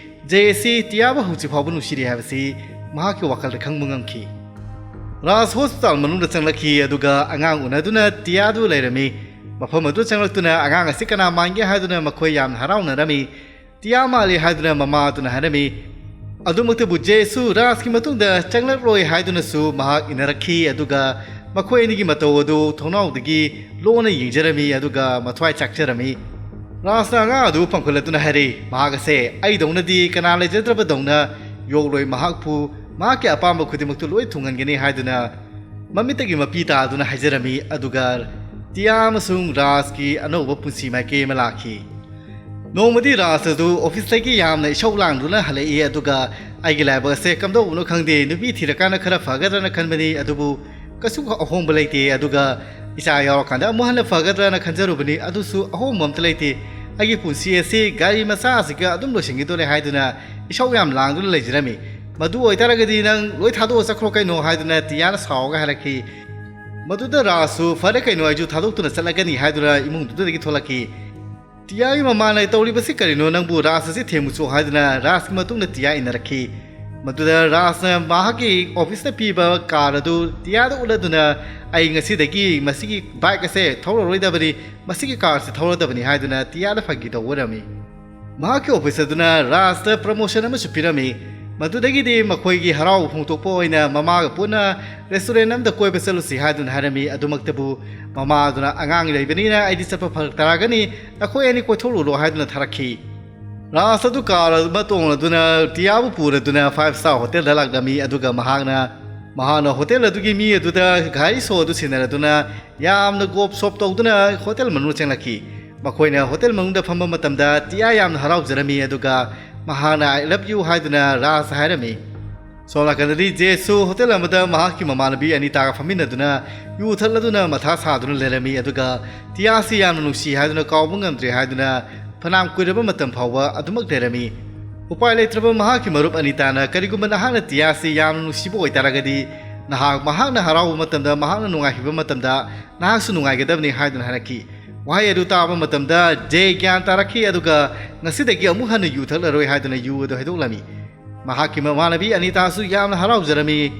ꯖꯦ ꯑꯁꯤ ꯇꯤꯌꯥꯕꯨ ꯍꯧꯖꯤꯛ ꯐꯥꯎꯕ ꯅꯨꯡꯁꯤꯔꯤ ꯍꯥꯏꯕꯁꯤ ꯃꯍꯥꯛꯀꯤ ꯋꯥꯈꯜꯗ ꯈꯪꯕ ꯉꯝꯈꯤ꯫ ꯔꯥꯖ hospital ꯃꯅꯨꯡꯗ ꯆꯪꯂꯛꯈꯤ, ꯑꯗꯨꯒ ꯑꯉꯥꯡ ꯎꯅꯗꯨꯅ ꯇꯤꯌꯥꯗꯨ ꯂꯩꯔꯝꯃꯤ꯫ ꯃꯐꯝ ꯑꯗꯨ ꯆꯪꯂꯛꯇꯨꯅ, "ꯑꯉꯥꯡ ꯑꯁꯤ ꯀꯅꯥ ꯃꯥꯟꯒꯦ?" ꯍꯥꯏꯗꯨꯅ ꯃꯈꯣꯏ ꯌꯥꯝꯅ ꯍꯔꯥꯎꯅꯔꯝꯃꯤ꯫ "ꯇꯤꯌꯥ ꯃꯥꯜꯂꯤ" ꯍꯥꯏꯗꯨꯅ ꯃꯃꯥ ꯑꯗꯨꯅ ꯍꯥꯏꯔꯝꯃꯤ꯫ ꯑꯗꯨꯃꯛꯇꯕꯨ ꯖꯦꯁꯨ ꯔꯥꯖꯀꯤ ꯃꯇꯨꯡꯗ ꯆꯪꯂꯛꯂꯣꯏ ꯍꯥꯏꯗꯨꯅꯁꯨ ꯃꯍꯥꯛ ꯏꯟꯅꯔꯛꯈꯤ, ꯑꯗꯨꯒ ꯃꯈꯣꯏ ꯑꯅꯤꯒꯤ ꯃꯇꯧ ꯑꯗꯨ ꯊꯣꯡꯅꯥꯎꯗꯒꯤ ꯂꯣꯟꯅ ꯌꯦꯡꯖꯔꯝꯃꯤ, ꯑꯗꯨꯒ ꯃꯊ꯭ꯋꯥꯏ ꯆꯥꯛꯆꯔꯝꯃꯤ꯫ ꯔꯥꯖꯅ ꯑꯉꯥꯡ ꯑꯗꯨ ꯄꯥꯡꯈꯠꯂꯗꯨꯅ ꯍꯥꯏꯔꯛꯏ, ꯃꯍꯥꯛ ꯑꯁꯦ ꯑꯩꯗꯧꯅꯗꯤ ꯀꯅꯥ ꯂꯩꯖꯗ꯭ꯔꯕꯗꯧꯅ ꯌꯣꯛꯂꯣꯏ, ꯃꯍꯥꯛꯄꯨ ꯃꯍꯥꯛꯀꯤ ꯑꯄꯥꯝꯕ ꯈꯨꯗꯤꯡꯃꯛꯇꯨ ꯂꯣꯏ ꯊꯨꯡꯍꯟꯒꯅꯤ ꯍꯥꯏꯗꯨꯅ ꯃꯃꯤꯠꯇꯒꯤ ꯃꯄꯤ ꯇꯥꯗꯨꯅ ꯍꯥꯏꯖꯔꯝꯃꯤ꯫ ꯑꯗꯨꯒ ꯇꯤꯌꯥ ꯑꯃꯁꯨꯡ ꯔꯥꯖꯀꯤ ꯑꯅꯧꯕ ꯄꯨꯟꯁꯤ ꯃꯥꯏꯀꯩ ꯑꯃ ꯂꯥꯛꯈꯤ꯫ ꯅꯣꯡꯃꯗꯤ ꯔꯥꯖ ꯑꯗꯨ ꯑꯣꯐꯤꯁꯇꯒꯤ ꯌꯥꯝꯅ ꯏꯁꯧ ꯂꯥꯡꯗꯨꯅ ꯍꯜꯂꯛꯏ, ꯑꯗꯨꯒ "ꯑꯩꯒꯤ ꯂꯥꯏꯕꯛ ꯑꯁꯦ ꯀꯝꯗꯧꯕꯅꯣ ꯈꯪꯗꯦ, ꯅꯨꯄꯤ ꯊꯤꯔꯀꯥꯟꯗ ꯈꯔ ꯐꯒꯗ꯭ꯔꯅ ꯈꯟꯕꯅꯤ, ꯑꯗꯨꯕꯨ ꯀꯩꯁꯨ ꯑꯍꯣꯡꯕ ꯂꯩꯇꯦ, ꯑꯗꯨꯒ ꯏꯆꯥ ꯌꯥꯎꯔꯀꯥꯟꯗ ꯑꯃꯨꯛ ꯍꯟꯅ ꯐꯒꯗ꯭ꯔꯅ ꯈꯟꯖꯔꯨꯕꯅꯤ, ꯑꯗꯨꯁꯨ ꯑꯍꯣꯡꯕ ꯑꯝꯇ ꯂꯩꯇꯦ꯫ ꯑꯩꯒꯤ ꯄꯨꯟꯁꯤ ꯑꯁꯤ ꯒꯥꯔꯤ ꯃꯆꯥ ꯑꯁꯤꯒ ꯑꯗꯨꯝ ꯂꯣꯏꯁꯤꯟꯈꯤꯗꯣꯔꯦ" ꯍꯥꯏꯗꯨꯅ ꯏꯁꯧ ꯌꯥꯝ ꯂꯥꯡꯗꯨꯅ ꯂꯩꯖꯔꯝꯃꯤ꯫ "ꯃꯗꯨ ꯑꯣꯏꯇꯥꯔꯒꯗꯤ ꯅꯪ ꯂꯣꯏ ꯊꯥꯗꯣꯛꯑ ꯆꯠꯈ꯭ꯔꯣ ꯀꯩꯅꯣ" ꯍꯥꯏꯗꯨꯅ ꯇꯤꯌꯥꯅ ꯁꯥꯎꯔꯒ ꯍꯥꯏꯔꯛꯈꯤ꯫ ꯃꯗꯨꯗ ꯔꯥꯖꯁꯨ "ꯐꯔꯦ ꯀꯩꯅꯣ, ꯑꯩꯁꯨ ꯊꯥꯗꯣꯛꯇꯨꯅ ꯆꯠꯂꯒꯅꯤ" ꯍꯥꯏꯗꯨꯅ ꯏꯃꯨꯡꯗꯨꯗꯒꯤ ꯊꯣꯛꯂꯛꯈꯤ꯫ ꯇꯤꯌꯥꯒꯤ ꯃꯃꯥꯅ "ꯇꯧꯔꯤꯕꯁꯤ ꯀꯔꯤꯅꯣ? ꯅꯪꯕꯨ ꯔꯥꯖ ꯑꯁꯤ ꯊꯦꯝꯃꯨꯆꯣ" ꯍꯥꯏꯗꯨꯅ ꯔꯥꯖꯀꯤ ꯃꯇꯨꯡꯗ ꯇꯤꯌꯥ ꯏꯟꯅꯔꯛꯈꯤ꯫ ꯃꯗꯨꯗ ꯔꯥꯖꯅ ꯃꯍꯥꯛꯀꯤ ꯑꯣꯐꯤꯁꯇ ꯄꯤꯕ ꯀꯥꯔ ꯑꯗꯨ ꯇꯤꯌꯥꯗ ꯎꯠꯂꯗꯨꯅ, "ꯑꯩ ꯉꯁꯤꯗꯒꯤ ꯃꯁꯤꯒꯤ ꯕꯥꯏꯛ ꯑꯁꯦ ꯊꯧꯔꯔꯣꯏꯗꯕꯅꯤ, ꯃꯁꯤꯒꯤ ꯀꯥꯔꯁꯤ ꯊꯧꯔꯗꯕꯅꯤ" ꯍꯥꯏꯗꯨꯅ ꯇꯤꯌꯥꯗ ꯐꯥꯒꯤ ꯇꯧꯕ ꯑꯣꯏꯔꯝꯃꯤ꯫ ꯃꯍꯥꯛꯀꯤ ꯑꯣꯐꯤꯁ ꯑꯗꯨꯅ ꯔꯥꯖꯇ ꯄ꯭ꯔꯃꯣꯁꯟ ꯑꯃꯁꯨ ꯄꯤꯔꯝꯃꯤ꯫ ꯃꯗꯨꯗꯒꯤꯗꯤ ꯃꯈꯣꯏꯒꯤ ꯍꯔꯥꯎꯕ ꯐꯣꯡꯗꯣꯛꯄ ꯑꯣꯏꯅ ꯃꯃꯥꯒ ꯄꯨꯟꯅ ꯔꯦꯁꯇꯨꯔꯦꯟ ꯑꯃꯗ ꯀꯣꯏꯕ ꯆꯠꯂꯨꯁꯤ ꯍꯥꯏꯗꯨꯅ ꯍꯥꯏꯔꯝꯃꯤ꯫ ꯑꯗꯨꯃꯛꯇꯕꯨ ꯃꯃꯥꯗꯨꯅ "ꯑꯉꯥꯡ ꯂꯩꯕꯅꯤꯅ ꯑꯩꯗꯤ ꯆꯠꯄ ꯐꯔꯛ ꯇꯥꯔꯒꯅꯤ, ꯅꯈꯣꯏ ꯑꯅꯤ ꯀꯣꯏꯊꯣꯛꯂꯨꯔꯣ" ꯍꯥꯏꯗꯨꯅ ꯊꯥꯔꯛꯈꯤ꯫ ꯔꯥꯖ ꯑꯗꯨ ꯀꯥꯔ ꯑꯃ ꯇꯣꯡꯂꯗꯨꯅ ꯇꯤꯌꯥꯕꯨ ꯄꯨꯔꯗꯨꯅ ꯐꯥꯏꯚ ꯁ꯭ꯇꯥꯔ ꯍꯣꯇꯦꯜꯗ ꯂꯥꯛꯂꯝꯃꯤ꯫ ꯑꯗꯨꯒ ꯃꯍꯥꯛꯅ, ꯃꯍꯥꯛꯅ ꯍꯣꯇꯦꯜ ꯑꯗꯨꯒꯤ ꯃꯤ ꯑꯗꯨꯗ ꯒꯥꯔꯤ ꯁꯣ ꯑꯗꯨ ꯁꯤꯟꯅꯔꯗꯨꯅ ꯌꯥꯝꯅ ꯒꯣꯞ ꯁꯣꯞ ꯇꯧꯗꯨꯅ ꯍꯣꯇꯦꯜ ꯃꯅꯨꯡꯗ ꯆꯪꯂꯛꯈꯤ꯫ ꯃꯈꯣꯏꯅ ꯍꯣꯇꯦꯜ ꯃꯅꯨꯡꯗ ꯐꯝꯕ ꯃꯇꯝꯗ ꯇꯤꯌꯥ ꯌꯥꯝꯅ ꯍꯔꯥꯎꯖꯔꯝꯃꯤ, ꯑꯗꯨꯒ ꯃꯍꯥꯛꯅ "I love you" ꯍꯥꯏꯗꯨꯅ ꯔꯥꯖ ꯍꯥꯏꯔꯝꯃꯤ꯫ ꯁꯣꯝ ꯅꯥꯀꯟꯗꯗꯤ ꯖꯦꯁꯨ ꯍꯣꯇꯦꯜ ꯑꯃꯗ ꯃꯍꯥꯛꯀꯤ ꯃꯃꯥꯟꯅꯕꯤ ꯑꯅꯤꯇꯥꯒ ꯐꯝꯃꯤꯟꯅꯗꯨꯅ ꯌꯨ ꯊꯛꯂꯗꯨꯅ ꯃꯊꯥ ꯁꯥꯗꯨꯅ ꯂꯩꯔꯝꯃꯤ, ꯑꯗꯨꯒ ꯇꯤꯌꯥꯁꯤ ꯌꯥꯝꯅ ꯅꯨꯡꯁꯤ ꯍꯥꯏꯗꯨꯅ ꯀꯥꯎꯕ ꯉꯝꯗ꯭ꯔꯦ ꯍꯥꯏꯗꯨꯅ ꯐꯅꯌꯥꯝ ꯀꯨꯏꯔꯕ ꯃꯇꯝ ꯐꯥꯎꯕ ꯑꯗꯨꯃꯛ ꯂꯩꯔꯝꯃꯤ꯫ ꯎꯄꯥꯏ ꯂꯩꯇ꯭ꯔꯕ ꯃꯍꯥꯛꯀꯤ ꯃꯔꯨꯞ ꯑꯅꯤꯇꯥꯅ, "ꯀꯔꯤꯒꯨꯝꯕ ꯅꯍꯥꯛꯅ ꯇꯤꯌꯥꯁꯤ ꯌꯥꯝꯅ ꯅꯨꯡꯁꯤꯕ ꯑꯣꯏꯇꯥꯔꯒꯗꯤ, ꯅꯍꯥꯛ ꯃꯍꯥꯛꯅ ꯍꯔꯥꯎꯕ ꯃꯇꯝꯗ, ꯃꯍꯥꯛꯅ ꯅꯨꯡꯉꯥꯏꯈꯤꯕ ꯃꯇꯝꯗ ꯅꯍꯥꯛꯁꯨ ꯅꯨꯡꯉꯥꯏꯒꯗꯕꯅꯤ" ꯍꯥꯏꯗꯨꯅ ꯍꯥꯏꯔꯛꯈꯤ꯫ ꯋꯥꯍꯩ ꯑꯗꯨ ꯇꯥꯕ ꯃꯇꯝꯗ ꯖꯦ ꯒ꯭ꯌꯥꯟ ꯇꯥꯔꯛꯈꯤ, ꯑꯗꯨꯒ ꯉꯁꯤꯗꯒꯤ ꯑꯃꯨꯛ ꯍꯟꯅ ꯌꯨ ꯊꯛꯂꯔꯣꯏ ꯍꯥꯏꯗꯨꯅ ꯌꯨ ꯑꯗꯨ ꯍꯩꯗꯣꯛꯂꯝꯃꯤ꯫ ꯃꯍꯥꯛꯀꯤ ꯃꯃꯥꯟꯅꯕꯤ ꯑꯅꯤꯇꯥꯁꯨ ꯌꯥꯝꯅ ꯍꯔꯥꯎꯖꯔꯝꯃꯤ꯫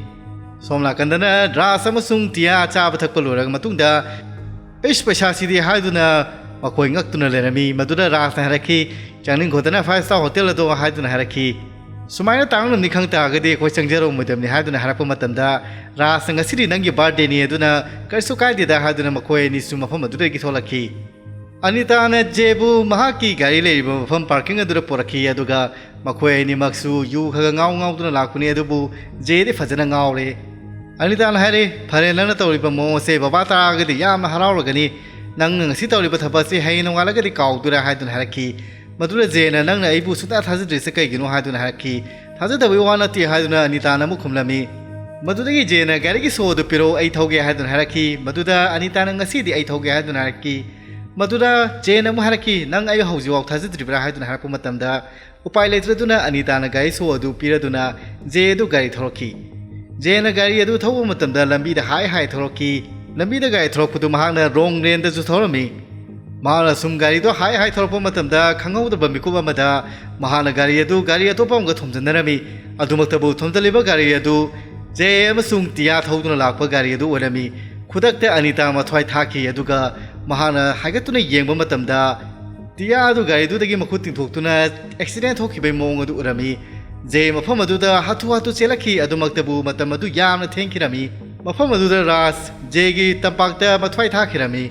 ꯁꯣꯝ ꯅꯥꯀꯟꯗꯅ ꯔꯥꯖ ꯑꯃꯁꯨꯡ ꯇꯤꯌꯥ ꯆꯥꯕ ꯊꯛꯄ ꯂꯣꯏꯔꯕ ꯃꯇꯨꯡꯗ, "ꯏꯁ, ꯄꯩꯁꯥꯁꯤꯗꯤ" ꯍꯥꯏꯗꯨꯅ ꯃꯈꯣꯏ ꯉꯛꯇꯨꯅ ꯂꯩꯔꯝꯃꯤ꯫ ꯃꯗꯨꯗ ꯔꯥꯖꯅ ꯍꯥꯏꯔꯛꯈꯤ, "ꯆꯪꯅꯤꯡꯈꯣꯗꯅ ꯐꯥꯏꯚ ꯁ꯭ꯇꯥꯔ ꯍꯣꯇꯦꯜ ꯑꯗꯣ" ꯍꯥꯏꯗꯨꯅ ꯍꯥꯏꯔꯛꯈꯤ꯫ "ꯁꯨꯃꯥꯏꯅ ꯇꯥꯡꯂꯝꯅꯤ ꯈꯪ ꯇꯥꯔꯒꯗꯤ ꯑꯩꯈꯣꯏ ꯆꯪꯖꯔꯝꯃꯣꯏꯗꯕꯅꯤ" ꯍꯥꯏꯗꯨꯅ ꯍꯥꯏꯔꯛꯄ ꯃꯇꯝꯗ, ꯔꯥꯖꯅ "ꯉꯁꯤꯗꯤ ꯅꯪꯒꯤ ꯕꯥꯔꯗꯦꯅꯤ, ꯑꯗꯨꯅ ꯀꯔꯤꯁꯨ ꯀꯥꯏꯗꯦꯗ" ꯍꯥꯏꯗꯨꯅ ꯃꯈꯣꯏ ꯑꯅꯤꯁꯨ ꯃꯐꯝ ꯑꯗꯨꯗꯒꯤ ꯊꯣꯛꯂꯛꯈꯤ꯫ ꯑꯅꯤꯇꯥꯅ ꯖꯦꯕꯨ ꯃꯍꯥꯛꯀꯤ ꯒꯥꯔꯤ ꯂꯩꯔꯤꯕ ꯃꯐꯝ ꯄꯥꯔꯀꯤꯡ ꯑꯗꯨꯗ ꯄꯨꯔꯛꯈꯤ, ꯑꯗꯨꯒ ꯃꯈꯣꯏ ꯑꯅꯤꯃꯛꯁꯨ ꯌꯨ ꯈꯔ ꯉꯥꯎ ꯉꯥꯎꯗꯨꯅ ꯂꯥꯛꯄꯅꯤ, ꯑꯗꯨꯕꯨ ꯖꯦꯗꯤ ꯐꯖꯅ ꯉꯥꯎꯔꯦ꯫ ꯑꯅꯤꯇꯥꯅ ꯍꯥꯏꯔꯦ, "ꯐꯔꯦ, ꯅꯪꯅ ꯇꯧꯔꯤꯕ ꯃꯑꯣꯡ ꯑꯁꯦ ꯕꯕꯥ ꯇꯥꯔꯒꯗꯤ ꯌꯥꯝꯅ ꯍꯔꯥꯎꯔꯒꯅꯤ꯫ ꯅꯪꯅ ꯉꯁꯤ ꯇꯧꯔꯤꯕ ꯊꯕꯛ ꯑꯁꯤ ꯍꯌꯦꯡ ꯅꯣꯡꯉꯥꯜꯂꯒꯗꯤ ꯀꯥꯎꯗꯣꯏꯔꯥ?" ꯍꯥꯏꯗꯨꯅ ꯍꯥꯏꯔꯛꯈꯤ꯫ ꯃꯗꯨꯗ ꯖꯦꯅ, "ꯅꯪꯅ ꯑꯩꯕꯨ ꯁꯨꯡꯊꯥ ꯊꯥꯖꯗ꯭ꯔꯤꯁꯦ ꯀꯩꯒꯤꯅꯣ?" ꯍꯥꯏꯗꯨꯅ ꯍꯥꯏꯔꯛꯈꯤ꯫ "ꯊꯥꯖꯗꯕꯒꯤ ꯋꯥ ꯅꯠꯇꯦ," ꯍꯥꯏꯗꯨꯅ ꯑꯅꯤꯇꯥꯅ ꯑꯃꯨꯛ ꯈꯨꯝꯂꯝꯃꯤ꯫ ꯃꯗꯨꯗꯒꯤ ꯖꯦꯅ, "ꯒꯥꯔꯤꯒꯤ ꯁꯣ ꯑꯗꯨ ꯄꯤꯔꯛꯎ, ꯑꯩ ꯊꯧꯒꯦ," ꯍꯥꯏꯗꯨꯅ ꯍꯥꯏꯔꯛꯈꯤ꯫ ꯃꯗꯨꯗ ꯑꯅꯤꯇꯥꯅ, "ꯉꯁꯤꯗꯤ ꯑꯩ ꯊꯧꯒꯦ," ꯍꯥꯏꯗꯨꯅ ꯍꯥꯏꯔꯛꯈꯤ꯫ ꯃꯗꯨꯗ ꯖꯦꯅ ꯑꯃꯨꯛ ꯍꯥꯏꯔꯛꯈꯤ, "ꯅꯪ ꯑꯩ ꯍꯧꯖꯤꯛꯐꯥꯎ ꯊꯥꯖꯗ꯭ꯔꯤꯕ꯭ꯔꯥ?" ꯍꯥꯏꯗꯨꯅ ꯍꯥꯏꯔꯛꯄ ꯃꯇꯝꯗ, ꯎꯄꯥꯏ ꯂꯩꯇ꯭ꯔꯗꯨꯅ ꯑꯅꯤꯇꯥꯅ ꯒꯥꯔꯤ ꯁꯣ ꯑꯗꯨ ꯄꯤꯔꯗꯨꯅ ꯖꯦ ꯑꯗꯨ ꯒꯥꯔꯤ ꯊꯧꯔꯛꯈꯤ꯫ ꯖꯦꯅ ꯒꯥꯔꯤ ꯑꯗꯨ ꯊꯧꯕ ꯃꯇꯝꯗ ꯂꯝꯕꯤꯗ ꯍꯥꯏ ꯍꯥꯏ ꯊꯧꯔꯛꯈꯤ꯫ ꯂꯝꯕꯤꯗ ꯒꯥꯔꯤ ꯊꯧꯔꯛꯄꯗꯨ ꯃꯍꯥꯛꯅ ꯔꯣꯡ ꯂꯦꯟꯗꯁꯨ ꯊꯧꯔꯝꯃꯤ꯫ ꯃꯍꯥꯛꯅ ꯁꯨꯝ ꯒꯥꯔꯤꯗꯣ ꯍꯥꯏ ꯍꯥꯏ ꯊꯧꯔꯛꯄ ꯃꯇꯝꯗ, ꯈꯪꯍꯧꯗꯕ ꯃꯤꯀꯨꯞ ꯑꯃꯗ ꯃꯍꯥꯛꯅ ꯒꯥꯔꯤ ꯑꯗꯨ ꯒꯥꯔꯤ ꯑꯇꯣꯞꯄ ꯑꯃꯒ ꯊꯣꯝꯖꯤꯟꯅꯔꯝꯃꯤ꯫ ꯑꯗꯨꯃꯛꯇꯕꯨ, ꯊꯣꯝꯖꯤꯜꯂꯤꯕ ꯒꯥꯔꯤ ꯑꯗꯨ ꯖꯦ ꯑꯃꯁꯨꯡ ꯇꯤꯌꯥ ꯊꯧꯗꯨꯅ ꯂꯥꯛꯄ ꯒꯥꯔꯤ ꯑꯗꯨ ꯑꯣꯏꯔꯝꯃꯤ꯫ ꯈꯨꯗꯛꯇ ꯑꯅꯤꯇꯥ ꯃꯊ꯭ꯋꯥꯏ ꯊꯥꯈꯤ, ꯑꯗꯨꯒ ꯃꯍꯥꯛꯅ ꯍꯥꯏꯒꯠꯇꯨꯅ ꯌꯦꯡꯕ ꯃꯇꯝꯗ, ꯇꯤꯌꯥ ꯑꯗꯨ ꯒꯥꯔꯤꯗꯨꯗꯒꯤ ꯃꯈꯨꯠ ꯇꯤꯡꯊꯣꯛꯇꯨꯅ ꯑꯦꯛꯁꯤꯗꯦꯟ ꯊꯣꯛꯈꯤꯕꯒꯤ ꯃꯑꯣꯡ ꯑꯗꯨ ꯎꯔꯝꯃꯤ꯫ ꯖꯦ ꯃꯐꯝ ꯑꯗꯨꯗ ꯍꯥꯊꯨ ꯍꯥꯊꯨ ꯆꯦꯜꯂꯛꯈꯤ, ꯑꯗꯨꯃꯛꯇꯕꯨ ꯃꯇꯝ ꯑꯗꯨ ꯌꯥꯝꯅ ꯊꯦꯡꯈꯤꯔꯝꯃꯤ꯫ ꯃꯐꯝ ꯑꯗꯨꯗ ꯔꯥꯖ ꯖꯦꯒꯤ ꯇꯝꯄꯥꯛꯇ ꯃꯊ꯭ꯋꯥꯏ ꯊꯥꯈꯤꯔꯝꯃꯤ꯫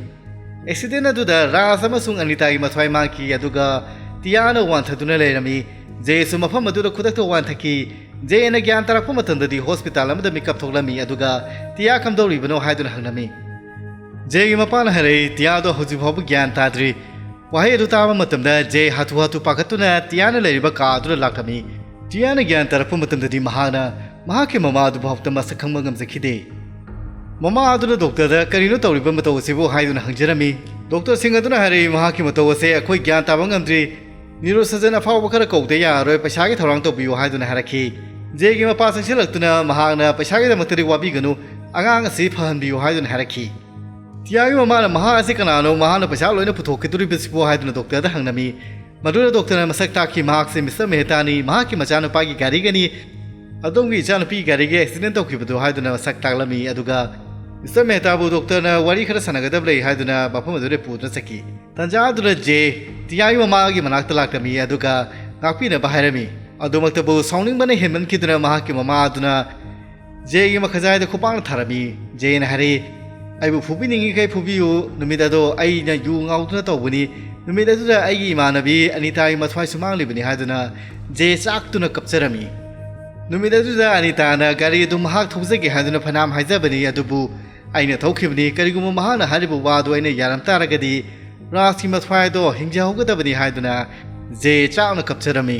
ꯑꯦꯛꯁꯤꯗꯦꯟ ꯑꯗꯨꯗ ꯔꯥꯖ ꯑꯃꯁꯨꯡ ꯑꯅꯤꯇꯥꯒꯤ ꯃꯊ꯭ꯋꯥꯏ ꯃꯥꯡꯈꯤ, ꯑꯗꯨꯒ ꯇꯤꯌꯥꯅ ꯋꯥꯟꯊꯗꯨꯅ ꯂꯩꯔꯝꯃꯤ꯫ ꯖꯦꯁꯨ ꯃꯐꯝ ꯑꯗꯨꯗ ꯈꯨꯗꯛꯇ ꯋꯥꯟꯊꯈꯤ꯫ ꯖꯦꯅ ꯒ꯭ꯌꯥꯟ ꯇꯥꯔꯛꯄ ꯃꯇꯝꯗꯗꯤ ꯍꯣꯁꯄꯤꯇꯥꯜ ꯑꯃꯗ ꯃꯤꯀꯞ ꯊꯣꯛꯂꯝꯃꯤ, ꯑꯗꯨꯒ ꯇꯤꯌꯥ ꯀꯝꯗꯧꯔꯤꯕꯅꯣ ꯍꯥꯏꯗꯨꯅ ꯍꯪꯂꯝꯃꯤ꯫ ꯖꯦꯒꯤ ꯃꯄꯥꯅ ꯍꯥꯏꯔꯛꯏ, "ꯇꯤꯌꯥꯗꯣ ꯍꯧꯖꯤꯛ ꯐꯥꯎꯕ ꯒ꯭ꯌꯥꯟ ꯇꯥꯗ꯭ꯔꯤ"꯫ ꯋꯥꯍꯩ ꯑꯗꯨ ꯇꯥꯕ ꯃꯇꯝꯗ ꯖꯦ ꯍꯥꯊꯨ ꯍꯥꯊꯨ ꯄꯥꯈꯠꯇꯨꯅ ꯇꯤꯌꯥꯅ ꯂꯩꯔꯤꯕ ꯀꯥ ꯑꯗꯨꯗ ꯂꯥꯛꯂꯝꯃꯤ꯫ ꯇꯤꯌꯥꯅ ꯒ꯭ꯌꯥꯟ ꯇꯥꯔꯛꯄ ꯃꯇꯝꯗꯗꯤ ꯃꯍꯥꯛꯅ ꯃꯍꯥꯛꯀꯤ ꯃꯃꯥ ꯑꯗꯨ ꯐꯥꯎꯕꯗ ꯃꯁꯛ ꯈꯪꯕ ꯉꯝꯖꯈꯤꯗꯦ꯫ ꯃꯃꯥ ꯑꯗꯨꯅ ꯗꯣꯛꯇꯔꯗ, "ꯀꯔꯤꯅꯣ ꯇꯧꯔꯤꯕ ꯃꯇꯧ ꯑꯁꯤꯕꯨ?" ꯍꯥꯏꯗꯨꯅ ꯍꯪꯖꯔꯝꯃꯤ꯫ ꯗꯣꯛꯇꯔꯁꯤꯡ ꯑꯗꯨꯅ ꯍꯥꯏꯔꯛꯏ, "ꯃꯍꯥꯛꯀꯤ ꯃꯇꯧ ꯑꯁꯦ ꯑꯩꯈꯣꯏ ꯒ꯭ꯌꯥꯟ ꯇꯥꯕ ꯉꯝꯗ꯭ꯔꯤ꯫ ꯅ꯭ꯌꯨꯔꯣꯁꯔꯖꯟ ꯑꯐꯥꯎꯕ ꯈꯔ ꯀꯧꯗ ꯌꯥꯔꯔꯣꯏ, ꯄꯩꯁꯥꯒꯤ ꯊꯧꯔꯥꯡ ꯇꯧꯕꯤꯌꯨ" ꯍꯥꯏꯗꯨꯅ ꯍꯥꯏꯔꯛꯈꯤ꯫ ꯖꯦꯒꯤ ꯃꯄꯥ ꯆꯪꯁꯤꯜꯂꯛꯇꯨꯅ ꯃꯍꯥꯛꯅ, "ꯄꯩꯁꯥꯒꯤꯗꯃꯛꯇꯗꯤ ꯋꯥꯕꯤꯒꯅꯨ, ꯑꯉꯥꯡ ꯑꯁꯤ ꯐꯍꯟꯕꯤꯌꯨ" ꯍꯥꯏꯗꯨꯅ ꯍꯥꯏꯔꯛꯈꯤ꯫ ꯇꯤꯌꯥꯒꯤ ꯃꯃꯥꯅ, "ꯃꯍꯥꯛ ꯑꯁꯤ ꯀꯅꯥꯅꯣ? ꯃꯍꯥꯛꯅ ꯄꯩꯁꯥ ꯂꯣꯏꯅ ꯄꯨꯊꯣꯛꯀꯗꯧꯔꯤꯕꯁꯤꯕꯨ?" ꯍꯥꯏꯗꯨꯅ ꯗꯣꯛꯇꯔꯗ ꯍꯪꯂꯝꯃꯤ꯫ ꯃꯗꯨꯗ ꯗꯣꯛꯇꯔꯅ ꯃꯁꯛ ꯇꯥꯛꯈꯤ, "ꯃꯍꯥꯛꯁꯦ ꯃꯤꯁꯇꯔ ꯃꯦꯍꯇꯥꯅꯤ, ꯃꯍꯥꯛꯀꯤ ꯃꯆꯥꯅꯨꯄꯥꯒꯤ ꯒꯥꯔꯤꯒꯅꯤ, ꯑꯗꯣꯝꯒꯤ ꯏꯆꯥꯅꯨꯄꯤꯒꯤ ꯒꯥꯔꯤꯒ ꯑꯦꯛꯁꯤꯗꯦꯟ ꯇꯧꯈꯤꯕꯗꯨ" ꯍꯥꯏꯗꯨꯅ ꯃꯁꯛ ꯇꯥꯛꯂꯝꯃꯤ꯫ ꯑꯗꯨꯒ ꯃꯤꯁꯇꯔ ꯃꯦꯍꯇꯥꯕꯨ ꯗꯣꯛꯇꯔꯅ ꯋꯥꯔꯤ ꯈꯔ ꯁꯥꯟꯅꯒꯗꯕ ꯂꯩ ꯍꯥꯏꯗꯨꯅ ꯃꯐꯝ ꯑꯗꯨꯗ ꯄꯨꯗꯨꯅ ꯆꯠꯈꯤ꯫ ꯇꯟꯖꯥ ꯑꯗꯨꯗ ꯖꯦ ꯇꯤꯌꯥꯒꯤ ꯃꯃꯥꯒꯤ ꯃꯅꯥꯛꯇ ꯂꯥꯛꯂꯝꯃꯤ, ꯑꯗꯨꯒ ꯉꯥꯛꯄꯤꯅꯕ ꯍꯥꯏꯔꯝꯃꯤ꯫ ꯑꯗꯨꯃꯛꯇꯕꯨ ꯁꯥꯎꯅꯤꯡꯕꯅ ꯍꯦꯟꯃꯟꯈꯤꯗꯨꯅ ꯃꯍꯥꯛꯀꯤ ꯃꯃꯥ ꯑꯗꯨꯅ ꯖꯦꯒꯤ ꯃꯈꯖꯥꯏꯗ ꯈꯨꯄꯥꯛꯅ ꯊꯥꯔꯝꯃꯤ꯫ ꯖꯦꯅ ꯍꯥꯏꯔꯛꯏ, "ꯑꯩꯕꯨ ꯐꯨꯕꯤꯅꯤꯡꯉꯤꯈꯩ ꯐꯨꯕꯤꯌꯨ, ꯅꯨꯃꯤꯠ ꯑꯗꯣ ꯑꯩꯅ ꯌꯨ ꯉꯥꯎꯗꯨꯅ ꯇꯧꯕꯅꯤ꯫ ꯅꯨꯃꯤꯠ ꯑꯗꯨꯗ ꯑꯩꯒꯤ ꯏꯃꯥꯟꯅꯕꯤ ꯑꯅꯤꯇꯥꯒꯤ ꯃꯊ꯭ꯋꯥꯏꯁꯨ ꯃꯥꯡꯂꯤꯕꯅꯤ" ꯍꯥꯏꯗꯨꯅ ꯖꯦ ꯆꯥꯛꯇꯨꯅ ꯀꯞꯆꯔꯝꯃꯤ꯫ ꯅꯨꯃꯤꯠ ꯑꯗꯨꯗ ꯑꯅꯤꯇꯥꯅ ꯒꯥꯔꯤ ꯑꯗꯨ ꯃꯍꯥꯛ ꯊꯧꯖꯒꯦ ꯍꯥꯏꯗꯨꯅ ꯐꯅꯌꯥꯝ ꯍꯥꯏꯖꯕꯅꯤ, ꯑꯗꯨꯕꯨ "ꯑꯩꯅ ꯊꯧꯈꯤꯕꯅꯤ, ꯀꯔꯤꯒꯨꯝꯕ ꯃꯍꯥꯛꯅ ꯍꯥꯏꯔꯤꯕ ꯋꯥꯗꯨ ꯑꯩꯅ ꯌꯥꯔꯝ ꯇꯥꯔꯒꯗꯤ ꯔꯥꯖꯀꯤ ꯃꯊ꯭ꯋꯥꯏ ꯑꯗꯣ ꯍꯤꯡꯖꯍꯧꯒꯗꯕꯅꯤ" ꯍꯥꯏꯗꯨꯅ ꯖꯦ ꯆꯥꯛꯅ ꯀꯞꯆꯔꯝꯃꯤ꯫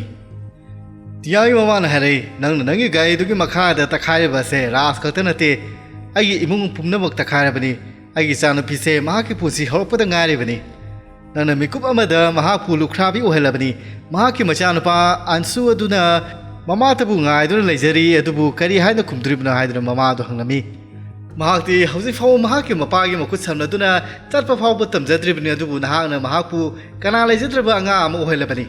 ꯇꯤꯌꯥꯒꯤ ꯃꯃꯥꯅ ꯍꯥꯏꯔꯛꯏ, "ꯅꯪꯅ ꯅꯪꯒꯤ ꯒꯥꯔꯤꯗꯨꯒꯤ ꯃꯈꯥꯗ ꯇꯛꯈꯥꯏꯔꯤꯕ ꯑꯁꯦ ꯔꯥꯖ ꯈꯛꯇ ꯅꯠꯇꯦ, ꯑꯩꯒꯤ ꯏꯃꯨꯡ ꯄꯨꯝꯅꯃꯛ ꯇꯛꯈꯥꯏꯔꯕꯅꯤ꯫ ꯑꯩꯒꯤ ꯏꯆꯥꯅꯨꯄꯤꯁꯦ ꯃꯍꯥꯛꯀꯤ ꯄꯨꯟꯁꯤ ꯍꯧꯔꯛꯄꯗ ꯉꯥꯏꯔꯤꯕꯅꯤ꯫ ꯅꯪꯅ ꯃꯤꯀꯨꯞ ꯑꯃꯗ ꯃꯍꯥꯛꯄꯨ ꯂꯨꯈ꯭ꯔꯥꯕꯤ ꯑꯣꯏꯍꯜꯂꯕꯅꯤ꯫ ꯃꯍꯥꯛꯀꯤ ꯃꯆꯥꯅꯨꯄꯥ ꯑꯟꯁꯨ ꯑꯗꯨꯅ ꯃꯃꯥꯇꯕꯨ ꯉꯥꯏꯗꯨꯅ ꯂꯩꯖꯔꯤ, ꯑꯗꯨꯕꯨ ꯀꯔꯤ ꯍꯥꯏꯅ ꯈꯨꯝꯗꯣꯔꯤꯕꯅꯣ?" ꯍꯥꯏꯗꯨꯅ ꯃꯃꯥꯗꯨ ꯍꯪꯂꯝꯃꯤ꯫ "ꯃꯍꯥꯛꯇꯤ ꯍꯧꯖꯤꯛ ꯐꯥꯎꯕ ꯃꯍꯥꯛꯀꯤ ꯃꯄꯥꯒꯤ ꯃꯈꯨꯠ ꯁꯝꯅꯗꯨꯅ ꯆꯠꯄ ꯐꯥꯎꯕ ꯇꯝꯖꯗ꯭ꯔꯤꯕꯅꯤ, ꯑꯗꯨꯕꯨ ꯅꯍꯥꯛꯅ ꯃꯍꯥꯛꯄꯨ ꯀꯅꯥ ꯂꯩꯖꯗ꯭ꯔꯕ ꯑꯉꯥꯡ ꯑꯃ ꯑꯣꯏꯍꯜꯂꯕꯅꯤ꯫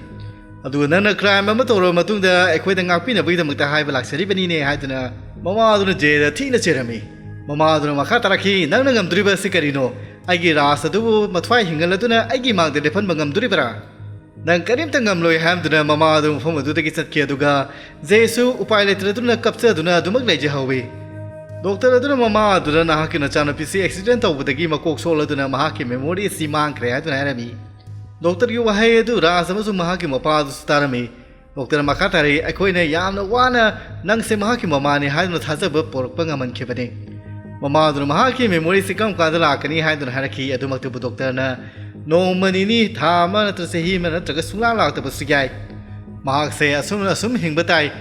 ꯑꯗꯨꯒ ꯅꯪꯅ ꯀ꯭ꯔꯥꯏꯝ ꯑꯃ ꯇꯧꯔꯕ ꯃꯇꯨꯡꯗ ꯑꯩꯈꯣꯏꯗ ꯉꯥꯛꯄꯤꯅꯕꯒꯤꯗꯃꯛꯇ ꯍꯥꯏꯕ ꯂꯥꯛꯆꯔꯤꯕꯅꯤꯅꯦ" ꯍꯥꯏꯗꯨꯅ ꯃꯃꯥꯗꯨꯅ ꯖꯦꯗ ꯊꯤꯅ ꯆꯩꯔꯝꯃꯤ꯫ ꯃꯃꯥꯗꯨꯅ ꯃꯈꯥ ꯇꯥꯔꯛꯈꯤ, "ꯅꯪꯅ ꯉꯝꯗꯣꯔꯤꯕ ꯑꯁꯤ ꯀꯔꯤꯅꯣ? ꯑꯩꯒꯤ ꯔꯥꯖ ꯑꯗꯨꯕꯨ ꯃꯊ꯭ꯋꯥꯏ ꯍꯤꯡꯍꯜꯂꯗꯨꯅ ꯑꯩꯒꯤ ꯃꯥꯡꯗ ꯂꯦꯞꯍꯟꯕ ꯉꯝꯗꯣꯔꯤꯕ꯭ꯔꯥ?" "ꯅꯪ ꯀꯔꯤꯝꯇ ꯉꯝꯂꯣꯏ" ꯍꯥꯏꯗꯨꯅ ꯃꯃꯥ ꯑꯗꯨ ꯃꯐꯝ ꯑꯗꯨꯗꯒꯤ ꯆꯠꯈꯤ꯫ ꯑꯗꯨꯒ ꯖꯦꯁꯨ ꯎꯄꯥꯏ ꯂꯩꯇ꯭ꯔꯗꯨꯅ ꯀꯞꯆꯗꯨꯅ ꯑꯗꯨꯃꯛ ꯂꯩꯖꯍꯧꯋꯤ꯫ ꯗꯣꯛꯇꯔ ꯑꯗꯨꯅ ꯃꯃꯥ ꯑꯗꯨꯗ "ꯅꯍꯥꯛꯀꯤ ꯅꯆꯥꯅꯨꯄꯤꯁꯤ ꯑꯦꯛꯁꯤꯗꯦꯟ ꯇꯧꯕꯗꯒꯤ ꯃꯀꯣꯛ ꯁꯣꯛꯂꯗꯨꯅ ꯃꯍꯥꯛꯀꯤ ꯃꯦꯃꯣꯔꯤ ꯑꯁꯤ ꯃꯥꯡꯈ꯭ꯔꯦ" ꯍꯥꯏꯗꯨꯅ ꯍꯥꯏꯔꯝꯃꯤ꯫ ꯗꯣꯛꯇꯔꯒꯤ ꯋꯥꯍꯩ ꯑꯗꯨ ꯔꯥꯖ ꯑꯃꯁꯨꯡ ꯃꯍꯥꯛꯀꯤ ꯃꯄꯥ ꯑꯗꯨꯁꯨ ꯇꯥꯔꯝꯃꯤ꯫ ꯗꯣꯛꯇꯔ ꯃꯈꯥ ꯇꯥꯔꯛꯏ, "ꯑꯩꯈꯣꯏꯅ ꯌꯥꯝꯅ ꯋꯥꯅ ꯅꯪꯁꯦ ꯃꯍꯥꯛꯀꯤ ꯃꯃꯥꯅꯤ ꯍꯥꯏꯗꯨꯅ ꯊꯥꯖꯕ ꯄꯣꯔꯛꯄ ꯉꯝꯍꯟꯈꯤꯕꯅꯤ"꯫ ꯃꯃꯥꯗꯨꯅ ꯃꯍꯥꯛꯀꯤ ꯃꯦꯃꯣꯔꯤꯁꯤ ꯀꯔꯝ ꯀꯥꯟꯗ ꯂꯥꯛꯀꯅꯤ ꯍꯥꯏꯗꯨꯅ ꯍꯥꯏꯔꯛꯈꯤ꯫ ꯑꯗꯨꯃꯛꯇꯕꯨ ꯗꯣꯛꯇꯔꯅ ꯅꯣꯡꯃ ꯅꯤꯅꯤ, ꯊꯥ ꯑꯃ ꯅꯠꯇ꯭ꯔ ꯆꯍꯤ ꯑꯃ ꯅꯠꯇ꯭ꯔꯒ ꯁꯨꯡꯂꯥꯛ ꯂꯥꯛꯇꯕꯁꯨ ꯌꯥꯏ꯫ ꯃꯍꯥꯛꯁꯦ ꯑꯁꯨꯝꯅ ꯑꯁꯨꯝ ꯍꯤꯡꯕ ꯇꯥꯏ꯫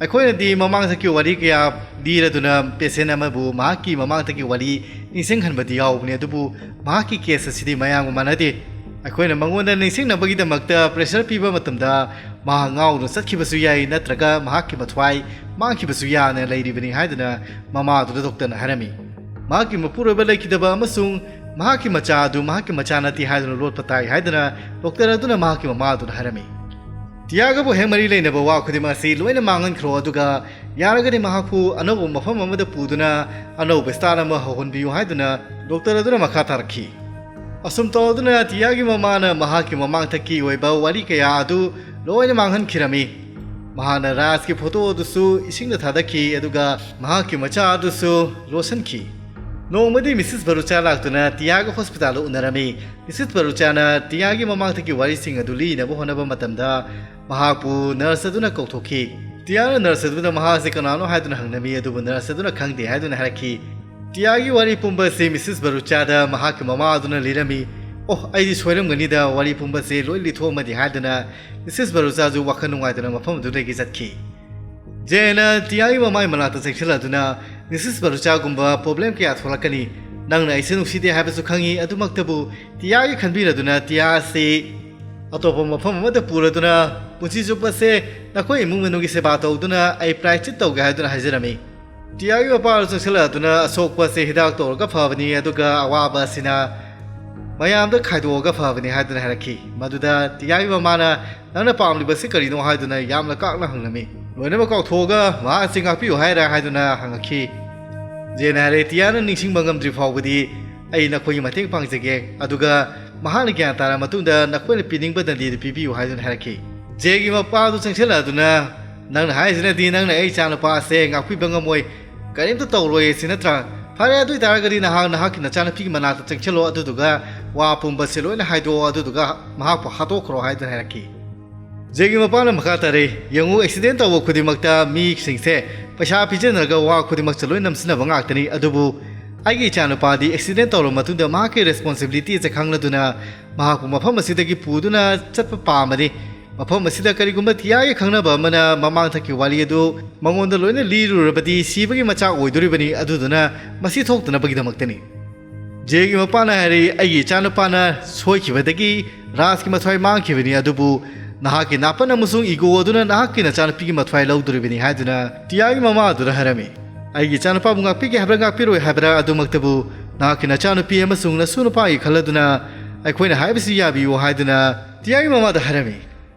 ꯑꯩꯈꯣꯏꯅꯗꯤ ꯃꯃꯥꯡꯊꯛꯀꯤ ꯋꯥꯔꯤ ꯀꯌꯥ ꯂꯤꯔꯗꯨꯅ ꯄꯦꯁꯦꯟ ꯑꯃꯕꯨ ꯃꯍꯥꯛꯀꯤ ꯃꯃꯥꯡꯊꯛꯀꯤ ꯋꯥꯔꯤ ꯅꯤꯡꯁꯤꯡꯍꯟꯕꯗꯤ ꯌꯥꯎꯕꯅꯤ, ꯑꯗꯨꯕꯨ ꯃꯍꯥꯛꯀꯤ ꯀꯦꯁ ꯑꯁꯤꯗꯤ ꯃꯌꯥꯝꯒ ꯃꯥꯟꯅꯗꯦ꯫ ꯑꯩꯈꯣꯏꯅ ꯃꯉꯣꯟꯗ ꯅꯤꯡꯁꯤꯡꯅꯕꯒꯤꯗꯃꯛꯇ ꯄ꯭ꯔꯦꯁꯔ ꯄꯤꯕ ꯃꯇꯝꯗ ꯃꯍꯥꯛ ꯉꯥꯎꯗꯨꯅ ꯆꯠꯈꯤꯕꯁꯨ ꯌꯥꯏ, ꯅꯠꯇ꯭ꯔꯒ ꯃꯍꯥꯛꯀꯤ ꯃꯊ꯭ꯋꯥꯏ ꯃꯥꯡꯈꯤꯕꯁꯨ ꯌꯥꯅ ꯂꯩꯔꯤꯕꯅꯤ ꯍꯥꯏꯗꯨꯅ ꯃꯃꯥꯗꯨꯗ ꯗꯣꯛꯇꯔꯅ ꯍꯥꯏꯔꯝꯃꯤ꯫ ꯃꯍꯥꯛꯀꯤ ꯃꯄꯨꯔꯣꯏꯕ ꯂꯩꯈꯤꯗꯕ ꯑꯃꯁꯨꯡ ꯃꯍꯥꯛꯀꯤ ꯃꯆꯥ ꯑꯗꯨ ꯃꯍꯥꯛꯀꯤ ꯃꯆꯥ ꯅꯠꯇꯦ ꯍꯥꯏꯗꯨꯅ ꯂꯣꯠꯄ ꯇꯥꯏ ꯍꯥꯏꯗꯨꯅ ꯗꯣꯛꯇꯔ ꯑꯗꯨꯅ ꯃꯍꯥꯛꯀꯤ ꯃꯃꯥ ꯑꯗꯨꯗ ꯍꯥꯏꯔꯝꯃꯤ꯫ "ꯇꯤꯌꯥꯒꯕꯨ ꯍꯦꯛ ꯃꯔꯤ ꯂꯩꯅꯕ ꯋꯥ ꯈꯨꯗꯤꯡꯃꯛ ꯑꯁꯤ ꯂꯣꯏꯅ ꯃꯥꯡꯍꯟꯈ꯭ꯔꯣ, ꯑꯗꯨꯒ ꯌꯥꯔꯒꯗꯤ ꯃꯍꯥꯛꯄꯨ ꯑꯅꯧꯕ ꯃꯐꯝ ꯑꯃꯗ ꯄꯨꯗꯨꯅ ꯑꯅꯧꯕ ꯁ꯭ꯇꯥꯔꯠ ꯑꯃ ꯍꯧꯍꯟꯕꯤꯌꯨ" ꯍꯥꯏꯗꯨꯅ ꯗꯣꯛꯇꯔ ꯑꯗꯨꯅ ꯃꯈꯥ ꯇꯥꯔꯛꯈꯤ꯫ ꯑꯁꯨꯝ ꯇꯧꯗꯨꯅ ꯇꯤꯌꯥꯒꯤ ꯃꯃꯥꯅ ꯃꯍꯥꯛꯀꯤ ꯃꯃꯥꯡꯊꯛꯀꯤ ꯑꯣꯏꯕ ꯋꯥꯔꯤ ꯀꯌꯥ ꯑꯗꯨ ꯂꯣꯏꯅ ꯃꯥꯡꯍꯟꯈꯤꯔꯝꯃꯤ꯫ ꯃꯍꯥꯛꯅ ꯔꯥꯖꯀꯤ ꯐꯣꯇꯣ ꯑꯗꯨꯁꯨ ꯏꯁꯤꯡꯗ ꯊꯥꯗꯈꯤ, ꯑꯗꯨꯒ ꯃꯍꯥꯛꯀꯤ ꯃꯆꯥ ꯑꯗꯨꯁꯨ ꯂꯣꯠꯁꯤꯟꯈꯤ꯫ ꯅꯣꯡꯃꯗꯤ ꯃꯤꯁꯤꯁ ꯚꯔꯨꯆꯥ ꯂꯥꯛꯇꯨꯅ ꯇꯤꯌꯥꯒ ꯍꯣꯁꯄꯤꯇꯥꯜꯗ ꯎꯅꯔꯝꯃꯤ꯫ ꯃꯤꯁꯤꯁ ꯚꯔꯨꯆꯥꯅ ꯇꯤꯌꯥꯒꯤ ꯃꯃꯥꯡꯗꯒꯤ ꯋꯥꯔꯤꯁꯤꯡ ꯑꯗꯨ ꯂꯤꯅꯕ ꯍꯣꯠꯅꯕ ꯃꯇꯝꯗ ꯃꯍꯥꯛꯄꯨ ꯅꯔꯁ ꯑꯗꯨꯅ ꯀꯧꯊꯣꯛꯈꯤ꯫ ꯇꯤꯌꯥꯅ ꯅꯔꯁ ꯑꯗꯨꯗ ꯃꯍꯥꯛ ꯑꯁꯤ ꯀꯅꯥꯅꯣ ꯍꯥꯏꯗꯨꯅ ꯍꯪꯂꯝꯃꯤ, ꯑꯗꯨꯕꯨ ꯅꯔꯁ ꯑꯗꯨꯅ ꯈꯪꯗꯦ ꯍꯥꯏꯗꯨꯅ ꯍꯥꯏꯔꯛꯈꯤ꯫ ꯇꯤꯌꯥꯒꯤ ꯋꯥꯔꯤ ꯄꯨꯝꯕ ꯑꯁꯤ ꯃꯤꯁꯤꯁ ꯚꯔꯨꯆꯥꯗ ꯃꯍꯥꯛꯀꯤ ꯃꯃꯥ ꯑꯗꯨꯅ ꯂꯤꯔꯝꯃꯤ꯫ "ꯑꯣꯍ, ꯑꯩꯗꯤ ꯁꯣꯏꯔꯝꯒꯅꯤꯗ, ꯋꯥꯔꯤ ꯄꯨꯝꯕ ꯑꯁꯤ ꯂꯣꯏ ꯂꯤꯊꯣꯛꯑꯝꯃꯗꯤ" ꯍꯥꯏꯗꯨꯅ ꯃꯤꯁꯤꯁ ꯚꯔꯨꯆꯥꯁꯨ ꯋꯥꯈꯜ ꯅꯨꯡꯉꯥꯏꯇꯅ ꯃꯐꯝ ꯑꯗꯨꯗꯒꯤ ꯆꯠꯈꯤ꯫ ꯖꯦꯅ ꯇꯤꯌꯥꯒꯤ ꯃꯃꯥꯏ ꯃꯅꯥꯛꯇ ꯆꯪꯁꯤꯜꯂꯗꯨꯅ, "ꯃꯤꯁꯤꯁ ꯚꯔꯨꯆꯥꯒꯨꯝꯕ ꯄ꯭ꯔꯣꯕ꯭ꯂꯦꯝ ꯀꯌꯥ ꯊꯣꯛꯂꯛꯀꯅꯤ꯫ ꯅꯪꯅ ꯑꯩꯁꯦ ꯅꯨꯡꯁꯤꯗꯦ ꯍꯥꯏꯕꯁꯨ ꯈꯪꯉꯤ, ꯑꯗꯨꯃꯛꯇꯕꯨ ꯇꯤꯌꯥꯒꯤ ꯈꯟꯕꯤꯔꯗꯨꯅ ꯇꯤꯌꯥ ꯑꯁꯤ ꯑꯇꯣꯞꯄ ꯃꯐꯝ ꯑꯃꯗ ꯄꯨꯔꯗꯨꯅ ꯄꯨꯟꯁꯤ ꯆꯨꯞꯄꯁꯦ ꯅꯈꯣꯏ ꯏꯃꯨꯡ ꯃꯅꯨꯡꯒꯤ ꯁꯦꯕꯥ ꯇꯧꯗꯨꯅ ꯑꯩ ꯄ꯭ꯔꯥꯏꯆꯤꯠ ꯇꯧꯒꯦ" ꯍꯥꯏꯗꯨꯅ ꯍꯥꯏꯖꯔꯝꯃꯤ꯫ ꯇꯤꯌꯥꯒꯤ ꯃꯄꯥ ꯑꯗꯨ ꯆꯪꯁꯤꯜꯂꯛꯇꯨꯅ, "ꯑꯁꯣꯛꯄ ꯑꯁꯤ ꯍꯤꯗꯥꯛ ꯇꯧꯔꯒ ꯐꯕꯅꯤ, ꯑꯗꯨꯒ ꯑꯋꯥꯕ ꯑꯁꯤꯅ ꯃꯌꯥꯝꯗ ꯈꯥꯏꯗꯣꯛꯑꯒ ꯐꯕꯅꯤ" ꯍꯥꯏꯗꯨꯅ ꯍꯥꯏꯔꯛꯈꯤ꯫ ꯃꯗꯨꯗ ꯇꯤꯌꯥꯒꯤ ꯃꯃꯥꯅ, "ꯅꯪꯅ ꯄꯥꯝꯂꯤꯕꯁꯤ ꯀꯔꯤꯅꯣ?" ꯍꯥꯏꯗꯨꯅ ꯌꯥꯝꯅ ꯀꯥꯛꯅ ꯍꯪꯂꯝꯃꯤ꯫ "ꯂꯣꯏꯅꯃꯛ ꯀꯥꯎꯊꯣꯛꯑꯒ ꯃꯍꯥꯛ ꯑꯁꯤ ꯉꯥꯛꯄꯤꯌꯨ ꯍꯥꯏꯔ?" ꯍꯥꯏꯗꯨꯅ ꯍꯪꯉꯛꯈꯤ꯫ ꯖꯦꯅ ꯍꯥꯏꯔꯦ, "ꯇꯤꯌꯥꯅ ꯅꯤꯡꯁꯤꯡꯕ ꯉꯝꯗ꯭ꯔꯤ ꯐꯥꯎꯕꯗꯤ ꯑꯩ ꯅꯈꯣꯏꯒꯤ ꯃꯇꯦꯡ ꯄꯥꯡꯖꯒꯦ, ꯑꯗꯨꯒ ꯃꯍꯥꯛꯅ ꯒ꯭ꯌꯥꯟ ꯇꯥꯔꯕ ꯃꯇꯨꯡꯗ ꯅꯈꯣꯏꯅ ꯄꯤꯅꯤꯡꯕ ꯗꯟꯗꯤꯗꯨ ꯄꯤꯕꯤꯌꯨ" ꯍꯥꯏꯗꯨꯅ ꯍꯥꯏꯔꯛꯈꯤ꯫ ꯖꯦꯒꯤ ꯃꯄꯥ ꯑꯗꯨ ꯆꯪꯁꯤꯜꯂꯛꯑꯗꯨꯅ, "ꯅꯪꯅ ꯍꯥꯏꯔꯤꯁꯤꯅꯗꯤ ꯅꯪꯅ ꯑꯩ ꯏꯆꯥꯅꯨꯄꯥ ꯑꯁꯦ ꯉꯥꯛꯄꯤꯕ ꯉꯝꯃꯣꯏ, ꯀꯔꯤꯝꯇ ꯇꯧꯔꯣꯏ ꯁꯤ ꯅꯠꯇ꯭ꯔꯥ? ꯐꯔꯦ, ꯑꯗꯨ ꯑꯣꯏꯇꯥꯔꯒꯗꯤ ꯅꯍꯥꯛ ꯅꯍꯥꯛꯀꯤ ꯅꯆꯥꯅꯨꯄꯤꯒꯤ ꯃꯅꯥꯛꯇ ꯆꯪꯁꯤꯜꯂꯣ, ꯑꯗꯨꯗꯨꯒ ꯋꯥ ꯄꯨꯝꯕꯁꯦ ꯂꯣꯏꯅ ꯍꯥꯏꯗꯣꯛꯑꯣ, ꯑꯗꯨꯗꯨꯒ ꯃꯍꯥꯛꯄꯨ ꯍꯥꯠꯇꯣꯛꯈ꯭ꯔꯣ" ꯍꯥꯏꯗꯨꯅ ꯍꯥꯏꯔꯛꯈꯤ꯫ ꯖꯦꯒꯤ ꯃꯄꯥꯅ ꯃꯈꯥ ꯇꯥꯔꯛꯏ, "ꯌꯦꯡꯉꯨ, ꯑꯦꯛꯁꯤꯗꯦꯟ ꯇꯧꯕ ꯈꯨꯗꯤꯡꯃꯛꯇ ꯃꯤꯁꯤꯡꯁꯦ ꯄꯩꯁꯥ ꯄꯤꯖꯅꯔꯒ ꯋꯥ ꯈꯨꯗꯤꯡꯃꯛꯁꯦ ꯂꯣꯏ ꯅꯝꯁꯤꯟꯅꯕ ꯉꯥꯛꯇꯅꯤ, ꯑꯗꯨꯕꯨ ꯑꯩꯒꯤ ꯏꯆꯥꯅꯨꯄꯥꯗꯤ ꯑꯦꯛꯁꯤꯗꯦꯟ ꯇꯧꯔꯕ ꯃꯇꯨꯡꯗ ꯃꯍꯥꯛꯀꯤ ꯔꯦꯁꯄꯣꯟꯁꯤꯕꯤꯂꯤꯇꯤꯁꯦ ꯈꯪꯂꯗꯨꯅ ꯃꯍꯥꯛꯄꯨ ꯃꯐꯝ ꯑꯁꯤꯗꯒꯤ ꯄꯨꯗꯨꯅ ꯆꯠꯄ ꯄꯥꯝꯕꯅꯤ꯫ ꯃꯐꯝ ꯑꯁꯤꯗ ꯀꯔꯤꯒꯨꯝꯕ ꯇꯤꯌꯥꯒꯤ ꯈꯪꯅꯕ ꯑꯃꯅ ꯃꯃꯥꯡꯊꯛꯀꯤ ꯋꯥꯔꯤ ꯑꯗꯨ ꯃꯉꯣꯟꯗ ꯂꯣꯏꯅ ꯂꯤꯔꯨꯔꯕꯗꯤ ꯁꯤꯕꯒꯤ ꯃꯆꯥꯛ ꯑꯣꯏꯗꯣꯔꯤꯕꯅꯤ, ꯑꯗꯨꯗꯨꯅ ꯃꯁꯤ ꯊꯣꯛꯇꯅꯕꯒꯤꯗꯃꯛꯇꯅꯤ"꯫ ꯖꯦꯒꯤ ꯃꯄꯥꯅ ꯍꯥꯏꯔꯤ, "ꯑꯩꯒꯤ ꯏꯆꯥꯅꯨꯄꯥꯅ ꯁꯣꯏꯈꯤꯕꯗꯒꯤ ꯔꯥꯖꯀꯤ ꯃꯊ꯭ꯋꯥꯏ ꯃꯥꯡꯈꯤꯕꯅꯤ, ꯑꯗꯨꯕꯨ ꯅꯍꯥꯛꯀꯤ ꯅꯥꯄꯟ ꯑꯃꯁꯨꯡ ꯏꯒꯣ ꯑꯗꯨꯅ ꯅꯍꯥꯛꯀꯤ ꯅꯆꯥꯅꯨꯄꯤꯒꯤ ꯃꯊ꯭ꯋꯥꯏ ꯂꯧꯗꯣꯔꯤꯕꯅꯤ" ꯍꯥꯏꯗꯨꯅ ꯇꯤꯌꯥꯒꯤ ꯃꯃꯥ ꯑꯗꯨꯗ ꯍꯥꯏꯔꯝꯃꯤ꯫ "ꯑꯩꯒꯤ ꯏꯆꯥꯅꯨꯄꯥꯕꯨ ꯉꯥꯛꯄꯤꯒꯦ ꯍꯥꯏꯕ꯭ꯔꯥ ꯉꯥꯛꯄꯤꯔꯣꯏ ꯍꯥꯏꯕ꯭ꯔꯥ ꯑꯗꯨꯃꯛꯇꯕꯨ ꯅꯍꯥꯛꯀꯤ ꯅꯆꯥꯅꯨꯄꯤ ꯑꯃꯁꯨꯡ ꯅꯁꯨ ꯅꯨꯄꯥꯒꯤ ꯈꯜꯂꯗꯨꯅ ꯑꯩꯈꯣꯏꯅ ꯍꯥꯏꯕꯁꯤ ꯌꯥꯕꯤꯌꯨ" ꯍꯥꯏꯗꯨꯅ ꯇꯤꯌꯥꯒꯤ ꯃꯃꯥꯗ ꯍꯥꯏꯔꯝꯃꯤ꯫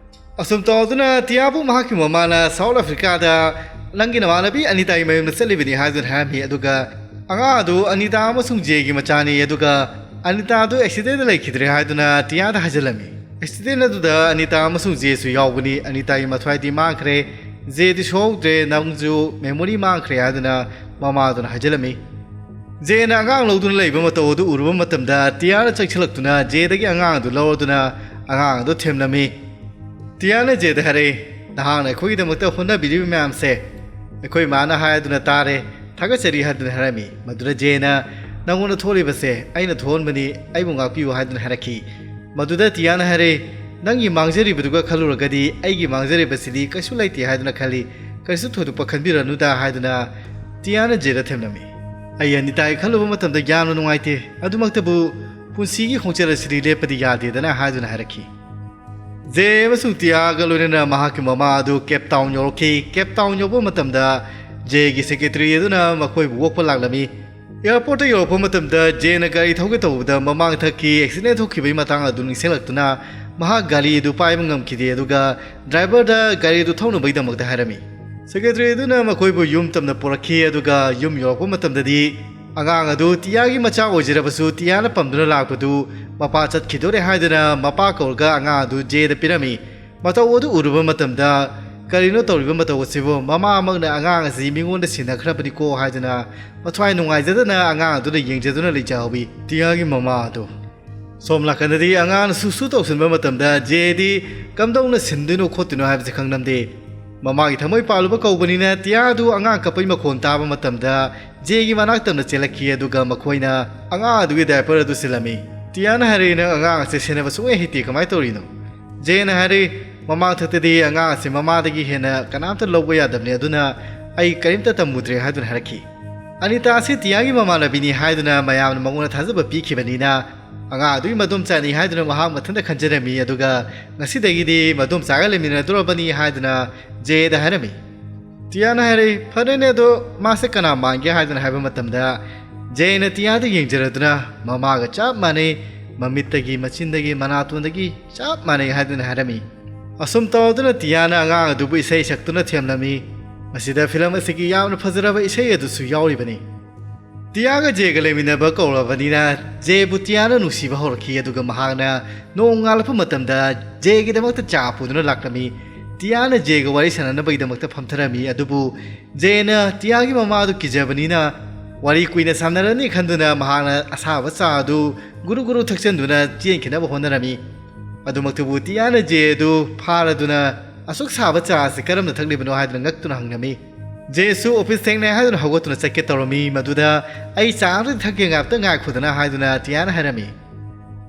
ꯑꯁꯨꯝ ꯇꯧꯗꯨꯅ ꯇꯤꯌꯥꯕꯨ ꯃꯍꯥꯛꯀꯤ ꯃꯃꯥꯅ ꯁꯥꯎꯠ ꯑꯐ꯭ꯔꯤꯀꯥꯗ ꯅꯪꯒꯤ ꯅꯃꯥꯟꯅꯕꯤ ꯑꯅꯤꯇꯥꯒꯤ ꯃꯌꯨꯝꯗ ꯆꯠꯂꯤꯕꯅꯤ ꯍꯥꯏꯗꯨꯅ ꯍꯥꯏꯔꯝꯃꯤ, ꯑꯗꯨꯒ ꯑꯉꯥꯡ ꯑꯗꯨ ꯑꯅꯤꯇꯥ ꯑꯃꯁꯨꯡ ꯖꯦꯒꯤ ꯃꯆꯥꯅꯤ, ꯑꯗꯨꯒ ꯑꯅꯤꯇꯥ ꯑꯗꯨ ꯑꯦꯛꯁꯤꯗꯦꯟꯗ ꯂꯩꯈꯤꯗ꯭ꯔꯦ ꯍꯥꯏꯗꯨꯅ ꯇꯤꯌꯥꯗ ꯍꯥꯏꯖꯤꯜꯂꯝꯃꯤ꯫ "ꯑꯦꯛꯁꯤꯗꯦꯟ ꯑꯗꯨꯗ ꯑꯅꯤꯇꯥ ꯑꯃꯁꯨꯡ ꯖꯦꯁꯨ ꯌꯥꯎꯕꯅꯤ, ꯑꯅꯤꯇꯥꯒꯤ ꯃꯊ꯭ꯋꯥꯏꯗꯤ ꯃꯥꯡꯈ꯭ꯔꯦ, ꯖꯦꯗꯤ ꯁꯣꯛꯍꯧꯗ꯭ꯔꯦ, ꯅꯪꯁꯨ ꯃꯦꯃꯣꯔꯤ ꯃꯥꯡꯈ꯭ꯔꯦ" ꯍꯥꯏꯗꯨꯅ ꯃꯃꯥ ꯑꯗꯨꯅ ꯍꯥꯏꯖꯤꯜꯂꯝꯃꯤ꯫ ꯖꯦꯅ ꯑꯉꯥꯡ ꯂꯧꯗꯨꯅ ꯂꯩꯕ ꯃꯇꯧ ꯑꯗꯨ ꯎꯔꯨꯕ ꯃꯇꯝꯗ ꯇꯤꯌꯥꯅ ꯆꯪꯁꯤꯜꯂꯛꯇꯨꯅ ꯖꯦꯗꯒꯤ ꯑꯉꯥꯡ ꯑꯗꯨ ꯂꯧꯔꯗꯨꯅ ꯑꯉꯥꯡ ꯑꯗꯨ ꯊꯦꯝꯂꯝꯃꯤ꯫ ꯇꯤꯌꯥꯅ ꯖꯦꯗ ꯍꯥꯏꯔꯛꯏ, "ꯅꯍꯥꯛꯅ ꯑꯩꯈꯣꯏꯒꯤꯗꯃꯛꯇ ꯍꯣꯠꯅꯕꯤꯔꯤꯕ ꯃꯌꯥꯝꯁꯦ ꯑꯩꯈꯣꯏ ꯃꯥꯅ ꯍꯥꯏꯗꯨꯅ ꯇꯥꯔꯦ, ꯊꯥꯒꯠꯆꯔꯤ" ꯍꯥꯏꯗꯨꯅ ꯍꯥꯏꯔꯝꯃꯤ꯫ ꯃꯗꯨꯗ ꯖꯦꯅ, "ꯅꯪꯉꯣꯟꯗ ꯊꯣꯛꯂꯤꯕꯁꯦ ꯑꯩꯅ ꯊꯣꯛꯍꯟꯕꯅꯤ, ꯑꯩꯕꯨ ꯉꯥꯛꯄꯤꯌꯨ" ꯍꯥꯏꯗꯨꯅ ꯍꯥꯏꯔꯛꯈꯤ꯫ ꯃꯗꯨꯗ ꯇꯤꯌꯥꯅ ꯍꯥꯏꯔꯦ, "ꯅꯪꯒꯤ ꯃꯥꯡꯖꯔꯤꯕꯗꯨꯒ ꯈꯜꯂꯨꯔꯒꯗꯤ ꯑꯩꯒꯤ ꯃꯥꯡꯖꯔꯤꯕꯁꯤꯗꯤ ꯀꯩꯁꯨ ꯂꯩꯇꯦ ꯍꯥꯏꯗꯨꯅ ꯈꯜꯂꯤ, ꯀꯔꯤꯁꯨ ꯊꯣꯏꯗꯣꯛꯄ ꯈꯟꯕꯤꯔꯅꯨꯗ" ꯍꯥꯏꯗꯨꯅ ꯇꯤꯌꯥꯅ ꯖꯦꯗ ꯊꯦꯝꯂꯝꯃꯤ꯫ "ꯑꯩ ꯑꯅꯤꯇꯥꯒꯤ ꯈꯜꯂꯨꯕ ꯃꯇꯝꯗ ꯌꯥꯝꯅ ꯅꯨꯡꯉꯥꯏꯇꯦ, ꯑꯗꯨꯃꯛꯇꯕꯨ ꯄꯨꯟꯁꯤꯒꯤ ꯈꯣꯡꯆꯠ ꯑꯁꯤꯗꯤ ꯂꯦꯞꯄꯗꯤ ꯌꯥꯗꯦꯗꯅ" ꯍꯥꯏꯗꯨꯅ ꯍꯥꯏꯔꯛꯈꯤ꯫ ꯖꯦ ꯑꯃꯁꯨꯡ ꯇꯤꯌꯥꯒ ꯂꯣꯏꯅꯅ ꯃꯍꯥꯛꯀꯤ ꯃꯃꯥ ꯑꯗꯨ ꯀꯦꯞ ꯇꯥꯎꯟ ꯌꯧꯔꯛꯈꯤ꯫ ꯀꯦꯞ ꯇꯥꯎꯟ ꯌꯧꯕ ꯃꯇꯝꯗ ꯖꯦꯒꯤ ꯁꯦꯀ꯭ꯔꯦꯇꯔꯤ ꯑꯗꯨꯅ ꯃꯈꯣꯏꯕꯨ ꯑꯣꯛꯄ ꯂꯥꯛꯂꯝꯃꯤ꯫ ꯑꯦꯌꯥꯔꯄꯣꯔꯠꯇ ꯌꯧꯔꯛꯄ ꯃꯇꯝꯗ ꯖꯦꯅ ꯒꯥꯔꯤ ꯊꯧꯒꯦ ꯇꯧꯕꯗ ꯃꯃꯥꯡꯊꯛꯀꯤ ꯑꯦꯛꯁꯤꯗꯦꯟ ꯊꯣꯛꯈꯤꯕꯒꯤ ꯃꯇꯥꯡ ꯑꯗꯨ ꯅꯤꯡꯁꯤꯡꯂꯛꯇꯨꯅ ꯃꯍꯥꯛ ꯒꯥꯔꯤ ꯑꯗꯨ ꯄꯥꯏꯕ ꯉꯝꯈꯤꯗꯦ, ꯑꯗꯨꯒ ꯗ꯭ꯔꯥꯏꯚꯔꯗ ꯒꯥꯔꯤ ꯑꯗꯨ ꯊꯧꯅꯕꯒꯤꯗꯃꯛꯇ ꯍꯥꯏꯔꯝꯃꯤ꯫ ꯁꯦꯀ꯭ꯔꯦꯇꯔꯤ ꯑꯗꯨꯅ ꯃꯈꯣꯏꯕꯨ ꯌꯨꯝ ꯇꯝꯅ ꯄꯨꯔꯛꯈꯤ, ꯑꯗꯨꯒ ꯌꯨꯝ ꯌꯧꯔꯛꯄ ꯃꯇꯝꯗꯗꯤ ꯑꯉꯥꯡ ꯑꯗꯨ ꯇꯤꯌꯥꯒꯤ ꯃꯆꯥ ꯑꯣꯏꯖꯔꯕꯁꯨ ꯇꯤꯌꯥꯅ ꯄꯝꯗꯨꯅ ꯂꯥꯛꯄꯗꯨ ꯃꯄꯥ ꯆꯠꯈꯤꯗꯣꯔꯦ ꯍꯥꯏꯗꯨꯅ ꯃꯄꯥ ꯀꯧꯔꯒ ꯑꯉꯥꯡ ꯑꯗꯨ ꯖꯦꯗ ꯄꯤꯔꯝꯃꯤ꯫ ꯃꯇꯧ ꯑꯗꯨ ꯎꯔꯨꯕ ꯃꯇꯝꯗ ꯀꯔꯤꯅꯣ ꯇꯧꯔꯤꯕ ꯃꯇꯧ ꯑꯁꯤꯕꯨ, ꯃꯃꯥꯃꯛꯅ ꯑꯉꯥꯡ ꯑꯁꯤ ꯃꯤꯉꯣꯟꯗ ꯁꯤꯟꯅꯈ꯭ꯔꯕꯅꯤꯀꯣ ꯍꯥꯏꯗꯨꯅ ꯃꯊ꯭ꯋꯥꯏ ꯅꯨꯡꯉꯥꯏꯖꯗꯅ ꯑꯉꯥꯡ ꯑꯗꯨꯗ ꯌꯦꯡꯖꯗꯨꯅ ꯂꯩꯖꯍꯧꯋꯤ꯫ ꯇꯤꯌꯥꯒꯤ ꯃꯃꯥ ꯑꯗꯨ ꯁꯣꯝ ꯅꯥꯀꯟꯗꯗꯤ ꯑꯉꯥꯡꯅ ꯁꯨ ꯁꯨ ꯇꯧꯁꯤꯟꯕ ꯃꯇꯝꯗ ꯖꯦꯗꯤ ꯀꯝꯗꯧꯅ ꯁꯤꯟꯗꯣꯏꯅꯣ ꯈꯣꯠꯇꯣꯏꯅꯣ ꯍꯥꯏꯕꯁꯤ ꯈꯪꯂꯝꯗꯦ꯫ ꯃꯃꯥꯒꯤ ꯊꯃꯣꯏ ꯄꯥꯜꯂꯨꯕ ꯀꯧꯕꯅꯤꯅ ꯇꯤꯌꯥꯗꯨ ꯑꯉꯥꯡ ꯀꯞꯄꯩ ꯃꯈꯣꯟ ꯇꯥꯕ ꯃꯇꯝꯗ ꯖꯦꯒꯤ ꯃꯅꯥꯛ ꯇꯝꯅ ꯆꯦꯜꯂꯛꯈꯤ, ꯑꯗꯨꯒ ꯃꯈꯣꯏꯅ ꯑꯉꯥꯡ ꯑꯗꯨꯒꯤ ꯗꯥꯏꯄꯔ ꯑꯗꯨ ꯁꯤꯜꯂꯝꯃꯤ꯫ ꯇꯤꯌꯥꯅ ꯍꯥꯏꯔꯛꯏ, "ꯅꯪ ꯑꯉꯥꯡ ꯑꯁꯦ ꯁꯦꯟꯅꯕ ꯁꯨꯡꯍꯩ ꯍꯩꯇꯦ, ꯀꯃꯥꯏꯅ ꯇꯧꯔꯤꯅꯣ?" ꯖꯦꯅ ꯍꯥꯏꯔꯛꯏ, "ꯃꯃꯥꯡꯊꯛꯇꯗꯤ ꯑꯉꯥꯡ ꯑꯁꯤ ꯃꯃꯥꯗꯒꯤ ꯍꯦꯟꯅ ꯀꯅꯥꯝꯇ ꯂꯧꯕ ꯌꯥꯗꯕꯅꯤ, ꯑꯗꯨꯅ ꯑꯩ ꯀꯔꯤꯝꯇ ꯇꯝꯃꯨꯗ꯭ꯔꯦ" ꯍꯥꯏꯗꯨꯅ ꯍꯥꯏꯔꯛꯈꯤ꯫ ꯑꯅꯤꯇꯥ ꯑꯁꯤ ꯇꯤꯌꯥꯒꯤ ꯃꯃꯥꯟꯅꯕꯤꯅꯤ ꯍꯥꯏꯗꯨꯅ ꯃꯌꯥꯝꯅ ꯃꯉꯣꯟꯗ ꯊꯥꯖꯕ ꯄꯤꯈꯤꯕꯅꯤꯅ, ꯑꯉꯥꯡ ꯑꯗꯨꯒꯤ ꯃꯗꯣꯝꯆꯥꯅꯤ ꯍꯥꯏꯗꯨꯅ ꯃꯍꯥꯛ ꯃꯊꯟꯇ ꯈꯟꯖꯔꯝꯃꯤ, ꯑꯗꯨꯒ ꯉꯁꯤꯗꯒꯤꯗꯤ ꯃꯗꯣꯝꯆꯥꯒ ꯂꯩꯃꯤꯟꯅꯗꯧꯔꯕꯅꯤ ꯍꯥꯏꯗꯨꯅ ꯖꯦꯗ ꯍꯥꯏꯔꯝꯃꯤ꯫ ꯇꯤꯌꯥꯅ ꯍꯥꯏꯔꯛꯏ, "ꯐꯔꯦꯅꯦ, ꯑꯗꯣ ꯃꯥꯁꯦ ꯀꯅꯥ ꯃꯥꯟꯒꯦ?" ꯍꯥꯏꯗꯨꯅ ꯍꯥꯏꯕ ꯃꯇꯝꯗ, ꯖꯦꯅ ꯇꯤꯌꯥꯗ ꯌꯦꯡꯖꯔꯗꯨꯅ, "ꯃꯃꯥꯒ ꯆꯞ ꯃꯥꯟꯅꯩ, ꯃꯃꯤꯠꯇꯒꯤ, ꯃꯆꯤꯟꯗꯒꯤ, ꯃꯅꯥꯇꯣꯟꯗꯒꯤ ꯆꯞ ꯃꯥꯟꯅꯩ" ꯍꯥꯏꯗꯨꯅ ꯍꯥꯏꯔꯝꯃꯤ꯫ ꯑꯁꯨꯝ ꯇꯧꯗꯨꯅ ꯇꯤꯌꯥꯅ ꯑꯉꯥꯡ ꯑꯗꯨꯕꯨ ꯏꯁꯩ ꯁꯛꯇꯨꯅ ꯊꯦꯝꯂꯝꯃꯤ꯫ ꯃꯁꯤꯗ ꯐꯤꯂꯝ ꯑꯁꯤꯒꯤ ꯌꯥꯝꯅ ꯐꯖꯔꯕ ꯏꯁꯩ ꯑꯗꯨꯁꯨ ꯌꯥꯎꯔꯤꯕꯅꯤ꯫ ꯇꯤꯌꯥꯒ ꯖꯦꯒ ꯂꯩꯃꯤꯟꯅꯕ ꯀꯧꯔꯕꯅꯤꯅ ꯖꯦꯕꯨ ꯇꯤꯌꯥꯅ ꯅꯨꯡꯁꯤꯕ ꯍꯧꯔꯛꯈꯤ, ꯑꯗꯨꯒ ꯃꯍꯥꯛꯅ ꯅꯣꯡꯉꯥꯜꯂꯛꯄ ꯃꯇꯝꯗ ꯖꯦꯒꯤꯗꯃꯛꯇ ꯆꯥ ꯄꯨꯗꯨꯅ ꯂꯥꯛꯂꯝꯃꯤ꯫ ꯇꯤꯌꯥꯅ ꯖꯦꯒ ꯋꯥꯔꯤ ꯁꯥꯟꯅꯅꯕꯒꯤꯗꯃꯛꯇ ꯐꯝꯊꯔꯝꯃꯤ, ꯑꯗꯨꯕꯨ ꯖꯦꯅ ꯇꯤꯌꯥꯒꯤ ꯃꯃꯥ ꯑꯗꯨ ꯀꯤꯖꯕꯅꯤꯅ ꯋꯥꯔꯤ ꯀꯨꯏꯅ ꯁꯥꯟꯅꯔꯅꯤ ꯈꯟꯗꯨꯅ ꯃꯍꯥꯛꯅ ꯑꯁꯥꯕ ꯆꯥ ꯑꯗꯨ ꯒꯨꯔꯨ ꯒꯨꯔꯨ ꯊꯛꯆꯟꯗꯨꯅ ꯆꯦꯟꯈꯤꯅꯕ ꯍꯣꯠꯅꯔꯝꯃꯤ꯫ ꯑꯗꯨꯃꯛꯇꯕꯨ ꯇꯤꯌꯥꯅ ꯖꯦ ꯑꯗꯨ ꯐꯥꯔꯗꯨꯅ, "ꯑꯁꯨꯛ ꯁꯥꯕ ꯆꯥ ꯑꯁꯤ ꯀꯔꯝꯅ ꯊꯛꯂꯤꯕꯅꯣ?" ꯍꯥꯏꯗꯨꯅ ꯉꯛꯇꯨꯅ ꯍꯪꯂꯝꯃꯤ꯫ ꯖꯦꯁꯨ ꯑꯣꯐꯤꯁ ꯊꯦꯡꯅꯩ ꯍꯥꯏꯗꯨꯅ ꯍꯧꯒꯠꯇꯨꯅ ꯆꯠꯀꯦ ꯇꯧꯔꯝꯃꯤ꯫ ꯃꯗꯨꯗ, "ꯑꯩ ꯆꯥ ꯑꯃꯇ ꯊꯛꯀꯦ, ꯉꯥꯏꯍꯥꯛꯇ ꯉꯥꯏꯈꯣꯗꯅ" ꯍꯥꯏꯗꯨꯅ ꯇꯤꯌꯥꯅ ꯍꯥꯏꯔꯝꯃꯤ꯫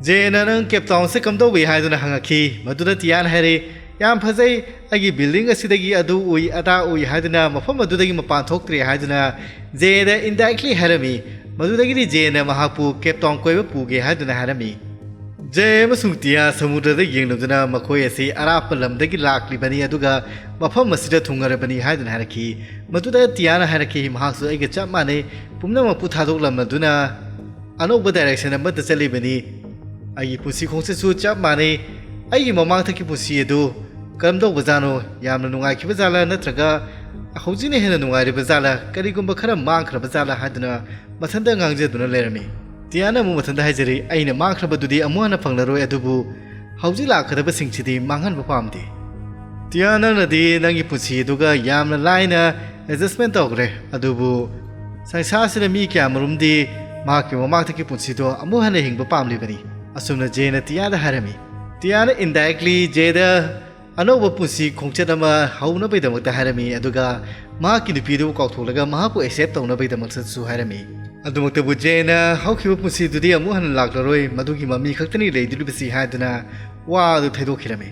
ꯖꯦꯅ, "ꯅꯪ ꯀꯦꯞ ꯇꯥꯎꯟꯁꯦ ꯀꯝꯗꯧꯏ?" ꯍꯥꯏꯗꯨꯅ ꯍꯪꯉꯛꯈꯤ꯫ ꯃꯗꯨꯗ ꯇꯤꯌꯥꯅ ꯍꯥꯏꯔꯦ, "ꯌꯥꯝ ꯐꯖꯩ, ꯑꯩꯒꯤ ꯕꯤꯜꯗꯤꯡ ꯑꯁꯤꯗꯒꯤ ꯑꯗꯨ ꯎꯏ ꯑꯗꯥ ꯎꯏ" ꯍꯥꯏꯗꯨꯅ ꯃꯐꯝ ꯑꯗꯨꯗꯒꯤ ꯃꯄꯥꯟ ꯊꯣꯛꯇ꯭ꯔꯦ ꯍꯥꯏꯗꯨꯅ ꯖꯦꯗ ꯏꯟꯗꯥꯏꯔꯦꯛꯂꯤ ꯍꯥꯏꯔꯝꯃꯤ꯫ ꯃꯗꯨꯗꯒꯤꯗꯤ ꯖꯦꯅ ꯃꯍꯥꯛꯄꯨ ꯀꯦꯞ ꯇꯥꯎꯟ ꯀꯣꯏꯕ ꯄꯨꯒꯦ ꯍꯥꯏꯗꯨꯅ ꯍꯥꯏꯔꯝꯃꯤ꯫ ꯖꯦ ꯑꯃꯁꯨꯡ ꯇꯤꯌꯥ ꯁꯃꯨꯗ꯭ꯔꯗ ꯌꯦꯡꯂꯨꯗꯨꯅ ꯃꯈꯣꯏ ꯑꯁꯤ ꯑꯔꯥꯞꯄ ꯂꯝꯗꯒꯤ ꯂꯥꯛꯂꯤꯕꯅꯤ, ꯑꯗꯨꯒ ꯃꯐꯝ ꯑꯁꯤꯗ ꯊꯨꯡꯉꯔꯕꯅꯤ ꯍꯥꯏꯗꯨꯅ ꯍꯥꯏꯔꯛꯈꯤ꯫ ꯃꯗꯨꯗ ꯇꯤꯌꯥꯅ ꯍꯥꯏꯔꯛꯈꯤ, "ꯃꯍꯥꯛꯁꯨ ꯑꯩꯒ ꯆꯞ ꯃꯥꯟꯅꯩ, ꯄꯨꯝꯅꯃꯛꯄꯨ ꯊꯥꯗꯣꯛꯂꯝꯂꯗꯨꯅ ꯑꯅꯧꯕ ꯗꯥꯏꯔꯦꯛꯁꯟ ꯑꯃꯗ ꯆꯠꯂꯤꯕꯅꯤ꯫ ꯑꯩꯒꯤ ꯄꯨꯟꯁꯤ ꯈꯣꯡꯆꯠꯁꯨ ꯆꯞ ꯃꯥꯟꯅꯩ꯫ ꯑꯩꯒꯤ ꯃꯃꯥꯡꯊꯛꯀꯤ ꯄꯨꯟꯁꯤ ꯑꯗꯨ ꯀꯔꯝ ꯇꯧꯕ ꯖꯥꯠꯅꯣ? ꯌꯥꯝꯅ ꯅꯨꯡꯉꯥꯏꯈꯤꯕ ꯖꯥꯠꯂꯥ, ꯅꯠꯇ꯭ꯔꯒ ꯍꯧꯖꯤꯛꯅ ꯍꯦꯟꯅ ꯅꯨꯡꯉꯥꯏꯔꯤꯕ ꯖꯥꯠꯂꯥ? ꯀꯔꯤꯒꯨꯝꯕ ꯈꯔ ꯃꯥꯡꯈ꯭ꯔꯕ ꯖꯥꯠꯂꯥ?" ꯍꯥꯏꯗꯨꯅ ꯃꯊꯟꯇ ꯉꯥꯡꯖꯗꯨꯅ ꯂꯩꯔꯝꯃꯤ꯫ ꯇꯤꯌꯥꯅ ꯑꯃꯨꯛ ꯃꯊꯟꯇ ꯍꯥꯏꯖꯔꯤ, "ꯑꯩꯅ ꯃꯥꯡꯈ꯭ꯔꯕꯗꯨꯗꯤ ꯑꯃꯨꯛ ꯍꯟꯅ ꯐꯪꯂꯔꯣꯏ, ꯑꯗꯨꯕꯨ ꯍꯧꯖꯤꯛ ꯂꯥꯛꯀꯗꯕꯁꯤꯡꯁꯤꯗꯤ ꯃꯥꯡꯍꯟꯕ ꯄꯥꯝꯗꯦ꯫ ꯇꯤꯌꯥ, ꯅꯪꯅꯗꯤ ꯅꯪꯒꯤ ꯄꯨꯟꯁꯤ ꯑꯗꯨꯒ ꯌꯥꯝꯅ ꯂꯥꯏꯅ ꯑꯦꯗꯖꯁꯃꯦꯟ ꯇꯧꯈ꯭ꯔꯦ, ꯑꯗꯨꯕꯨ ꯁꯪꯁꯥꯔꯁꯤꯗ ꯃꯤ ꯀꯌꯥꯃꯔꯨꯝꯗꯤ ꯃꯍꯥꯛꯀꯤ ꯃꯃꯥꯡꯊꯛꯀꯤ ꯄꯨꯟꯁꯤꯗꯣ ꯑꯃꯨꯛ ꯍꯟꯅ ꯍꯤꯡꯕ ꯄꯥꯝꯂꯤꯕꯅꯤ꯫" ꯑꯁꯨꯝꯅ ꯖꯦꯅ ꯇꯤꯌꯥꯗ ꯍꯥꯏꯔꯝꯃꯤ꯫ ꯇꯤꯌꯥꯅ ꯏꯟꯗꯥꯏꯔꯦꯛꯂꯤ ꯖꯦꯗ ꯑꯅꯧꯕ ꯄꯨꯟꯁꯤ ꯈꯣꯡꯆꯠ ꯑꯃ ꯍꯧꯅꯕꯒꯤꯗꯃꯛꯇ ꯍꯥꯏꯔꯝꯃꯤ, ꯑꯗꯨꯒ ꯃꯍꯥꯛꯀꯤ ꯅꯨꯄꯤꯗꯨꯕꯨ ꯀꯥꯎꯊꯣꯛꯂꯒ ꯃꯍꯥꯛꯄꯨ ꯑꯦꯛꯁꯦꯞ ꯇꯧꯅꯕꯒꯤꯗꯃꯛꯇꯁꯨ ꯍꯥꯏꯔꯝꯃꯤ꯫ ꯑꯗꯨꯃꯛꯇꯕꯨ ꯖꯦꯅ ꯍꯧꯈꯤꯕ ꯄꯨꯟꯁꯤꯗꯨꯗꯤ ꯑꯃꯨꯛ ꯍꯟꯅ ꯂꯥꯛꯂꯔꯣꯏ, ꯃꯗꯨꯒꯤ ꯃꯃꯤ ꯈꯛꯇꯅꯤ ꯂꯩꯗꯣꯔꯤꯕꯁꯤ ꯍꯥꯏꯗꯨꯅ ꯋꯥ ꯑꯗꯨ ꯊꯩꯗꯣꯛꯈꯤꯔꯝꯃꯤ꯫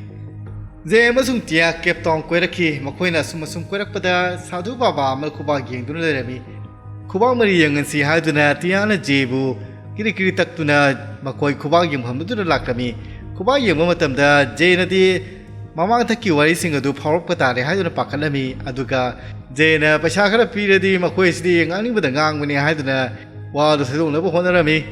ꯖꯦ ꯑꯃꯁꯨꯡ ꯇꯤꯌꯥ ꯀꯦꯞ ꯇꯥꯎꯟ ꯀꯣꯏꯔꯛꯈꯤ꯫ ꯃꯈꯣꯏꯅ ꯑꯁꯨꯝ ꯑꯁꯨꯝ ꯀꯣꯏꯔꯛꯄꯗ ꯁꯥꯙꯨ ꯕꯥꯕꯥ ꯑꯃꯅ ꯈꯨꯕꯥꯛ ꯌꯦꯡꯗꯨꯅ ꯂꯩꯔꯝꯃꯤ꯫ ꯈꯨꯕꯥꯛ ꯃꯔꯤ ꯌꯦꯡꯍꯟꯁꯤ ꯍꯥꯏꯗꯨꯅ ꯇꯤꯌꯥꯅ ꯖꯦꯕꯨ ꯀꯤꯔꯤ ꯀꯤꯔꯤ ꯇꯛꯇꯨꯅ ꯃꯈꯣꯏ ꯈꯨꯕꯥꯛ ꯌꯦꯡꯐꯝꯗꯨꯗ ꯂꯥꯛꯂꯝꯃꯤ꯫ ꯈꯨꯕꯥꯛ ꯌꯦꯡꯕ ꯃꯇꯝꯗ ꯖꯦꯅꯗꯤ ꯃꯃꯥꯡꯊꯛꯀꯤ ꯋꯥꯔꯤꯁꯤꯡ ꯑꯗꯨ ꯐꯥꯎꯔꯛꯄ ꯇꯥꯔꯦ ꯍꯥꯏꯗꯨꯅ ꯄꯥꯈꯠꯂꯝꯃꯤ꯫ ꯑꯗꯨꯒ ꯖꯦꯅ, "ꯄꯩꯁꯥ ꯈꯔ ꯄꯤꯔꯗꯤ ꯃꯈꯣꯏ ꯑꯁꯤꯗꯤ ꯉꯥꯡꯅꯤꯡꯕꯗ ꯉꯥꯡꯕꯅꯤ" ꯍꯥꯏꯗꯨꯅ ꯋꯥꯗꯨ ꯊꯩꯗꯣꯛꯅꯕ ꯍꯣꯠꯅꯔꯝꯃꯤ꯫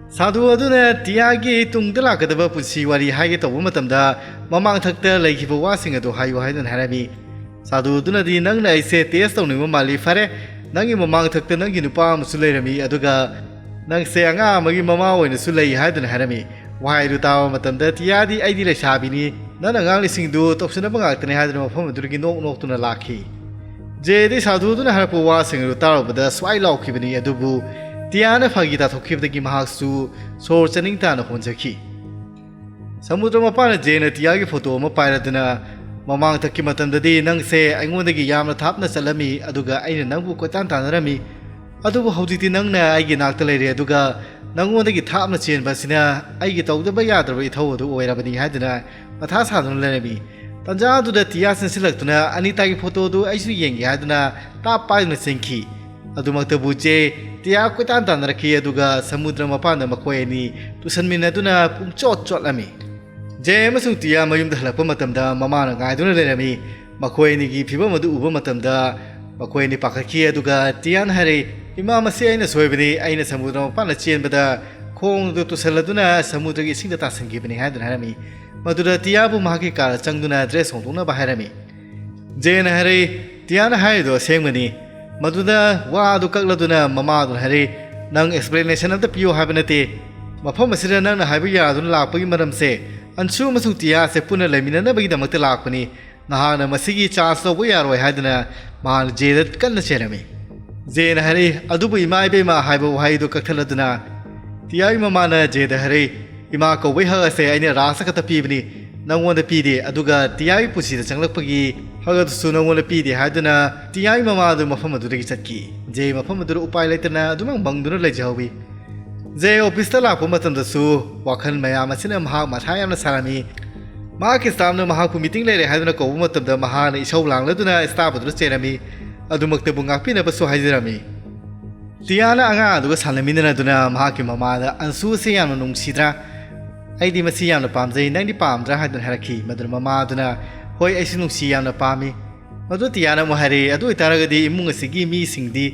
ꯁꯥꯙꯨ ꯑꯗꯨꯅ ꯇꯤꯌꯥꯒꯤ ꯇꯨꯡꯗ ꯂꯥꯛꯀꯗꯕ ꯄꯨꯟꯁꯤ ꯋꯥꯔꯤ ꯍꯥꯏꯒꯦ ꯇꯧꯕ ꯃꯇꯝꯗ, "ꯃꯃꯥꯡꯊꯛꯇ ꯂꯩꯈꯤꯕ ꯋꯥꯁꯤꯡ ꯑꯗꯨ ꯍꯥꯏꯌꯨ" ꯍꯥꯏꯗꯨꯅ ꯍꯥꯏꯔꯝꯃꯤ꯫ ꯁꯥꯙꯨ ꯑꯗꯨꯅꯗꯤ, "ꯅꯪꯅ ꯑꯩꯁꯦ ꯇꯦꯁ ꯇꯧꯅꯤꯡꯕ ꯃꯥꯜꯂꯤ꯫ ꯐꯔꯦ, ꯅꯪꯒꯤ ꯃꯃꯥꯡꯊꯛꯇ ꯅꯪꯒꯤ ꯅꯨꯄꯥ ꯑꯃꯁꯨ ꯂꯩꯔꯝꯃꯤ, ꯑꯗꯨꯒ ꯅꯪꯁꯦ ꯑꯉꯥꯡ ꯑꯃꯒꯤ ꯃꯃꯥ ꯑꯣꯏꯅꯁꯨ ꯂꯩ" ꯍꯥꯏꯗꯨꯅ ꯍꯥꯏꯔꯝꯃꯤ꯫ ꯋꯥꯍꯩꯗꯨ ꯇꯥꯕ ꯃꯇꯝꯗ ꯇꯤꯌꯥꯗꯤ, "ꯑꯩꯗꯤ ꯂꯩꯁꯥꯕꯤꯅꯤ, ꯅꯪꯅ ꯉꯥꯡꯂꯤꯁꯤꯡꯗꯨ ꯇꯧꯁꯤꯟꯅꯕ ꯉꯥꯛꯇꯅꯤ" ꯍꯥꯏꯗꯨꯅ ꯃꯐꯝ ꯑꯗꯨꯗꯒꯤ ꯅꯣꯛ ꯅꯣꯛꯇꯨꯅ ꯂꯥꯛꯈꯤ꯫ ꯖꯦꯗꯤ ꯁꯥꯎꯊꯣꯛꯇꯨꯅ ꯍꯥꯏꯔꯛꯄ ꯋꯥꯁꯤꯡ ꯑꯗꯨ ꯇꯥꯔꯨꯕꯗ ꯁ꯭ꯋꯥꯏ ꯂꯥꯎꯈꯤꯕꯅꯤ, ꯑꯗꯨꯕꯨ ꯇꯤꯌꯥꯅ ꯐꯥꯒꯤ ꯇꯥꯊꯣꯛꯈꯤꯕꯗꯒꯤ ꯃꯍꯥꯛꯁꯨ ꯁꯣꯔ ꯆꯥꯅꯤꯡ ꯇꯥꯅ ꯍꯣꯟꯖꯈꯤ꯫ ꯁꯃꯨꯗ꯭ꯔ ꯃꯄꯥꯟꯗ ꯖꯦꯅ ꯇꯤꯌꯥꯒꯤ ꯐꯣꯇꯣ ꯑꯃ ꯄꯥꯏꯔꯗꯨꯅ, "ꯃꯃꯥꯡꯊꯛꯀꯤ ꯃꯇꯝꯗꯗꯤ ꯅꯪꯁꯦ ꯑꯩꯉꯣꯟꯗꯒꯤ ꯌꯥꯝꯅ ꯊꯥꯞꯅ ꯆꯠꯂꯝꯃꯤ, ꯑꯗꯨꯒ ꯑꯩꯅ ꯅꯪꯕꯨ ꯀꯣꯏꯇꯥꯟ ꯇꯥꯟꯅꯔꯝꯃꯤ꯫ ꯑꯗꯨꯕꯨ ꯍꯧꯖꯤꯛꯇꯤ ꯅꯪꯅ ꯑꯩꯒꯤ ꯅꯥꯛꯇ ꯂꯩꯔꯦ, ꯑꯗꯨꯒ ꯅꯪꯉꯣꯟꯗꯒꯤ ꯊꯥꯞꯅ ꯆꯦꯟꯕ ꯑꯁꯤꯅ ꯑꯩꯒꯤ ꯇꯧꯗꯕ ꯌꯥꯗ꯭ꯔꯕ ꯏꯊꯧ ꯑꯗꯨ ꯑꯣꯏꯔꯕꯅꯤ" ꯍꯥꯏꯗꯨꯅ ꯃꯊꯥ ꯁꯥꯗꯨꯅ ꯂꯩꯔꯝꯃꯤ꯫ ꯇꯟꯖꯥ ꯑꯗꯨꯗ ꯇꯤꯌꯥ ꯆꯦꯟꯁꯤꯜꯂꯛꯇꯨꯅ, "ꯑꯅꯤꯇꯥꯒꯤ ꯐꯣꯇꯣꯗꯨ ꯑꯩꯁꯨ ꯌꯦꯡꯒꯦ" ꯍꯥꯏꯗꯨꯅ ꯇꯥꯞ ꯄꯥꯏꯗꯨꯅ ꯆꯦꯟꯈꯤ꯫ ꯑꯗꯨꯃꯛꯇꯕꯨ ꯖꯦ ꯇꯤꯌꯥ ꯀꯣꯏꯇꯥꯟ ꯇꯥꯟꯅꯔꯛꯈꯤ, ꯑꯗꯨꯒ ꯁꯃꯨꯗ꯭ꯔ ꯃꯄꯥꯟꯗ ꯃꯈꯣꯏ ꯑꯅꯤ ꯇꯨꯁꯟꯃꯤꯟꯅꯗꯨꯅ ꯄꯨꯡꯆꯣꯠ ꯆꯣꯠꯂꯝꯃꯤ꯫ ꯖꯦ ꯑꯃꯁꯨꯡ ꯇꯤꯌꯥ ꯃꯌꯨꯝꯗ ꯍꯜꯂꯛꯄ ꯃꯇꯝꯗ ꯃꯃꯥꯅ ꯉꯥꯏꯗꯨꯅ ꯂꯩꯔꯝꯃꯤ꯫ ꯃꯈꯣꯏ ꯑꯅꯤꯒꯤ ꯐꯤꯕꯝ ꯑꯗꯨ ꯎꯕ ꯃꯇꯝꯗ ꯃꯈꯣꯏ ꯑꯅꯤ ꯄꯥꯈꯠꯈꯤ, ꯑꯗꯨꯒ ꯇꯤꯌꯥꯅ ꯍꯥꯏꯔꯛꯏ, "ꯏꯃꯥ, ꯃꯁꯤ ꯑꯩꯅ ꯁꯣꯏꯕꯅꯤ, ꯑꯩꯅ ꯁꯃꯨꯗ꯭ꯔ ꯃꯄꯥꯟꯗ ꯆꯦꯟꯕꯗ ꯈꯣꯡꯗꯨ ꯇꯨꯁꯜꯂꯗꯨꯅ ꯁꯃꯨꯗ꯭ꯔꯒꯤ ꯏꯁꯤꯡꯗ ꯇꯥꯁꯤꯟꯈꯤꯕꯅꯤ" ꯍꯥꯏꯗꯨꯅ ꯍꯥꯏꯔꯝꯃꯤ꯫ ꯃꯗꯨꯗ ꯇꯤꯌꯥꯕꯨ ꯃꯍꯥꯛꯀꯤ ꯀꯥꯔꯗ ꯆꯪꯗꯨꯅ ꯗ꯭ꯔꯦꯁ ꯍꯣꯡꯗꯣꯛꯅꯕ ꯍꯥꯏꯔꯝꯃꯤ꯫ ꯖꯦꯅ ꯍꯥꯏꯔꯛꯏ, "ꯇꯤꯌꯥꯅ ꯍꯥꯏꯔꯤꯗꯣ ꯑꯁꯦꯡꯕꯅꯤ"꯫ ꯃꯗꯨꯗ ꯋꯥ ꯑꯗꯨ ꯀꯛꯂꯗꯨꯅ ꯃꯃꯥꯗꯨꯅ ꯍꯥꯏꯔꯛꯏ, "ꯅꯪ ꯑꯦꯛꯁꯄ꯭ꯂꯦꯅꯦꯁꯟ ꯑꯝꯇ ꯄꯤꯌꯨ ꯍꯥꯏꯕ ꯅꯠꯇꯦ꯫ ꯃꯐꯝ ꯑꯁꯤꯗ ꯅꯪꯅ ꯍꯥꯏꯕ ꯌꯥꯗꯨꯅ ꯂꯥꯛꯄꯒꯤ ꯃꯔꯝꯁꯦ ꯑꯟꯁꯨ ꯑꯃꯁꯨꯡ ꯇꯤꯌꯥꯁꯦ ꯄꯨꯟꯅ ꯂꯩꯃꯤꯟꯅꯅꯕꯒꯤꯗꯃꯛꯇ ꯂꯥꯛꯄꯅꯤ꯫ ꯅꯍꯥꯛꯅ ꯃꯁꯤꯒꯤ ꯆꯥꯟꯁ ꯂꯧꯕ ꯌꯥꯔꯣꯏ" ꯍꯥꯏꯗꯨꯅ ꯃꯍꯥꯛꯅ ꯖꯦꯗ ꯀꯟꯅ ꯆꯩꯔꯝꯃꯤ꯫ ꯖꯦꯅ ꯍꯥꯏꯔꯛꯏ, "ꯑꯗꯨꯕꯨ ꯏꯃꯥ ꯏꯕꯦꯝꯃ" ꯍꯥꯏꯕ ꯋꯥꯍꯩꯗꯨ ꯀꯛꯊꯠꯂꯗꯨꯅ ꯇꯤꯌꯥꯒꯤ ꯃꯃꯥꯅ ꯖꯦꯗ ꯍꯥꯏꯔꯛꯏ, "ꯏꯃꯥ ꯀꯧꯕꯩ ꯍꯛ ꯑꯁꯦ ꯑꯩꯅ ꯔꯥꯖꯇ ꯈꯛꯇ ꯄꯤꯕꯅꯤ, ꯅꯪꯉꯣꯟꯗ ꯄꯤꯗꯦ, ꯑꯗꯨꯒ ꯇꯤꯌꯥꯒꯤ ꯄꯨꯟꯁꯤꯗ ꯆꯪꯂꯛꯄꯒꯤ ꯍꯛ ꯑꯗꯨꯁꯨ ꯅꯪꯉꯣꯟꯗ ꯄꯤꯗꯦ" ꯍꯥꯏꯗꯨꯅ ꯇꯤꯌꯥꯒꯤ ꯃꯃꯥ ꯑꯗꯨ ꯃꯐꯝ ꯑꯗꯨꯗꯒꯤ ꯆꯠꯈꯤ꯫ ꯖꯦ ꯃꯐꯝ ꯑꯗꯨꯗ ꯎꯄꯥꯏ ꯂꯩꯇꯅ ꯑꯗꯨꯃꯛ ꯃꯪꯗꯨꯅ ꯂꯩꯖꯍꯧꯏ꯫ ꯖꯦ ꯑꯣꯐꯤꯁꯇ ꯂꯥꯛꯄ ꯃꯇꯝꯗꯁꯨ ꯋꯥꯈꯜ ꯃꯌꯥꯝ ꯑꯁꯤꯅ ꯃꯍꯥꯛ ꯃꯊꯥ ꯌꯥꯝꯅ ꯁꯥꯔꯝꯃꯤ꯫ ꯃꯍꯥꯛꯀꯤ ꯁ꯭ꯇꯥꯐꯅ ꯃꯍꯥꯛꯄꯨ ꯃꯤꯇꯤꯡ ꯂꯩꯔꯦ ꯍꯥꯏꯗꯨꯅ ꯀꯧꯕ ꯃꯇꯝꯗ ꯃꯍꯥꯛꯅ ꯏꯁꯧ ꯂꯥꯡꯂꯗꯨꯅ ꯁ꯭ꯇꯥꯐ ꯑꯗꯨꯗ ꯆꯦꯜꯂꯝꯃꯤ꯫ ꯑꯗꯨꯃꯛꯇꯕꯨ ꯉꯥꯛꯄꯤꯅꯕꯁꯨ ꯍꯥꯏꯖꯔꯝꯃꯤ꯫ ꯇꯤꯌꯥꯅ ꯑꯉꯥꯡ ꯑꯗꯨꯒ ꯁꯥꯟꯅꯃꯤꯟꯅꯔꯗꯨꯅ ꯃꯍꯥꯛꯀꯤ ꯃꯃꯥꯗ, "ꯑꯟꯁꯨ ꯑꯁꯤ ꯌꯥꯝꯅ ꯅꯨꯡꯁꯤꯗ꯭ꯔꯥ? ꯑꯩꯗꯤ ꯃꯁꯤ ꯌꯥꯝꯅ ꯄꯥꯝꯖꯩ, ꯅꯪꯗꯤ ꯄꯥꯝꯗ꯭ꯔꯥ?" ꯍꯥꯏꯗꯨꯅ ꯍꯥꯏꯔꯛꯈꯤ꯫ ꯃꯗꯨꯅ ꯃꯃꯥ ꯑꯗꯨꯅ, "ꯍꯣꯏ, ꯑꯩꯁꯨ ꯅꯨꯡꯁꯤ, ꯌꯥꯝꯅ ꯄꯥꯝꯃꯤ"꯫ ꯃꯗꯨ ꯇꯤꯌꯥꯅ ꯑꯃꯨꯛ ꯍꯥꯏꯔꯛꯏ, "ꯑꯗꯨ ꯑꯣꯏꯇꯥꯔꯒꯗꯤ ꯏꯃꯨꯡ ꯑꯁꯤꯒꯤ ꯃꯤꯁꯤꯡꯗꯤ,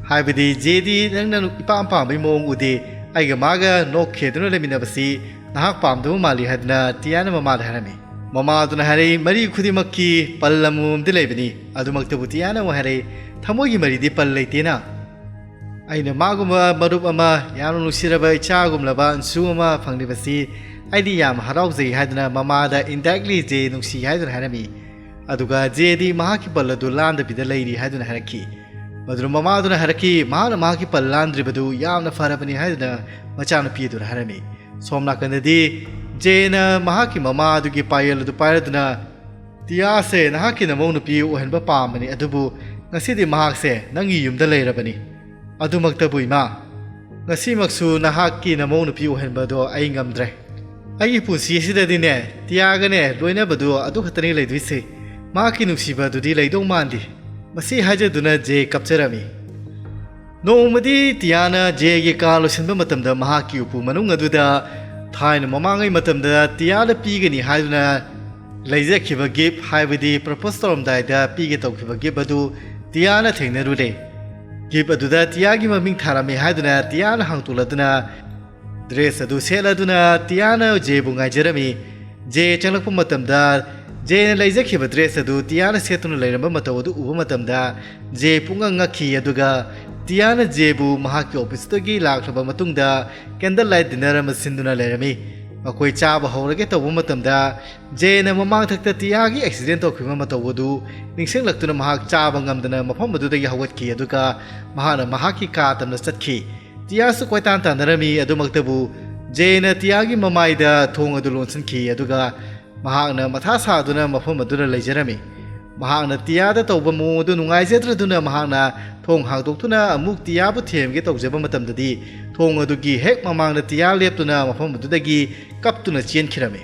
ꯍꯥꯏꯕꯗꯤ ꯖꯦꯗꯤ ꯅꯪꯅ ꯏꯄꯥꯝ ꯄꯥꯝꯕꯒꯤ ꯃꯑꯣꯡ ꯎꯗꯦ, ꯑꯩꯒ ꯃꯥꯒ ꯅꯣꯛ ꯈꯦꯗꯨꯅ ꯂꯩꯃꯤꯟꯅꯕꯁꯤ ꯅꯍꯥꯛ ꯄꯥꯝꯗꯕ ꯃꯥꯜꯂꯤ" ꯍꯥꯏꯗꯨꯅ ꯇꯤꯌꯥꯅ ꯃꯃꯥꯗ ꯍꯥꯏꯔꯝꯃꯤ꯫ ꯃꯃꯥ ꯑꯗꯨꯅ ꯍꯥꯏꯔꯛꯏ, "ꯃꯔꯤ ꯈꯨꯗꯤꯡꯃꯛꯀꯤ ꯄꯜ ꯑꯃꯃꯝꯗꯤ ꯂꯩꯕꯅꯤ"꯫ ꯑꯗꯨꯃꯛꯇꯕꯨ ꯇꯤꯌꯥꯅ ꯑꯃꯨꯛ ꯍꯥꯏꯔꯛꯏ, "ꯊꯃꯣꯏꯒꯤ ꯃꯔꯤꯗꯤ ꯄꯜ ꯂꯩꯇꯦꯅ꯫ ꯑꯩꯅ ꯃꯥꯒꯨꯝꯕ ꯃꯔꯨꯞ ꯑꯃ, ꯌꯥꯝꯅ ꯅꯨꯡꯁꯤꯔꯕ ꯏꯆꯥꯒꯨꯝꯂꯕ ꯑꯟꯁꯨ ꯑꯃ ꯐꯪꯂꯤꯕꯁꯤ ꯑꯩꯗꯤ ꯌꯥꯝ ꯍꯔꯥꯎꯖꯩ" ꯍꯥꯏꯗꯨꯅ ꯃꯃꯥꯗ ꯏꯟꯗꯥꯏꯔꯦꯛꯂꯤ ꯖꯦ ꯅꯨꯡꯁꯤ ꯍꯥꯏꯗꯨꯅ ꯍꯥꯏꯔꯝꯃꯤ꯫ ꯑꯗꯨꯒ ꯖꯦꯗꯤ ꯃꯍꯥꯛꯀꯤ ꯄꯜ ꯑꯗꯨ ꯂꯥꯟꯗꯕꯤꯗ ꯂꯩꯔꯤ ꯍꯥꯏꯗꯨꯅ ꯍꯥꯏꯔꯛꯈꯤ꯫ ꯃꯗꯨꯅ ꯃꯃꯥꯗꯨꯅ ꯍꯥꯏꯔꯛꯈꯤ, ꯃꯍꯥꯛꯅ ꯃꯍꯥꯛꯀꯤ ꯄꯜ ꯂꯥꯟꯗ꯭ꯔꯤꯕꯗꯨ ꯌꯥꯝꯅ ꯐꯔꯕꯅꯤ ꯍꯥꯏꯗꯨꯅ ꯃꯆꯥꯅꯨꯄꯤ ꯑꯗꯨꯅ ꯍꯥꯏꯔꯝꯃꯤ꯫ ꯁꯣꯝ ꯅꯥꯀꯟꯗꯗꯤ ꯖꯦꯅ ꯃꯍꯥꯛꯀꯤ ꯃꯃꯥ ꯑꯗꯨꯒꯤ ꯄꯥꯌꯦꯜ ꯑꯗꯨ ꯄꯥꯏꯔꯗꯨꯅ, "ꯇꯤꯌꯥꯁꯦ ꯅꯍꯥꯛꯀꯤ ꯅꯃꯧ ꯅꯨꯄꯤ ꯑꯣꯏꯍꯟꯕ ꯄꯥꯝꯕꯅꯤ, ꯑꯗꯨꯕꯨ ꯉꯁꯤꯗꯤ ꯃꯍꯥꯛꯁꯦ ꯅꯪꯒꯤ ꯌꯨꯝꯗ ꯂꯩꯔꯕꯅꯤ꯫ ꯑꯗꯨꯃꯛꯇꯕꯨ ꯏꯃꯥ, ꯉꯁꯤꯃꯛꯁꯨ ꯅꯍꯥꯛꯀꯤ ꯅꯃꯧ ꯅꯨꯄꯤ ꯑꯣꯏꯍꯟꯕꯗꯣ ꯑꯩ ꯉꯝꯗ꯭ꯔꯦ꯫ ꯑꯩꯒꯤ ꯄꯨꯟꯁꯤ ꯑꯁꯤꯗꯗꯤꯅꯦ, ꯇꯤꯌꯥꯒꯅꯦ ꯂꯣꯏꯅꯕꯗꯣ ꯑꯗꯨ ꯈꯛꯇꯅꯤ ꯂꯩꯗꯣꯏꯁꯦ꯫ ꯃꯍꯥꯛꯀꯤ ꯅꯨꯡꯁꯤꯕ ꯑꯗꯨꯗꯤ ꯂꯩꯗꯧ ꯃꯥꯟꯗꯦ"꯫ ꯃꯁꯤ ꯍꯥꯏꯖꯗꯨꯅ ꯖꯦ ꯀꯞꯆꯔꯝꯃꯤ꯫ ꯅꯣꯡꯃꯗꯤ ꯇꯤꯌꯥꯅ ꯖꯦꯒꯤ ꯀꯥ ꯂꯣꯏꯁꯤꯟꯕ ꯃꯇꯝꯗ ꯃꯍꯥꯛꯀꯤ ꯎꯄꯨ ꯃꯅꯨꯡ ꯑꯗꯨꯗ ꯊꯥꯏꯅ ꯃꯃꯥꯡꯉꯩ ꯃꯇꯝꯗ ꯇꯤꯌꯥꯗ ꯄꯤꯒꯅꯤ ꯍꯥꯏꯗꯨꯅ ꯂꯩꯖꯈꯤꯕ ꯒꯤꯐ, ꯍꯥꯏꯕꯗꯤ ꯄ꯭ꯔꯄꯣꯁ ꯇꯧꯔꯝꯗꯥꯏꯗ ꯄꯤꯒꯦ ꯇꯧꯈꯤꯕ ꯒꯤꯐ ꯑꯗꯨ ꯇꯤꯌꯥꯅ ꯊꯦꯡꯅꯔꯨꯔꯦ꯫ ꯒꯤꯐ ꯑꯗꯨꯗ ꯇꯤꯌꯥꯒꯤ ꯃꯃꯤꯡ ꯊꯥꯔꯝꯃꯤ ꯍꯥꯏꯗꯨꯅ ꯇꯤꯌꯥꯅ ꯍꯥꯡꯇꯣꯛꯂꯗꯨꯅ ꯗ꯭ꯔꯦꯁ ꯑꯗꯨ ꯁꯦꯠꯂꯗꯨꯅ ꯇꯤꯌꯥꯅ ꯖꯦꯕꯨ ꯉꯥꯏꯖꯔꯝꯃꯤ꯫ ꯖꯦ ꯆꯪꯂꯛꯄ ꯃꯇꯝꯗ ꯖꯦꯅ ꯂꯩꯖꯈꯤꯕ ꯗ꯭ꯔꯦꯁ ꯑꯗꯨ ꯇꯤꯌꯥꯅ ꯁꯦꯠꯇꯨꯅ ꯂꯩꯔꯝꯕ ꯃꯇꯧ ꯑꯗꯨ ꯎꯕ ꯃꯇꯝꯗ ꯖꯦ ꯄꯨꯡꯉꯛ ꯉꯛꯈꯤ, ꯑꯗꯨꯒ ꯇꯤꯌꯥꯅ ꯖꯦꯕꯨ ꯃꯍꯥꯛꯀꯤ ꯑꯣꯐꯤꯁꯇꯒꯤ ꯂꯥꯛꯂꯕ ꯃꯇꯨꯡꯗ ꯀꯦꯟꯗꯜ ꯂꯥꯏꯠ ꯗꯤꯟꯅꯔ ꯑꯃ ꯁꯤꯟꯗꯨꯅ ꯂꯩꯔꯝꯃꯤ꯫ ꯃꯈꯣꯏ ꯆꯥꯕ ꯍꯧꯔꯒꯦ ꯇꯧꯕ ꯃꯇꯝꯗ ꯖꯦꯅ ꯃꯃꯥꯡꯊꯛꯇ ꯇꯤꯌꯥꯒꯤ ꯑꯦꯛꯁꯤꯗꯦꯟ ꯇꯧꯈꯤꯕ ꯃꯇꯧ ꯑꯗꯨ ꯅꯤꯡꯁꯤꯡꯂꯛꯇꯨꯅ ꯃꯍꯥꯛ ꯆꯥꯕ ꯉꯝꯗꯅ ꯃꯐꯝ ꯑꯗꯨꯗꯒꯤ ꯍꯧꯒꯠꯈꯤ, ꯑꯗꯨꯒ ꯃꯍꯥꯛꯅ ꯃꯍꯥꯛꯀꯤ ꯀꯥ ꯇꯝꯅ ꯆꯠꯈꯤ꯫ ꯇꯤꯌꯥꯁꯨ ꯀꯣꯏꯇꯥꯟ ꯇꯥꯟꯅꯔꯝꯃꯤ꯫ ꯑꯗꯨꯃꯛꯇꯕꯨ ꯖꯦꯅ ꯇꯤꯌꯥꯒꯤ ꯃꯃꯥꯏꯗ ꯊꯣꯡ ꯑꯗꯨ ꯂꯣꯟꯁꯤꯟꯈꯤ, ꯑꯗꯨꯒ ꯃꯍꯥꯛꯅ ꯃꯊꯥ ꯁꯥꯗꯨꯅ ꯃꯐꯝ ꯑꯗꯨꯗ ꯂꯩꯖꯔꯝꯃꯤ꯫ ꯃꯍꯥꯛꯅ ꯇꯤꯌꯥꯗ ꯇꯧꯕ ꯃꯑꯣꯡ ꯑꯗꯨ ꯅꯨꯡꯉꯥꯏꯖꯗ꯭ꯔꯗꯨꯅ ꯃꯍꯥꯛꯅ ꯊꯣꯡ ꯍꯥꯡꯗꯣꯛꯇꯨꯅ ꯑꯃꯨꯛ ꯇꯤꯌꯥꯕꯨ ꯊꯦꯝꯒꯦ ꯇꯧꯖꯕ ꯃꯇꯝꯗꯗꯤ ꯊꯣꯡ ꯑꯗꯨꯒꯤ ꯍꯦꯛ ꯃꯃꯥꯡꯗ ꯇꯤꯌꯥ ꯂꯦꯞꯇꯨꯅ ꯃꯐꯝ ꯑꯗꯨꯗꯒꯤ ꯀꯞꯇꯨꯅ ꯆꯦꯟꯈꯤꯔꯝꯃꯤ꯫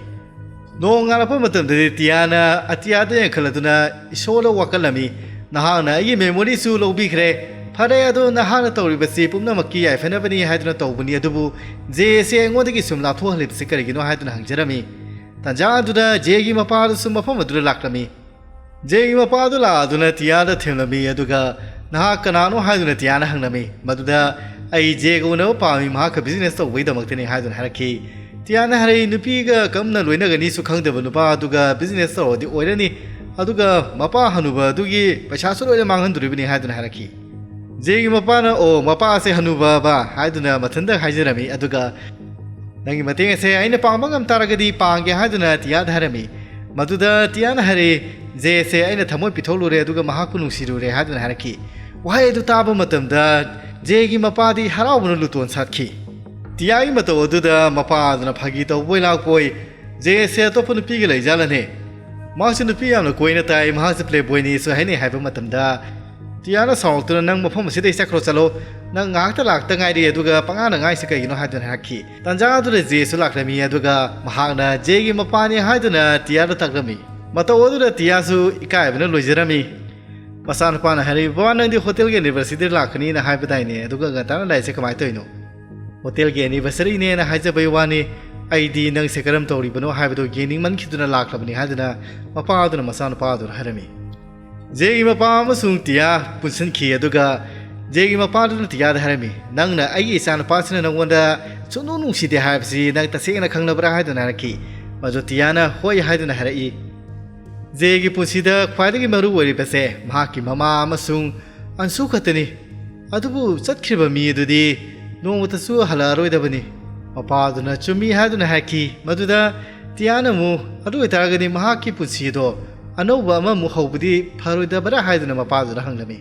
ꯅꯣꯡꯉꯥꯜꯂꯛꯄ ꯃꯇꯝꯗꯗꯤ ꯇꯤꯌꯥꯅ ꯑꯇꯤꯌꯥꯗ ꯌꯦꯡꯈꯠꯂꯗꯨꯅ ꯏꯁꯣꯔꯗ ꯋꯥꯀꯠꯂꯝꯃꯤ, "ꯅꯍꯥꯛꯅ ꯑꯩꯒꯤ ꯃꯦꯃꯣꯔꯤꯁꯨ ꯂꯧꯕꯤꯈ꯭ꯔꯦ꯫ ꯐꯔꯦ, ꯑꯗꯣ ꯅꯍꯥꯛꯅ ꯇꯧꯔꯤꯕꯁꯤ ꯄꯨꯝꯅꯃꯛꯀꯤ ꯌꯥꯏꯐꯅꯕꯅꯤ ꯍꯥꯏꯗꯨꯅ ꯇꯧꯕꯅꯤ, ꯑꯗꯨꯕꯨ ꯖꯦ ꯑꯁꯤ ꯑꯩꯉꯣꯟꯗꯒꯤ ꯁꯨꯝ ꯂꯥꯞꯊꯣꯛꯍꯜꯂꯤꯕꯁꯤ ꯀꯔꯤꯒꯤꯅꯣ?" ꯍꯥꯏꯗꯨꯅ ꯍꯪꯖꯔꯝꯃꯤ꯫ ꯇꯥꯟꯖꯥ ꯑꯗꯨꯗ ꯖꯦꯒꯤ ꯃꯄꯥꯗꯨꯁꯨ ꯃꯐꯝ ꯑꯗꯨꯗ ꯂꯥꯛꯂꯝꯃꯤ꯫ ꯖꯦꯒꯤ ꯃꯄꯥꯗꯨ ꯂꯥꯛꯑꯗꯨꯅ ꯇꯤꯌꯥꯗ ꯊꯦꯝꯂꯝꯃꯤ, ꯑꯗꯨꯒ "ꯅꯍꯥꯛ ꯀꯅꯥꯅꯣ?" ꯍꯥꯏꯗꯨꯅ ꯇꯤꯌꯥꯅ ꯍꯪꯂꯝꯃꯤ꯫ ꯃꯗꯨꯗ "ꯑꯩ ꯖꯦꯒ ꯎꯅꯕ ꯄꯥꯝꯃꯤ, ꯃꯍꯥꯛꯀ ꯕꯤꯖꯤꯅꯦꯁ ꯇꯧꯕꯒꯤꯗꯃꯛꯇꯅꯤ" ꯍꯥꯏꯗꯨꯅ ꯍꯥꯏꯔꯛꯈꯤ꯫ ꯇꯤꯌꯥꯅ ꯍꯥꯏꯔꯛꯏ, "ꯅꯨꯄꯤꯒ ꯀꯔꯝꯅ ꯂꯣꯏꯅꯒꯅꯤꯁꯨ ꯈꯪꯗꯕ ꯅꯨꯄꯥ ꯑꯗꯨꯒ ꯕꯤꯖꯤꯅꯦꯁ ꯇꯧꯔꯗꯤ ꯑꯣꯏꯔꯅꯤ, ꯑꯗꯨꯒ ꯃꯄꯥ ꯍꯅꯨꯕ ꯑꯗꯨꯒꯤ ꯄꯩꯁꯥꯁꯨ ꯂꯣꯏꯅ ꯃꯥꯡꯍꯟꯗꯣꯔꯤꯕꯅꯤ" ꯍꯥꯏꯗꯨꯅ ꯍꯥꯏꯔꯛꯈꯤ꯫ ꯖꯦꯒꯤ ꯃꯄꯥꯅ, "ꯑꯣ, ꯃꯄꯥꯁꯦ ꯍꯅꯨꯕꯕ?" ꯍꯥꯏꯗꯨꯅ ꯃꯊꯟꯇ ꯍꯥꯏꯖꯔꯝꯃꯤ, ꯑꯗꯨꯒ "ꯅꯪꯒꯤ ꯃꯇꯦꯡ ꯑꯁꯦ ꯑꯩꯅ ꯄꯥꯡꯕ ꯉꯝ ꯇꯥꯔꯒꯗꯤ ꯄꯥꯡꯒꯦ" ꯍꯥꯏꯗꯨꯅ ꯇꯤꯌꯥꯗ ꯍꯥꯏꯔꯝꯃꯤ꯫ ꯃꯗꯨꯗ ꯇꯤꯌꯥꯅ ꯍꯥꯏꯔꯛꯏ, ꯖꯦꯁꯦ ꯑꯩꯅ ꯊꯃꯣꯏ ꯄꯤꯊꯣꯛꯂꯨꯔꯦ ꯑꯗꯨꯒ ꯃꯍꯥꯛꯄꯨ ꯅꯨꯡꯁꯤꯔꯨꯔꯦ ꯍꯥꯏꯗꯨꯅ ꯍꯥꯏꯔꯛꯈꯤ꯫ ꯋꯥꯍꯩ ꯑꯗꯨ ꯇꯥꯕ ꯃꯇꯝꯗ ꯖꯦꯒꯤ ꯃꯄꯥꯗꯤ ꯍꯔꯥꯎꯕꯅ ꯂꯨꯇꯣꯟ ꯁꯥꯠꯈꯤ꯫ ꯇꯤꯌꯥꯒꯤ ꯃꯇꯧ ꯑꯗꯨꯗ ꯃꯄꯥ ꯑꯗꯨꯅ ꯐꯥꯒꯤ ꯇꯧꯕꯣꯏ ꯂꯥꯛꯄꯣꯏ, "ꯖꯦꯁꯦ ꯑꯇꯣꯞꯄ ꯅꯨꯄꯤꯒ ꯂꯩꯖꯥꯠꯂꯅꯦ? ꯃꯍꯥꯛꯁꯨ ꯅꯨꯄꯤ ꯌꯥꯝꯅ ꯀꯣꯏꯅ ꯇꯥꯏ, ꯃꯍꯥꯛꯁꯨ ꯄ꯭ꯂꯦꯕꯣꯏꯅꯤꯁꯨ ꯍꯥꯏꯅꯩ" ꯍꯥꯏꯕ ꯃꯇꯝꯗ ꯇꯤꯌꯥꯅ ꯁꯥꯎꯔꯛꯇꯨꯅ, "ꯅꯪ ꯃꯐꯝ ꯑꯁꯤꯗꯩ ꯆꯠꯈ꯭ꯔꯣ, ꯆꯠꯂꯣ꯫ ꯅꯪ ꯉꯥꯏꯍꯥꯛꯇ ꯂꯥꯛꯇ ꯉꯥꯏꯔꯤ, ꯑꯗꯨꯒ ꯄꯉꯥꯡꯗ ꯉꯥꯏꯁꯤ ꯀꯩꯒꯤꯅꯣ?" ꯍꯥꯏꯗꯨꯅ ꯍꯥꯏꯔꯛꯈꯤ꯫ ꯇꯥꯟꯖꯥ ꯑꯗꯨꯗ ꯖꯦꯁꯨ ꯂꯥꯛꯂꯝꯃꯤ, ꯑꯗꯨꯒ ꯃꯍꯥꯛꯅ ꯖꯦꯒꯤ ꯃꯄꯥꯅꯤ ꯍꯥꯏꯗꯨꯅ ꯇꯤꯌꯥꯗ ꯇꯥꯛꯂꯝꯃꯤ꯫ ꯃꯇꯧ ꯑꯗꯨꯗ ꯇꯤꯌꯥꯁꯨ ꯏꯀꯥꯏꯕꯅ ꯂꯣꯏꯖꯔꯝꯃꯤ꯫ ꯃꯆꯥꯅꯨꯄꯥꯅ ꯍꯥꯏꯔꯛꯏ, "ꯕꯕꯥ, ꯅꯪꯗꯤ ꯍꯣꯇꯦꯜꯒꯤ ꯑꯦꯅꯤꯚꯔꯁꯔꯤꯗ ꯂꯥꯛꯀꯅꯤꯅ ꯍꯥꯏꯕꯗꯥꯏꯅꯦ, ꯑꯗꯨꯒ ꯉꯟꯇꯥꯅ ꯂꯥꯛꯏꯁꯦ ꯀꯃꯥꯏꯅ ꯇꯧꯔꯤꯅꯣ?" "ꯍꯣꯇꯦꯜꯒꯤ ꯑꯦꯅꯤꯚꯔꯁꯔꯤꯅꯦꯅ ꯍꯥꯏꯖꯕꯩ ꯋꯥꯅꯤ, ꯑꯩꯗꯤ ꯅꯪꯁꯦ ꯀꯔꯝ ꯇꯧꯔꯤꯕꯅꯣ ꯍꯥꯏꯕꯗꯣ ꯌꯦꯡꯅꯤꯡꯃꯟꯈꯤꯗꯨꯅ ꯂꯥꯛꯂꯕꯅꯤ" ꯍꯥꯏꯗꯨꯅ ꯃꯄꯥꯗꯨꯅ ꯃꯆꯥꯅꯨꯄꯥꯗꯨꯗ ꯍꯥꯏꯔꯝꯃꯤ꯫ ꯖꯦꯒꯤ ꯃꯄꯥ ꯑꯃꯁꯨꯡ ꯇꯤꯌꯥ ꯄꯨꯟꯁꯤꯟꯈꯤ, ꯑꯗꯨꯒ ꯖꯦꯒꯤ ꯃꯄꯥꯗꯨꯅ ꯇꯤꯌꯥꯗ ꯍꯥꯏꯔꯝꯃꯤ, "ꯅꯪꯅ ꯑꯩꯒꯤ ꯏꯆꯥꯅꯨꯄꯥꯁꯤꯅ ꯅꯪꯉꯣꯟꯗ ꯁꯨꯡꯅꯨꯡ ꯅꯨꯡꯁꯤꯗꯦ ꯍꯥꯏꯕꯁꯤ ꯅꯪ ꯇꯁꯦꯡꯅ ꯈꯪꯂꯕ꯭ꯔꯥ?" ꯍꯥꯏꯗꯨꯅ ꯍꯥꯏꯔꯛꯈꯤ꯫ ꯃꯗꯨ ꯇꯤꯌꯥꯅ "ꯍꯣꯏ" ꯍꯥꯏꯗꯨꯅ ꯍꯥꯏꯔꯛꯏ꯫ ꯖꯦꯒꯤ ꯄꯨꯟꯁꯤꯗ ꯈ꯭ꯋꯥꯏꯗꯒꯤ ꯃꯔꯨ ꯑꯣꯏꯔꯤꯕꯁꯦ ꯃꯍꯥꯛꯀꯤ ꯃꯃꯥ ꯑꯃꯁꯨꯡ ꯑꯟꯁꯨ ꯈꯛꯇꯅꯤ꯫ ꯑꯗꯨꯕꯨ ꯆꯠꯈ꯭ꯔꯤꯕ ꯃꯤ ꯑꯗꯨꯗꯤ ꯅꯣꯡꯃꯇꯁꯨ ꯍꯜꯂꯛꯑꯔꯣꯏꯗꯕꯅꯤ꯫ ꯃꯄꯥꯗꯨꯅ ꯆꯨꯝꯃꯤ ꯍꯥꯏꯗꯨꯅ ꯍꯥꯏꯈꯤ꯫ ꯃꯗꯨꯗ ꯇꯤꯌꯥꯅ ꯑꯃꯨꯛ, "ꯑꯗꯨ ꯑꯣꯏꯇꯥꯔꯒꯗꯤ ꯃꯍꯥꯛꯀꯤ ꯄꯨꯟꯁꯤꯗꯣ ꯑꯅꯧꯕ ꯑꯃꯃꯨꯛ ꯍꯧꯕꯗꯤ ꯐꯔꯣꯏꯗꯕ꯭ꯔꯥ?" ꯍꯥꯏꯗꯨꯅ ꯃꯄꯥꯗꯨꯗ ꯍꯪꯂꯝꯃꯤ꯫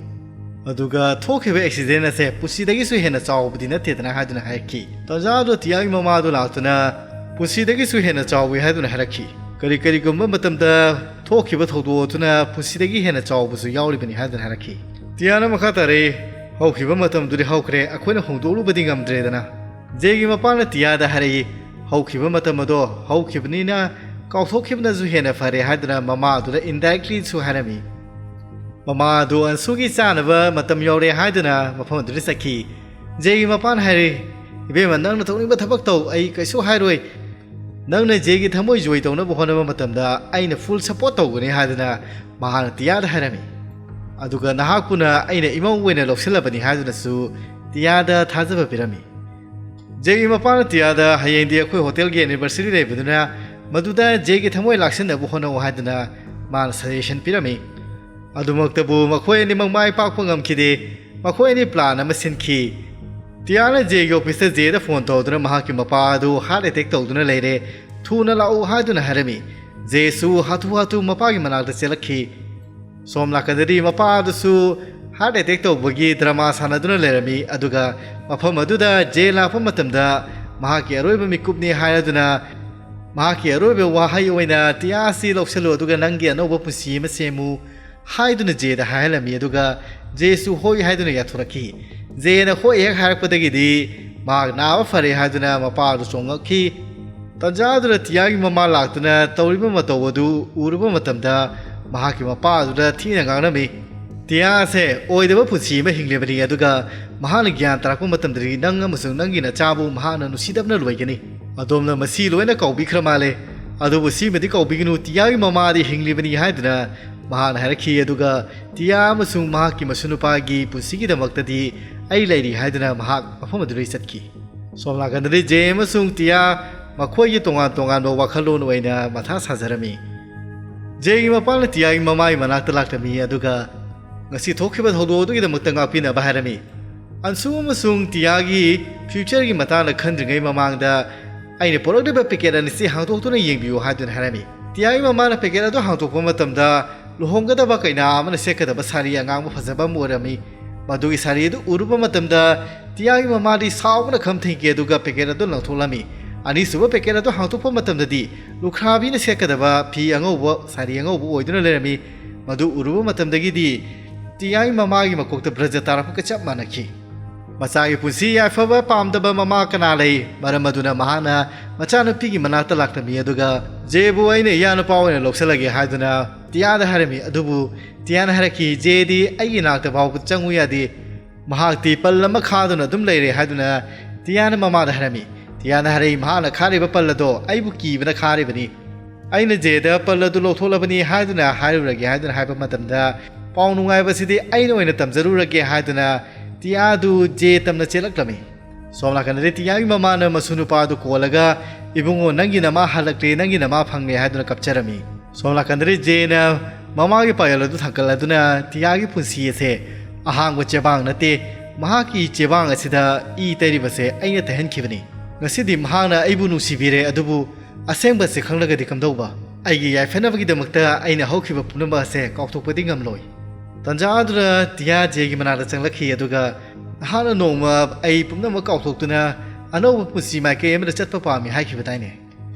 ꯑꯗꯨꯒ ꯊꯣꯛꯈꯤꯕ ꯑꯦꯛꯁꯤꯗꯦꯟ ꯑꯁꯦ ꯄꯨꯟꯁꯤꯗꯒꯤꯁꯨ ꯍꯦꯟꯅ ꯆꯥꯎꯕꯗꯤ ꯅꯠꯇꯦꯗꯅ ꯍꯥꯏꯗꯨꯅ ꯍꯥꯏꯔꯛꯈꯤ꯫ ꯇꯥꯟꯖꯥꯗꯣ ꯇꯤꯌꯥꯒꯤ ꯃꯃꯥꯗꯣ ꯂꯥꯛꯇꯨꯅ, "ꯄꯨꯟꯁꯤꯗꯒꯤꯁꯨ ꯍꯦꯟꯅ ꯆꯥꯎꯏ" ꯍꯥꯏꯗꯨꯅ ꯍꯥꯏꯔꯛꯈꯤ꯫ ꯀꯔꯤ ꯀꯔꯤꯒꯨꯝꯕ ꯃꯇꯝꯗ ꯊꯣꯛꯈꯤꯕ ꯊꯧꯗꯣꯛ ꯑꯗꯨꯅ ꯄꯨꯟꯁꯤꯗꯒꯤ ꯍꯦꯟꯅ ꯆꯥꯎꯕꯁꯨ ꯌꯥꯎꯔꯤꯕꯅꯤ ꯍꯥꯏꯗꯨꯅ ꯍꯥꯏꯔꯛꯈꯤ꯫ ꯇꯤꯌꯥꯅ ꯃꯈꯥ ꯇꯥꯔꯛꯏ, "ꯍꯧꯈꯤꯕ ꯃꯇꯝꯗꯨꯗꯤ ꯍꯧꯈ꯭ꯔꯦ, ꯑꯩꯈꯣꯏꯅ ꯍꯣꯡꯗꯣꯛꯂꯨꯕꯗꯤ ꯉꯝꯗ꯭ꯔꯦꯗꯅ꯫" ꯖꯦꯒꯤ ꯃꯄꯥꯅ ꯇꯤꯌꯥꯗ ꯍꯥꯏꯔꯛꯏ, "ꯍꯧꯈꯤꯕ ꯃꯇꯝ ꯑꯗꯣ ꯍꯧꯈꯤꯕꯅꯤꯅ ꯀꯥꯎꯊꯣꯛꯈꯤꯕꯅꯁꯨ ꯍꯦꯟꯅ ꯐꯔꯦ" ꯍꯥꯏꯗꯨꯅ ꯃꯃꯥꯗꯨꯗ indirectly ꯁꯨ ꯍꯥꯏꯔꯝꯃꯤ꯫ ꯃꯃꯥ ꯑꯗꯨ ꯑꯟꯁꯨꯒꯤ ꯆꯥꯅꯕ ꯃꯇꯝ ꯌꯧꯔꯦ ꯍꯥꯏꯗꯨꯅ ꯃꯐꯝ ꯑꯗꯨꯗ ꯆꯠꯈꯤ꯫ ꯖꯦꯒꯤ ꯃꯄꯥꯅ ꯍꯥꯏꯔꯛꯏ, "ꯏꯕꯦꯝꯃ, ꯅꯪꯅ ꯇꯧꯅꯤꯡꯕ ꯊꯕꯛ ꯇꯧ, ꯑꯩ ꯀꯩꯁꯨ ꯍꯥꯏꯔꯣꯏ꯫ ꯅꯪꯅ ꯖꯦꯒꯤ ꯊꯃꯣꯏ ꯖꯣꯏ ꯇꯧꯅꯕ ꯍꯣꯠꯅꯕ ꯃꯇꯝꯗ ꯑꯩꯅ full support ꯇꯧꯒꯅꯤ" ꯍꯥꯏꯗꯨꯅ ꯃꯍꯥꯛꯅ ꯇꯤꯌꯥꯗ ꯍꯥꯏꯔꯝꯃꯤ꯫ ꯑꯗꯨꯒ "ꯅꯍꯥꯛꯄꯨꯅ ꯑꯩꯅ ꯏꯃꯧ ꯑꯣꯏꯅ ꯂꯧꯁꯤꯜꯂꯕꯅꯤ" ꯍꯥꯏꯗꯨꯅꯁꯨ ꯇꯤꯌꯥꯗ ꯊꯥꯖꯕ ꯄꯤꯔꯝꯃꯤ꯫ ꯖꯦꯒꯤ ꯃꯄꯥꯅ ꯇꯤꯌꯥꯗ, "ꯍꯌꯦꯡꯗꯤ ꯑꯩꯈꯣꯏ ꯍꯣꯇꯦꯜꯒꯤ anniversary ꯂꯩꯕꯗꯨꯅ ꯃꯗꯨꯗ ꯖꯦꯒꯤ ꯊꯃꯣꯏ ꯂꯥꯛꯁꯤꯟꯅꯕ ꯍꯣꯠꯅꯧ" ꯍꯥꯏꯗꯨꯅ ꯃꯥꯅ suggestion ꯄꯤꯔꯝꯃꯤ꯫ ꯑꯗꯨꯃꯛꯇꯕꯨ ꯃꯈꯣꯏ ꯑꯅꯤꯃꯛ ꯃꯥꯏ ꯄꯥꯛꯄ ꯉꯝꯈꯤꯗꯦ꯫ ꯃꯈꯣꯏ ꯑꯅꯤ plan ꯑꯃ ꯁꯤꯟꯈꯤ꯫ ꯇꯤꯌꯥꯅ ꯖꯦꯒꯤ office ꯇ ꯖꯦꯗ phone ꯇꯧꯗꯨꯅ ꯃꯍꯥꯛꯀꯤ ꯃꯄꯥ ꯑꯗꯨ heart attack ꯇꯧꯗꯨꯅ ꯂꯩꯔꯦ, ꯊꯨꯅ ꯂꯥꯛꯎ ꯍꯥꯏꯗꯨꯅ ꯍꯥꯏꯔꯝꯃꯤ꯫ ꯖꯦꯁꯨ ꯍꯥꯊꯨ ꯍꯥꯊꯨ ꯃꯄꯥꯒꯤ ꯃꯅꯥꯛꯇ ꯆꯦꯜꯂꯛꯈꯤ꯫ ꯁꯣꯝ ꯅꯥꯀꯟꯗꯗꯤ ꯃꯄꯥ ꯑꯗꯨꯁꯨ heart attack ꯇꯧꯕꯒꯤ drama ꯁꯥꯟꯅꯗꯨꯅ ꯂꯩꯔꯝꯃꯤ꯫ ꯑꯗꯨꯒ ꯃꯐꯝ ꯑꯗꯨꯗ ꯖꯦ ꯂꯥꯛꯄ ꯃꯇꯝꯗ ꯃꯍꯥꯛꯀꯤ ꯑꯔꯣꯏꯕ ꯃꯤꯀꯨꯞꯅꯤ ꯍꯥꯏꯔꯗꯨꯅ ꯃꯍꯥꯛꯀꯤ ꯑꯔꯣꯏꯕ ꯋꯥꯍꯩ ꯑꯣꯏꯅ "ꯇꯤꯌꯥꯁꯤ ꯂꯧꯁꯤꯜꯂꯨ ꯑꯗꯨꯒ ꯅꯪꯒꯤ ꯑꯅꯧꯕ ꯄꯨꯟꯁꯤ ꯑꯃ ꯁꯦꯝꯃꯨ" ꯍꯥꯏꯗꯨꯅ ꯖꯦꯗ ꯍꯥꯏꯍꯜꯂꯝꯃꯤ꯫ ꯑꯗꯨꯒ ꯖꯦꯁꯨ ꯍꯣꯏ ꯍꯥꯏꯗꯨꯅ ꯌꯥꯊꯣꯔꯛꯈꯤ꯫ ꯖꯦꯅ ꯍꯣꯏ ꯍꯦꯛ ꯍꯥꯏꯔꯛꯄꯗꯒꯤꯗꯤ ꯃꯍꯥꯛ ꯅꯥꯕ ꯐꯔꯦ ꯍꯥꯏꯗꯨꯅ ꯃꯄꯥ ꯑꯗꯨ ꯆꯣꯡꯉꯛꯈꯤ꯫ ꯇꯟꯖꯥꯗꯨꯗ ꯇꯤꯌꯥꯒꯤ ꯃꯃꯥ ꯂꯥꯛꯇꯨꯅ ꯇꯧꯔꯤꯕ ꯃꯇꯧ ꯑꯗꯨ ꯎꯔꯨꯕ ꯃꯇꯝꯗ ꯃꯍꯥꯛꯀꯤ ꯃꯄꯥ ꯑꯗꯨꯗ ꯊꯤꯅ ꯉꯥꯡꯂꯝꯃꯤ꯫ "ꯇꯤꯌꯥꯁꯦ ꯑꯣꯏꯗꯕ ꯄꯨꯟꯁꯤ ꯑꯃ ꯍꯤꯡꯂꯤꯕꯅꯤ, ꯑꯗꯨꯒ ꯃꯍꯥꯛꯅ ꯒ꯭ꯌꯥꯟ ꯇꯥꯔꯛꯄ ꯃꯇꯝꯗꯗꯤ ꯅꯪ ꯑꯃꯁꯨꯡ ꯅꯪꯒꯤ ꯅꯆꯥꯕꯨ ꯃꯍꯥꯛꯅ ꯅꯨꯡꯁꯤꯗꯕꯅ ꯂꯣꯏꯒꯅꯤ꯫ ꯑꯗꯣꯝꯅ ꯃꯁꯤ ꯂꯣꯏꯅ ꯀꯥꯎꯕꯤꯈ꯭ꯔ ꯃꯥꯜꯂꯦ꯫ ꯑꯗꯨꯕꯨ ꯁꯤꯃꯗꯤ ꯀꯥꯎꯕꯤꯒꯅꯨ, ꯇꯤꯌꯥꯒꯤ ꯃꯃꯥꯗꯤ ꯍꯤꯡꯂꯤꯕꯅꯤ" ꯍꯥꯏꯗꯨꯅ ꯃꯍꯥꯛꯅ ꯍꯥꯏꯔꯛꯈꯤ꯫ ꯑꯗꯨꯒ ꯇꯤꯌꯥ ꯑꯃꯁꯨꯡ ꯃꯍꯥꯛꯀꯤ ꯃꯁꯨꯅꯨꯄꯥꯒꯤ ꯄꯨꯟꯁꯤꯒꯤꯗꯃꯛꯇꯗꯤ ꯑꯩ ꯂꯩꯔꯤ ꯍꯥꯏꯗꯨꯅ ꯃꯍꯥꯛ ꯃꯐꯝ ꯑꯗꯨꯗꯒꯤ ꯆꯠꯈꯤ꯫ ꯁꯣꯝ ꯅꯥꯀꯟꯗꯗꯤ ꯖꯦ ꯑꯃꯁꯨꯡ ꯇꯤꯌꯥ ꯃꯈꯣꯏꯒꯤ ꯇꯣꯉꯥꯟ ꯇꯣꯉꯥꯟꯕ ꯋꯥꯈꯜꯂꯣꯟ ꯑꯣꯏꯅ ꯃꯊꯥ ꯁꯥꯖꯔꯝꯃꯤ꯫ ꯖꯦꯒꯤ ꯃꯄꯥꯅ ꯇꯤꯌꯥꯒꯤ ꯃꯃꯥꯒꯤ ꯃꯅꯥꯛꯇ ꯂꯥꯛꯂꯝꯃꯤ, ꯑꯗꯨꯒ ꯉꯁꯤ ꯊꯣꯛꯈꯤꯕ ꯊꯧꯗꯣꯛ ꯑꯗꯨꯒꯤꯗꯃꯛꯇ ꯉꯥꯛꯄꯤꯅꯕ ꯍꯥꯏꯔꯝꯃꯤ꯫ ꯑꯟꯁꯨ ꯑꯃꯁꯨꯡ ꯇꯤꯌꯥꯒꯤ future ꯒꯤ ꯃꯇꯥꯡꯗ ꯈꯟꯗ꯭ꯔꯤꯉꯩ ꯃꯃꯥꯡꯗ ꯑꯩꯅ ꯄꯨꯔꯛꯂꯤꯕ packet ꯑꯅꯤꯁꯤ ꯍꯥꯡꯗꯣꯛꯇꯨꯅ ꯌꯦꯡꯕꯤꯌꯨ ꯍꯥꯏꯗꯨꯅ ꯍꯥꯏꯔꯝꯃꯤ꯫ ꯇꯤꯌꯥꯒꯤ ꯃꯃꯥꯅ packet ꯑꯗꯨ ꯍꯥꯡꯗꯣꯛꯄ ꯃꯇꯝꯗ ꯂꯨꯍꯣꯡꯒꯗꯕ ꯀꯩꯅꯥ ꯑꯃꯅ ꯁꯦꯠꯀꯗꯕ ꯁꯥꯔꯤ ꯑꯉꯥꯡꯕ ꯐꯖꯕ ꯑꯃ ꯑꯣꯏꯔꯝꯃꯤ꯫ ꯃꯗꯨꯒꯤ ꯁꯥꯔꯤ ꯑꯗꯨ ꯎꯔꯨꯕ ꯃꯇꯝꯗ ꯇꯤꯌꯥꯒꯤ ꯃꯃꯥꯗꯤ ꯁꯥꯎꯕꯅ ꯈꯝ ꯊꯦꯡꯈꯤ, ꯑꯗꯨꯒ packet ꯑꯗꯨ ꯂꯪꯊꯣꯛꯂꯝꯃꯤ꯫ ꯑꯅꯤꯁꯨꯕ packet ꯑꯗꯨ ꯍꯥꯡꯗꯣꯛꯄ ꯃꯇꯝꯗꯗꯤ ꯂꯨꯈ꯭ꯔꯥꯕꯤꯅ ꯁꯦꯠꯀꯗꯕ ꯐꯤ ꯑꯉꯧꯕ, ꯁꯥꯔꯤ ꯑꯉꯧꯕ ꯑꯣꯏꯗꯨꯅ ꯂꯩꯔꯝꯃꯤ꯫ ꯃꯗꯨ ꯎꯔꯨꯕ ꯃꯇꯝꯗꯒꯤꯗꯤ ꯇꯤꯌꯥꯒꯤ ꯃꯃꯥꯒꯤ ꯃꯀꯣꯛꯇ ꯕ꯭ꯔꯖ ꯇꯥꯔꯛꯄꯒ ꯆꯞ ꯃꯥꯟꯅꯈꯤ꯫ ꯃꯆꯥꯒꯤ ꯄꯨꯟꯁꯤ ꯌꯥꯏꯐꯕ ꯄꯥꯝꯗꯕ ꯃꯃꯥ ꯀꯅꯥ ꯂꯩ? ꯃꯔꯝ ꯑꯗꯨꯅ ꯃꯍꯥꯛꯅ ꯃꯆꯥꯅꯨꯄꯤꯒꯤ ꯃꯅꯥꯛꯇ ꯂꯥꯛꯂꯝꯃꯤ, ꯑꯗꯨꯒ "ꯖꯦꯕꯨ ꯑꯩꯅ ꯏꯌꯥꯅꯨꯄꯥ ꯑꯣꯏꯅ ꯂꯧꯁꯤꯜꯂꯒꯦ" ꯍꯥꯏꯗꯨꯅ ꯇꯤꯌꯥꯗ ꯍꯥꯏꯔꯝꯃꯤ꯫ ꯑꯗꯨꯕꯨ ꯇꯤꯌꯥꯅ ꯍꯥꯏꯔꯛꯈꯤ, "ꯖꯦꯗꯤ ꯑꯩꯒꯤ ꯅꯥꯛꯇ ꯐꯥꯎꯕ ꯆꯪꯉꯨ ꯌꯥꯗꯦ, ꯃꯍꯥꯛꯇꯤ ꯄꯜ ꯑꯃ ꯈꯥꯗꯨꯅ ꯑꯗꯨꯝ ꯂꯩꯔꯦ" ꯍꯥꯏꯗꯨꯅ ꯇꯤꯌꯥꯅ ꯃꯃꯥꯗ ꯍꯥꯏꯔꯝꯃꯤ꯫ ꯇꯤꯌꯥꯅ ꯍꯥꯏꯔꯛꯏ, "ꯃꯍꯥꯛꯅ ꯈꯥꯔꯤꯕ ꯄꯜ ꯑꯗꯣ ꯑꯩꯕꯨ ꯀꯤꯕꯅ ꯈꯥꯔꯤꯕꯅꯤ꯫ ꯑꯩꯅ ꯖꯦꯗ ꯄꯜ ꯑꯗꯨ ꯂꯧꯊꯣꯛꯂꯕꯅꯤ ꯍꯥꯏꯗꯨꯅ ꯍꯥꯏꯔꯨꯔꯒꯦ" ꯍꯥꯏꯗꯨꯅ ꯍꯥꯏꯕ ꯃꯇꯝꯗ, "ꯄꯥꯎ ꯅꯨꯡꯉꯥꯏꯕꯁꯤꯗꯤ ꯑꯩꯅ ꯑꯣꯏꯅ ꯇꯝꯖꯔꯨꯔꯒꯦ" ꯍꯥꯏꯗꯨꯅ ꯇꯤꯌꯥꯗꯨ ꯖꯦ ꯇꯝꯅ ꯆꯦꯜꯂꯛꯂꯝꯃꯤ꯫ ꯁꯣꯝ ꯅꯥꯀꯟꯗꯗꯤ ꯇꯤꯌꯥꯒꯤ ꯃꯃꯥꯅ ꯃꯁꯨ ꯅꯨꯄꯥꯗꯨ ꯀꯣꯜꯂꯒ, "ꯏꯕꯨꯡꯉꯣ, ꯅꯪꯒꯤ ꯅꯃꯥ ꯍꯜꯂꯛꯂꯦ, ꯅꯪꯒꯤ ꯅꯃꯥ ꯐꯪꯂꯦ" ꯍꯥꯏꯗꯨꯅ ꯀꯞꯆꯔꯝꯃꯤ꯫ ꯁꯣꯝ ꯅꯥꯀꯟꯗꯗꯤ ꯖꯦꯅ ꯃꯃꯥꯒꯤ ꯄꯥꯌꯦꯜ ꯑꯗꯨ ꯊꯥꯡꯒꯠꯂꯗꯨꯅ ꯇꯤꯌꯥꯒꯤ ꯄꯨꯟꯁꯤ ꯑꯁꯦ ꯑꯍꯥꯡꯕ ꯆꯦꯕꯥꯡ ꯅꯠꯇꯦ, ꯃꯍꯥꯛꯀꯤ ꯆꯦꯕꯥꯡ ꯑꯁꯤꯗ ꯏ ꯇꯩꯔꯤꯕꯁꯦ ꯑꯩꯅ ꯇꯩꯍꯟꯈꯤꯕꯅꯤ꯫ ꯉꯁꯤꯗꯤ ꯃꯍꯥꯛꯅ ꯑꯩꯕꯨ ꯅꯨꯡꯁꯤꯕꯤꯔꯦ, ꯑꯗꯨꯕꯨ ꯑꯁꯦꯡꯕꯁꯤ ꯈꯪꯂꯒꯗꯤ ꯀꯝꯗꯧꯕ? ꯑꯩꯒꯤ ꯌꯥꯏꯐꯅꯕꯒꯤꯗꯃꯛꯇ ꯑꯩꯅ ꯍꯧꯈꯤꯕ ꯄꯨꯝꯅꯃꯛ ꯑꯁꯦ ꯀꯥꯎꯊꯣꯛꯄꯗꯤ ꯉꯝꯂꯣꯏ꯫ ꯇꯥꯟꯖꯥ ꯑꯗꯨꯗ ꯇꯤꯌꯥ ꯖꯦꯒꯤ ꯃꯅꯥꯛꯇ ꯆꯪꯂꯛꯈꯤ, ꯑꯗꯨꯒ ꯅꯍꯥꯛꯅ ꯅꯣꯡꯃ ꯑꯩ ꯄꯨꯝꯅꯃꯛ ꯀꯥꯎꯊꯣꯛꯇꯨꯅ ꯑꯅꯧꯕ ꯄꯨꯟꯁꯤ ꯃꯥꯏꯀꯩ ꯑꯃꯗ ꯆꯠꯄ ꯄꯥꯝꯃꯤ ꯍꯥꯏꯈꯤꯕꯗꯥꯏꯅꯦ?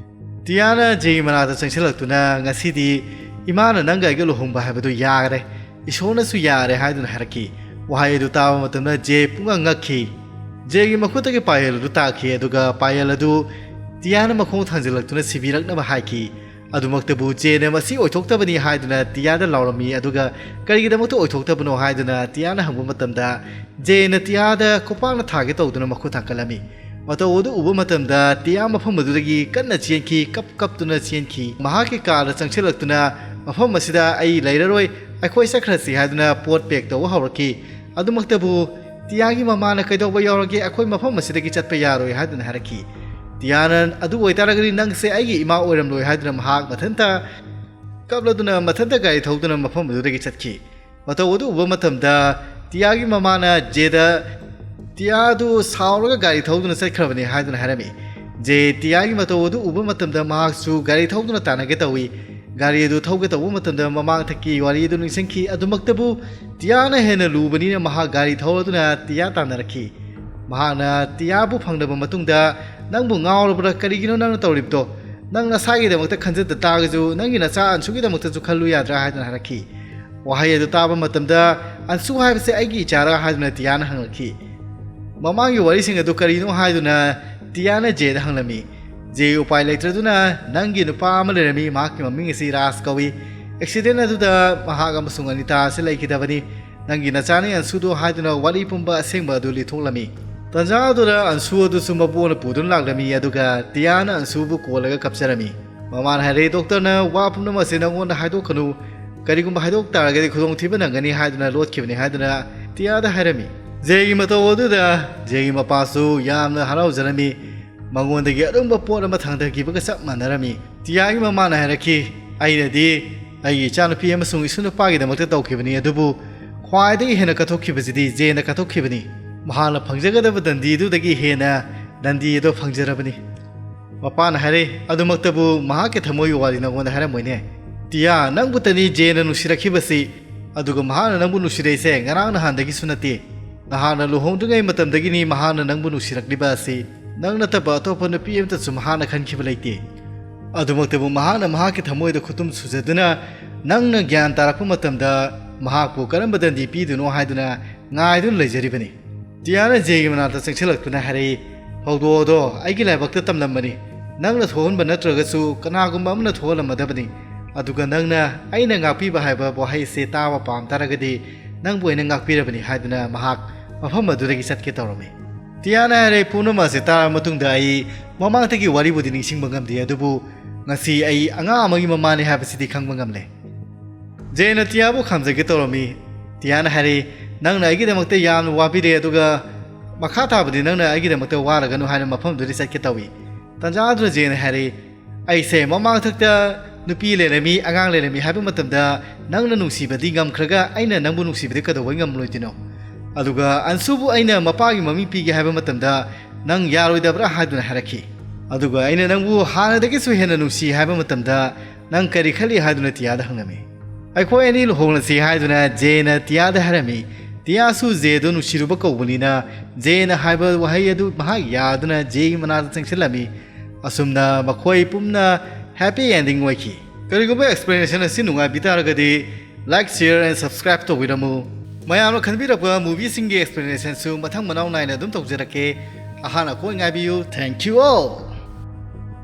ꯇꯤꯌꯥꯅ ꯖꯦꯒꯤ ꯃꯅꯥꯛꯇ ꯆꯪꯁꯤꯜꯂꯛꯇꯨꯅ, "ꯉꯁꯤꯗꯤ ꯏꯃꯥꯅ ꯅꯪꯒ ꯑꯩꯒ ꯂꯨꯍꯣꯡꯕ ꯍꯥꯏꯕꯗꯨ ꯌꯥꯔꯦ, ꯏꯁꯣꯔꯅꯁꯨ ꯌꯥꯔꯦ" ꯍꯥꯏꯗꯨꯅ ꯍꯥꯏꯔꯛꯈꯤ꯫ ꯋꯥꯍꯩ ꯑꯗꯨ ꯇꯥꯕ ꯃꯇꯝꯗ ꯖꯦ ꯄꯨꯡꯉꯛ ꯉꯛꯈꯤ꯫ ꯖꯦꯒꯤ ꯃꯈꯨꯠꯇꯒꯤ ꯄꯥꯌꯦꯜ ꯑꯗꯨ ꯇꯥꯈꯤ, ꯑꯗꯨꯒ ꯄꯥꯌꯦꯜ ꯑꯗꯨ ꯇꯤꯌꯥꯅ ꯃꯈꯣꯡ ꯊꯥꯡꯖꯤꯜꯂꯛꯇꯨꯅ ꯁꯤꯕꯤꯔꯛꯅꯕ ꯍꯥꯏꯈꯤ꯫ ꯑꯗꯨꯃꯛꯇꯕꯨ ꯖꯦꯅ "ꯃꯁꯤ ꯑꯣꯏꯊꯣꯛꯇꯕꯅꯤ" ꯍꯥꯏꯗꯨꯅ ꯇꯤꯌꯥꯗ ꯂꯥꯎꯔꯝꯃꯤ, ꯑꯗꯨꯒ "ꯀꯔꯤꯒꯤꯗꯃꯛꯇ ꯑꯣꯏꯊꯣꯛꯇꯕꯅꯣ?" ꯍꯥꯏꯗꯨꯅ ꯇꯤꯌꯥꯅ ꯍꯪꯕ ꯃꯇꯝꯗ, ꯖꯦꯅ ꯇꯤꯌꯥꯗ ꯈꯨꯄꯥꯛꯅ ꯊꯥꯒꯦ ꯇꯧꯗꯨꯅ ꯃꯈꯨꯠ ꯊꯥꯡꯒꯠꯂꯝꯃꯤ꯫ ꯃꯇꯧ ꯑꯗꯨ ꯎꯕ ꯃꯇꯝꯗ ꯇꯤꯌꯥ ꯃꯐꯝ ꯑꯗꯨꯗꯒꯤ ꯀꯟꯅ ꯆꯦꯟꯈꯤ, ꯀꯞ ꯀꯞꯇꯨꯅ ꯆꯦꯟꯈꯤ꯫ ꯃꯍꯥꯛꯀꯤ ꯀꯥꯗ ꯆꯪꯁꯤꯜꯂꯛꯇꯨꯅ, "ꯃꯐꯝ ꯑꯁꯤꯗ ꯑꯩ ꯂꯩꯔꯔꯣꯏ, ꯑꯩꯈꯣꯏ ꯆꯠꯈ꯭ꯔꯁꯤ" ꯍꯥꯏꯗꯨꯅ ꯄꯣꯠ ꯄꯦꯛ ꯇꯧꯕ ꯍꯧꯔꯛꯈꯤ꯫ ꯑꯗꯨꯃꯛꯇꯕꯨ ꯇꯤꯌꯥꯒꯤ ꯃꯃꯥꯅ, "ꯀꯩꯗꯧꯕ ꯌꯥꯎꯔꯒꯦ? ꯑꯩꯈꯣꯏ ꯃꯐꯝ ꯑꯁꯤꯗꯒꯤ ꯆꯠꯄ ꯌꯥꯔꯣꯏ" ꯍꯥꯏꯗꯨꯅ ꯍꯥꯏꯔꯛꯈꯤ꯫ ꯇꯤꯌꯥꯅ, "ꯑꯗꯨ ꯑꯣꯏꯇꯥꯔꯒꯗꯤ ꯅꯪꯁꯦ ꯑꯩꯒꯤ ꯏꯃꯥ ꯑꯣꯏꯔꯝꯂꯣꯏ" ꯍꯥꯏꯗꯨꯅ ꯃꯍꯥꯛ ꯃꯊꯟꯇ ꯀꯞꯂꯗꯨꯅ ꯃꯊꯟꯇ ꯒꯥꯔꯤ ꯊꯧꯗꯨꯅ ꯃꯐꯝ ꯑꯗꯨꯗꯒꯤ ꯆꯠꯈꯤ꯫ ꯃꯇꯧ ꯑꯗꯨ ꯎꯕ ꯃꯇꯝꯗ ꯇꯤꯌꯥꯒꯤ ꯃꯃꯥꯅ ꯖꯦꯗ, "ꯇꯤꯌꯥ ꯑꯗꯨ ꯁꯥꯎꯔꯒ ꯒꯥꯔꯤ ꯊꯧꯗꯨꯅ ꯆꯠꯈ꯭ꯔꯕꯅꯤ" ꯍꯥꯏꯗꯨꯅ ꯍꯥꯏꯔꯝꯃꯤ꯫ ꯖꯦ ꯇꯤꯌꯥꯒꯤ ꯃꯇꯧ ꯑꯗꯨ ꯎꯕ ꯃꯇꯝꯗ ꯃꯍꯥꯛꯁꯨ ꯒꯥꯔꯤ ꯊꯧꯗꯨꯅ ꯇꯥꯟꯅꯒꯦ ꯇꯧꯏ꯫ ꯒꯥꯔꯤ ꯑꯗꯨ ꯊꯧꯒꯦ ꯇꯧꯕ ꯃꯇꯝꯗ ꯃꯃꯥꯡꯊꯛꯀꯤ ꯋꯥꯔꯤ ꯑꯗꯨ ꯅꯤꯡꯁꯤꯡꯈꯤ꯫ ꯑꯗꯨꯃꯛꯇꯕꯨ ꯇꯤꯌꯥꯅ ꯍꯦꯟꯅ ꯂꯨꯕꯅꯤꯅ ꯃꯍꯥꯛ ꯒꯥꯔꯤ ꯊꯧꯔꯗꯨꯅ ꯇꯤꯌꯥ ꯇꯥꯟꯅꯔꯛꯈꯤ꯫ ꯃꯍꯥꯛꯅ ꯇꯤꯌꯥꯕꯨ ꯐꯪꯂꯕ ꯃꯇꯨꯡꯗ, "ꯅꯪꯕꯨ ꯉꯥꯎꯔꯕ꯭ꯔꯥ? ꯀꯔꯤꯒꯤꯅꯣ ꯅꯪꯅ ꯇꯧꯔꯤꯕꯗꯣ? ꯅꯪ ꯅꯁꯥꯒꯤꯗꯃꯛꯇ ꯈꯟꯖꯗ ꯇꯥꯔꯒꯁꯨ ꯅꯪꯒꯤ ꯅꯆꯥ ꯑꯟꯁꯨꯒꯤꯗꯃꯛꯇꯁꯨ ꯈꯜꯂꯨ ꯌꯥꯗ꯭ꯔꯥ?" ꯍꯥꯏꯗꯨꯅ ꯍꯥꯏꯔꯛꯈꯤ꯫ ꯋꯥꯍꯩ ꯑꯗꯨ ꯇꯥꯕ ꯃꯇꯝꯗ, "ꯑꯟꯁꯨ ꯍꯥꯏꯕꯁꯦ ꯑꯩꯒꯤ ꯏꯆꯥꯔꯥ?" ꯍꯥꯏꯗꯨꯅ ꯇꯤꯌꯥꯅ ꯍꯪꯂꯛꯈꯤ꯫ ꯃꯃꯥꯡꯒꯤ ꯋꯥꯔꯤꯁꯤꯡ ꯑꯗꯨ ꯀꯔꯤꯅꯣ ꯍꯥꯏꯗꯨꯅ ꯇꯤꯌꯥꯅ ꯖꯦꯗ ꯍꯪꯂꯝꯃꯤ꯫ ꯖꯦ ꯎꯄꯥꯏ ꯂꯩꯇ꯭ꯔꯗꯨꯅ, "ꯅꯪꯒꯤ ꯅꯨꯄꯥ ꯑꯃ ꯂꯩꯔꯝꯃꯤ, ꯃꯍꯥꯛꯀꯤ ꯃꯃꯤꯡ ꯑꯁꯤ ꯔꯥꯖ ꯀꯧꯏ꯫ ꯑꯦꯛꯁꯤꯗꯦꯟ ꯑꯗꯨꯗ ꯃꯍꯥꯛ ꯑꯃꯁꯨꯡ ꯑꯅꯤꯇꯥ ꯑꯁꯤ ꯂꯩꯈꯤꯗꯕꯅꯤ꯫ ꯅꯪꯒꯤ ꯅꯆꯥꯅꯤ ꯑꯟꯁꯨꯗꯣ" ꯍꯥꯏꯗꯨꯅ ꯋꯥꯔꯤ ꯄꯨꯝꯕ ꯑꯁꯦꯡꯕ ꯑꯗꯨ ꯂꯤꯊꯣꯛꯂꯝꯃꯤ꯫ ꯇꯟꯖꯥ ꯑꯗꯨꯗ ꯑꯟꯁꯨ ꯑꯗꯨꯁꯨ ꯃꯕꯣꯛꯅ ꯄꯨꯗꯨꯅ ꯂꯥꯛꯂꯝꯃꯤ, ꯑꯗꯨꯒ ꯇꯤꯌꯥꯅ ꯑꯟꯁꯨꯕꯨ ꯀꯣꯜꯂꯒ ꯀꯞꯆꯔꯝꯃꯤ꯫ ꯃꯃꯥꯅ ꯍꯥꯏꯔꯛꯏ, "ꯗꯣꯛꯇꯔꯅ ꯋꯥ ꯄꯨꯝꯅꯃꯛ ꯑꯁꯤ ꯅꯉꯣꯟꯗ ꯍꯥꯏꯗꯣꯛꯀꯅꯨ, ꯀꯔꯤꯒꯨꯝꯕ ꯍꯥꯏꯗꯣꯛ ꯇꯥꯔꯒꯗꯤ ꯈꯨꯗꯣꯡꯊꯤꯕ ꯅꯪꯒꯅꯤ" ꯍꯥꯏꯗꯨꯅ ꯂꯣꯠꯈꯤꯕꯅꯤ ꯍꯥꯏꯗꯨꯅ ꯇꯤꯌꯥꯗ ꯍꯥꯏꯔꯝꯃꯤ꯫ ꯖꯦꯒꯤ ꯃꯇꯧ ꯑꯗꯨꯗ ꯖꯦꯒꯤ ꯃꯄꯥꯁꯨ ꯌꯥꯝꯅ ꯍꯔꯥꯎꯖꯔꯝꯃꯤ꯫ ꯃꯉꯣꯟꯗꯒꯤ ꯑꯔꯨꯝꯕ ꯄꯣꯠ ꯑꯃ ꯊꯥꯡꯊꯈꯤꯕꯒ ꯆꯞ ꯃꯥꯟꯅꯔꯝꯃꯤ꯫ ꯇꯤꯌꯥꯒꯤ ꯃꯃꯥꯅ ꯍꯥꯏꯔꯛꯈꯤ, "ꯑꯩꯅꯗꯤ ꯑꯩꯒꯤ ꯏꯆꯥꯅꯨꯄꯤ ꯑꯃꯁꯨꯡ ꯏꯁꯨ ꯅꯨꯄꯥꯒꯤꯗꯃꯛꯇ ꯇꯧꯈꯤꯕꯅꯤ, ꯑꯗꯨꯕꯨ ꯈ꯭ꯋꯥꯏꯗꯒꯤ ꯍꯦꯟꯅ ꯀꯠꯊꯣꯛꯈꯤꯕꯁꯤꯗꯤ ꯖꯦꯅ ꯀꯠꯊꯣꯛꯈꯤꯕꯅꯤ꯫ ꯃꯍꯥꯛꯅ ꯐꯪꯖꯒꯗꯕ ꯗꯟꯗꯤꯗꯨꯗꯒꯤ ꯍꯦꯟꯅ ꯗꯟꯗꯤ ꯑꯗꯨ ꯐꯪꯖꯔꯕꯅꯤ"꯫ ꯃꯄꯥꯅ ꯍꯥꯏꯔꯦ, "ꯑꯗꯨꯃꯛꯇꯕꯨ ꯃꯍꯥꯛꯀꯤ ꯊꯃꯣꯏꯒꯤ ꯋꯥꯔꯤ ꯅꯉꯣꯟꯗ ꯍꯥꯏꯔꯝꯃꯣꯏꯅꯦ꯫ ꯇꯤꯌꯥ, ꯅꯪꯕꯨꯇꯅꯤ ꯖꯦꯅ ꯅꯨꯡꯁꯤꯔꯛꯈꯤꯕꯁꯤ, ꯑꯗꯨꯒ ꯃꯍꯥꯛꯅ ꯅꯪꯕꯨ ꯅꯨꯡꯁꯤꯔꯛꯏꯁꯦ ꯉꯔꯥꯡ ꯅꯍꯥꯟꯗꯒꯤꯁꯨ ꯅꯠꯇꯦ꯫ ꯅꯍꯥꯛꯅ ꯂꯨꯍꯣꯡꯗ꯭ꯔꯤꯉꯩ ꯃꯇꯝꯗꯒꯤꯅꯤ ꯃꯍꯥꯛꯅ ꯅꯪꯕꯨ ꯅꯨꯡꯁꯤꯔꯛꯂꯤꯕ ꯑꯁꯤ꯫ ꯅꯪ ꯅꯠꯇꯕ ꯑꯇꯣꯞꯄ ꯅꯨꯄꯤ ꯑꯃꯇꯁꯨ ꯃꯍꯥꯛꯅ ꯈꯟꯈꯤꯕ ꯂꯩꯇꯦ꯫ ꯑꯗꯨꯃꯛꯇꯕꯨ ꯃꯍꯥꯛꯅ ꯃꯍꯥꯛꯀꯤ ꯊꯃꯣꯏꯗ ꯈꯨꯠꯇꯨꯝ ꯁꯨꯖꯗꯨꯅ ꯅꯪꯅ ꯒ꯭ꯌꯥꯟ ꯇꯥꯔꯛꯄ ꯃꯇꯝꯗ ꯃꯍꯥꯛꯄꯨ ꯀꯔꯝꯕ ꯗꯟꯗꯤ ꯄꯤꯗꯣꯏꯅꯣ ꯍꯥꯏꯗꯨꯅ ꯉꯥꯏꯗꯨꯅ ꯂꯩꯖꯔꯤꯕꯅꯤ꯫" ꯇꯤꯌꯥꯅ ꯖꯦꯒꯤ ꯃꯅꯥꯛꯇ ꯆꯪꯁꯤꯜꯂꯛꯇꯨꯅ ꯍꯥꯏꯔꯛꯏ, "ꯊꯧꯗꯣꯛ ꯑꯗꯣ ꯑꯩꯒꯤ ꯂꯥꯏꯕꯛꯇ ꯇꯝꯂꯝꯕꯅꯤ꯫ ꯅꯪꯅ ꯊꯣꯛꯍꯟꯕ ꯅꯠꯇ꯭ꯔꯒꯁꯨ ꯀꯅꯥꯒꯨꯝꯕ ꯑꯃꯅ ꯊꯣꯛꯍꯜꯂꯝꯃꯗꯕꯅꯤ꯫ ꯑꯗꯨꯒ ꯅꯪꯅ ꯑꯩꯅ ꯉꯥꯛꯄꯤꯕ ꯍꯥꯏꯕ ꯋꯥꯍꯩꯁꯦ ꯇꯥꯕ ꯄꯥꯝ ꯇꯥꯔꯒꯗꯤ ꯅꯪꯕꯨ ꯑꯩꯅ ꯉꯥꯛꯄꯤꯔꯕꯅꯤ" ꯍꯥꯏꯗꯨꯅ ꯃꯍꯥꯛ ꯃꯐꯝ ꯑꯗꯨꯗꯒꯤ ꯆꯠꯀꯦ ꯇꯧꯔꯝꯃꯤ꯫ ꯇꯤꯌꯥꯅ ꯍꯥꯏꯔꯦ, "ꯄꯨꯝꯅꯃꯛ ꯑꯁꯤ ꯇꯥꯔꯕ ꯃꯇꯨꯡꯗ ꯑꯩ ꯃꯃꯥꯡꯗꯒꯤ ꯋꯥꯔꯤꯕꯨꯗꯤ ꯅꯤꯡꯁꯤꯡꯕ ꯉꯝꯗꯦ, ꯑꯗꯨꯕꯨ ꯉꯁꯤ ꯑꯩ ꯑꯉꯥꯡ ꯑꯃꯒꯤ ꯃꯃꯥꯅꯤ ꯍꯥꯏꯕꯁꯤꯗꯤ ꯈꯪꯕ ꯉꯝꯂꯦ꯫" ꯖꯦꯅ ꯇꯤꯌꯥꯕꯨ ꯈꯥꯝꯖꯒꯦ ꯇꯧꯔꯝꯃꯤ꯫ ꯇꯤꯌꯥꯅ ꯍꯥꯏꯔꯛꯏ, "ꯅꯪꯅ ꯑꯩꯒꯤꯗꯃꯛꯇ ꯌꯥꯝꯅ ꯋꯥꯕꯤꯔꯦ, ꯑꯗꯨꯒ ꯃꯈꯥ ꯇꯥꯕꯗꯤ ꯅꯪꯅ ꯑꯩꯒꯤꯗꯃꯛꯇ ꯋꯥꯔꯒꯅꯨ" ꯍꯥꯏꯅ ꯃꯐꯝꯗꯨꯗ ꯆꯠꯀꯦ ꯇꯧꯏ꯫ ꯇꯟꯖꯥ ꯑꯗꯨꯗ ꯖꯦꯅ ꯍꯥꯏꯔꯛꯏ, "ꯑꯩꯁꯦ ꯃꯃꯥꯡꯊꯛꯇ ꯅꯨꯄꯤ ꯂꯩꯔꯝꯃꯤ, ꯑꯉꯥꯡ ꯂꯩꯔꯝꯃꯤ ꯍꯥꯏꯕ ꯃꯇꯝꯗ ꯅꯪꯅ ꯅꯨꯡꯁꯤꯕꯗꯤ ꯉꯝꯈ꯭ꯔꯒ ꯑꯩꯅ ꯅꯪꯕꯨ ꯅꯨꯡꯁꯤꯕꯗꯤ ꯀꯩꯗꯧꯕꯩ ꯉꯝꯂꯣꯏꯗꯣꯏꯅꯣ? ꯑꯗꯨꯒ ꯑꯟꯁꯨꯕꯨ ꯑꯩꯅ ꯃꯄꯥꯒꯤ ꯃꯃꯤꯡ ꯄꯤꯒꯦ ꯍꯥꯏꯕ ꯃꯇꯝꯗ ꯅꯪ ꯌꯥꯔꯣꯏꯗꯕ꯭ꯔꯥ?" ꯍꯥꯏꯗꯨꯅ ꯍꯥꯏꯔꯛꯈꯤ꯫ ꯑꯗꯨꯒ ꯑꯩꯅ ꯅꯪꯕꯨ ꯍꯥꯟꯅꯗꯒꯤꯁꯨ ꯍꯦꯟꯅ ꯅꯨꯡꯁꯤ ꯍꯥꯏꯕ ꯃꯇꯝꯗ ꯅꯪ ꯀꯔꯤ ꯈꯜꯂꯤ ꯍꯥꯏꯗꯨꯅ ꯇꯤꯌꯥꯗ ꯍꯪꯂꯝꯃꯤ꯫ "ꯑꯩꯈꯣꯏ ꯑꯅꯤ ꯂꯨꯍꯣꯡꯂꯁꯤ" ꯍꯥꯏꯗꯨꯅ ꯖꯦꯅ ꯇꯤꯌꯥꯗ ꯍꯥꯏꯔꯝꯃꯤ꯫ ꯇꯤꯌꯥꯁꯨ ꯖꯦꯗꯨ ꯅꯨꯡꯁꯤꯔꯨꯕ ꯀꯧꯕꯅꯤꯅ ꯖꯦꯅ ꯍꯥꯏꯕ ꯋꯥꯍꯩ ꯑꯗꯨ ꯃꯍꯥꯛ ꯌꯥꯗꯨꯅ ꯖꯦꯒꯤ ꯃꯅꯥꯛꯇ ꯆꯪꯁꯤꯜꯂꯝꯃꯤ꯫ ꯑꯁꯨꯝꯅ ꯃꯈꯣꯏ ꯄꯨꯝꯅ happy ending ꯑꯣꯏꯈꯤ꯫ ꯀꯔꯤꯒꯨꯝꯕ explanation ꯑꯁꯤ ꯅꯨꯡꯉꯥꯏꯕꯤ ꯇꯥꯔꯒꯗꯤ like, share and subscribe ꯇꯧꯕꯤꯔꯝꯃꯨ꯫ ꯃꯌꯥꯝꯅ ꯈꯟꯕꯤꯔꯛꯄ movieꯁꯤꯡꯒꯤ explanationꯁꯨ ꯃꯊꯪ ꯃꯅꯥꯎ ꯅꯥꯏꯅ ꯑꯗꯨꯝ ꯇꯧꯖꯔꯛꯀꯦ꯫ ꯑꯍꯥꯟ ꯑꯀꯣꯟ ꯉꯥꯏꯕꯤꯌꯨ꯫ Thank you all!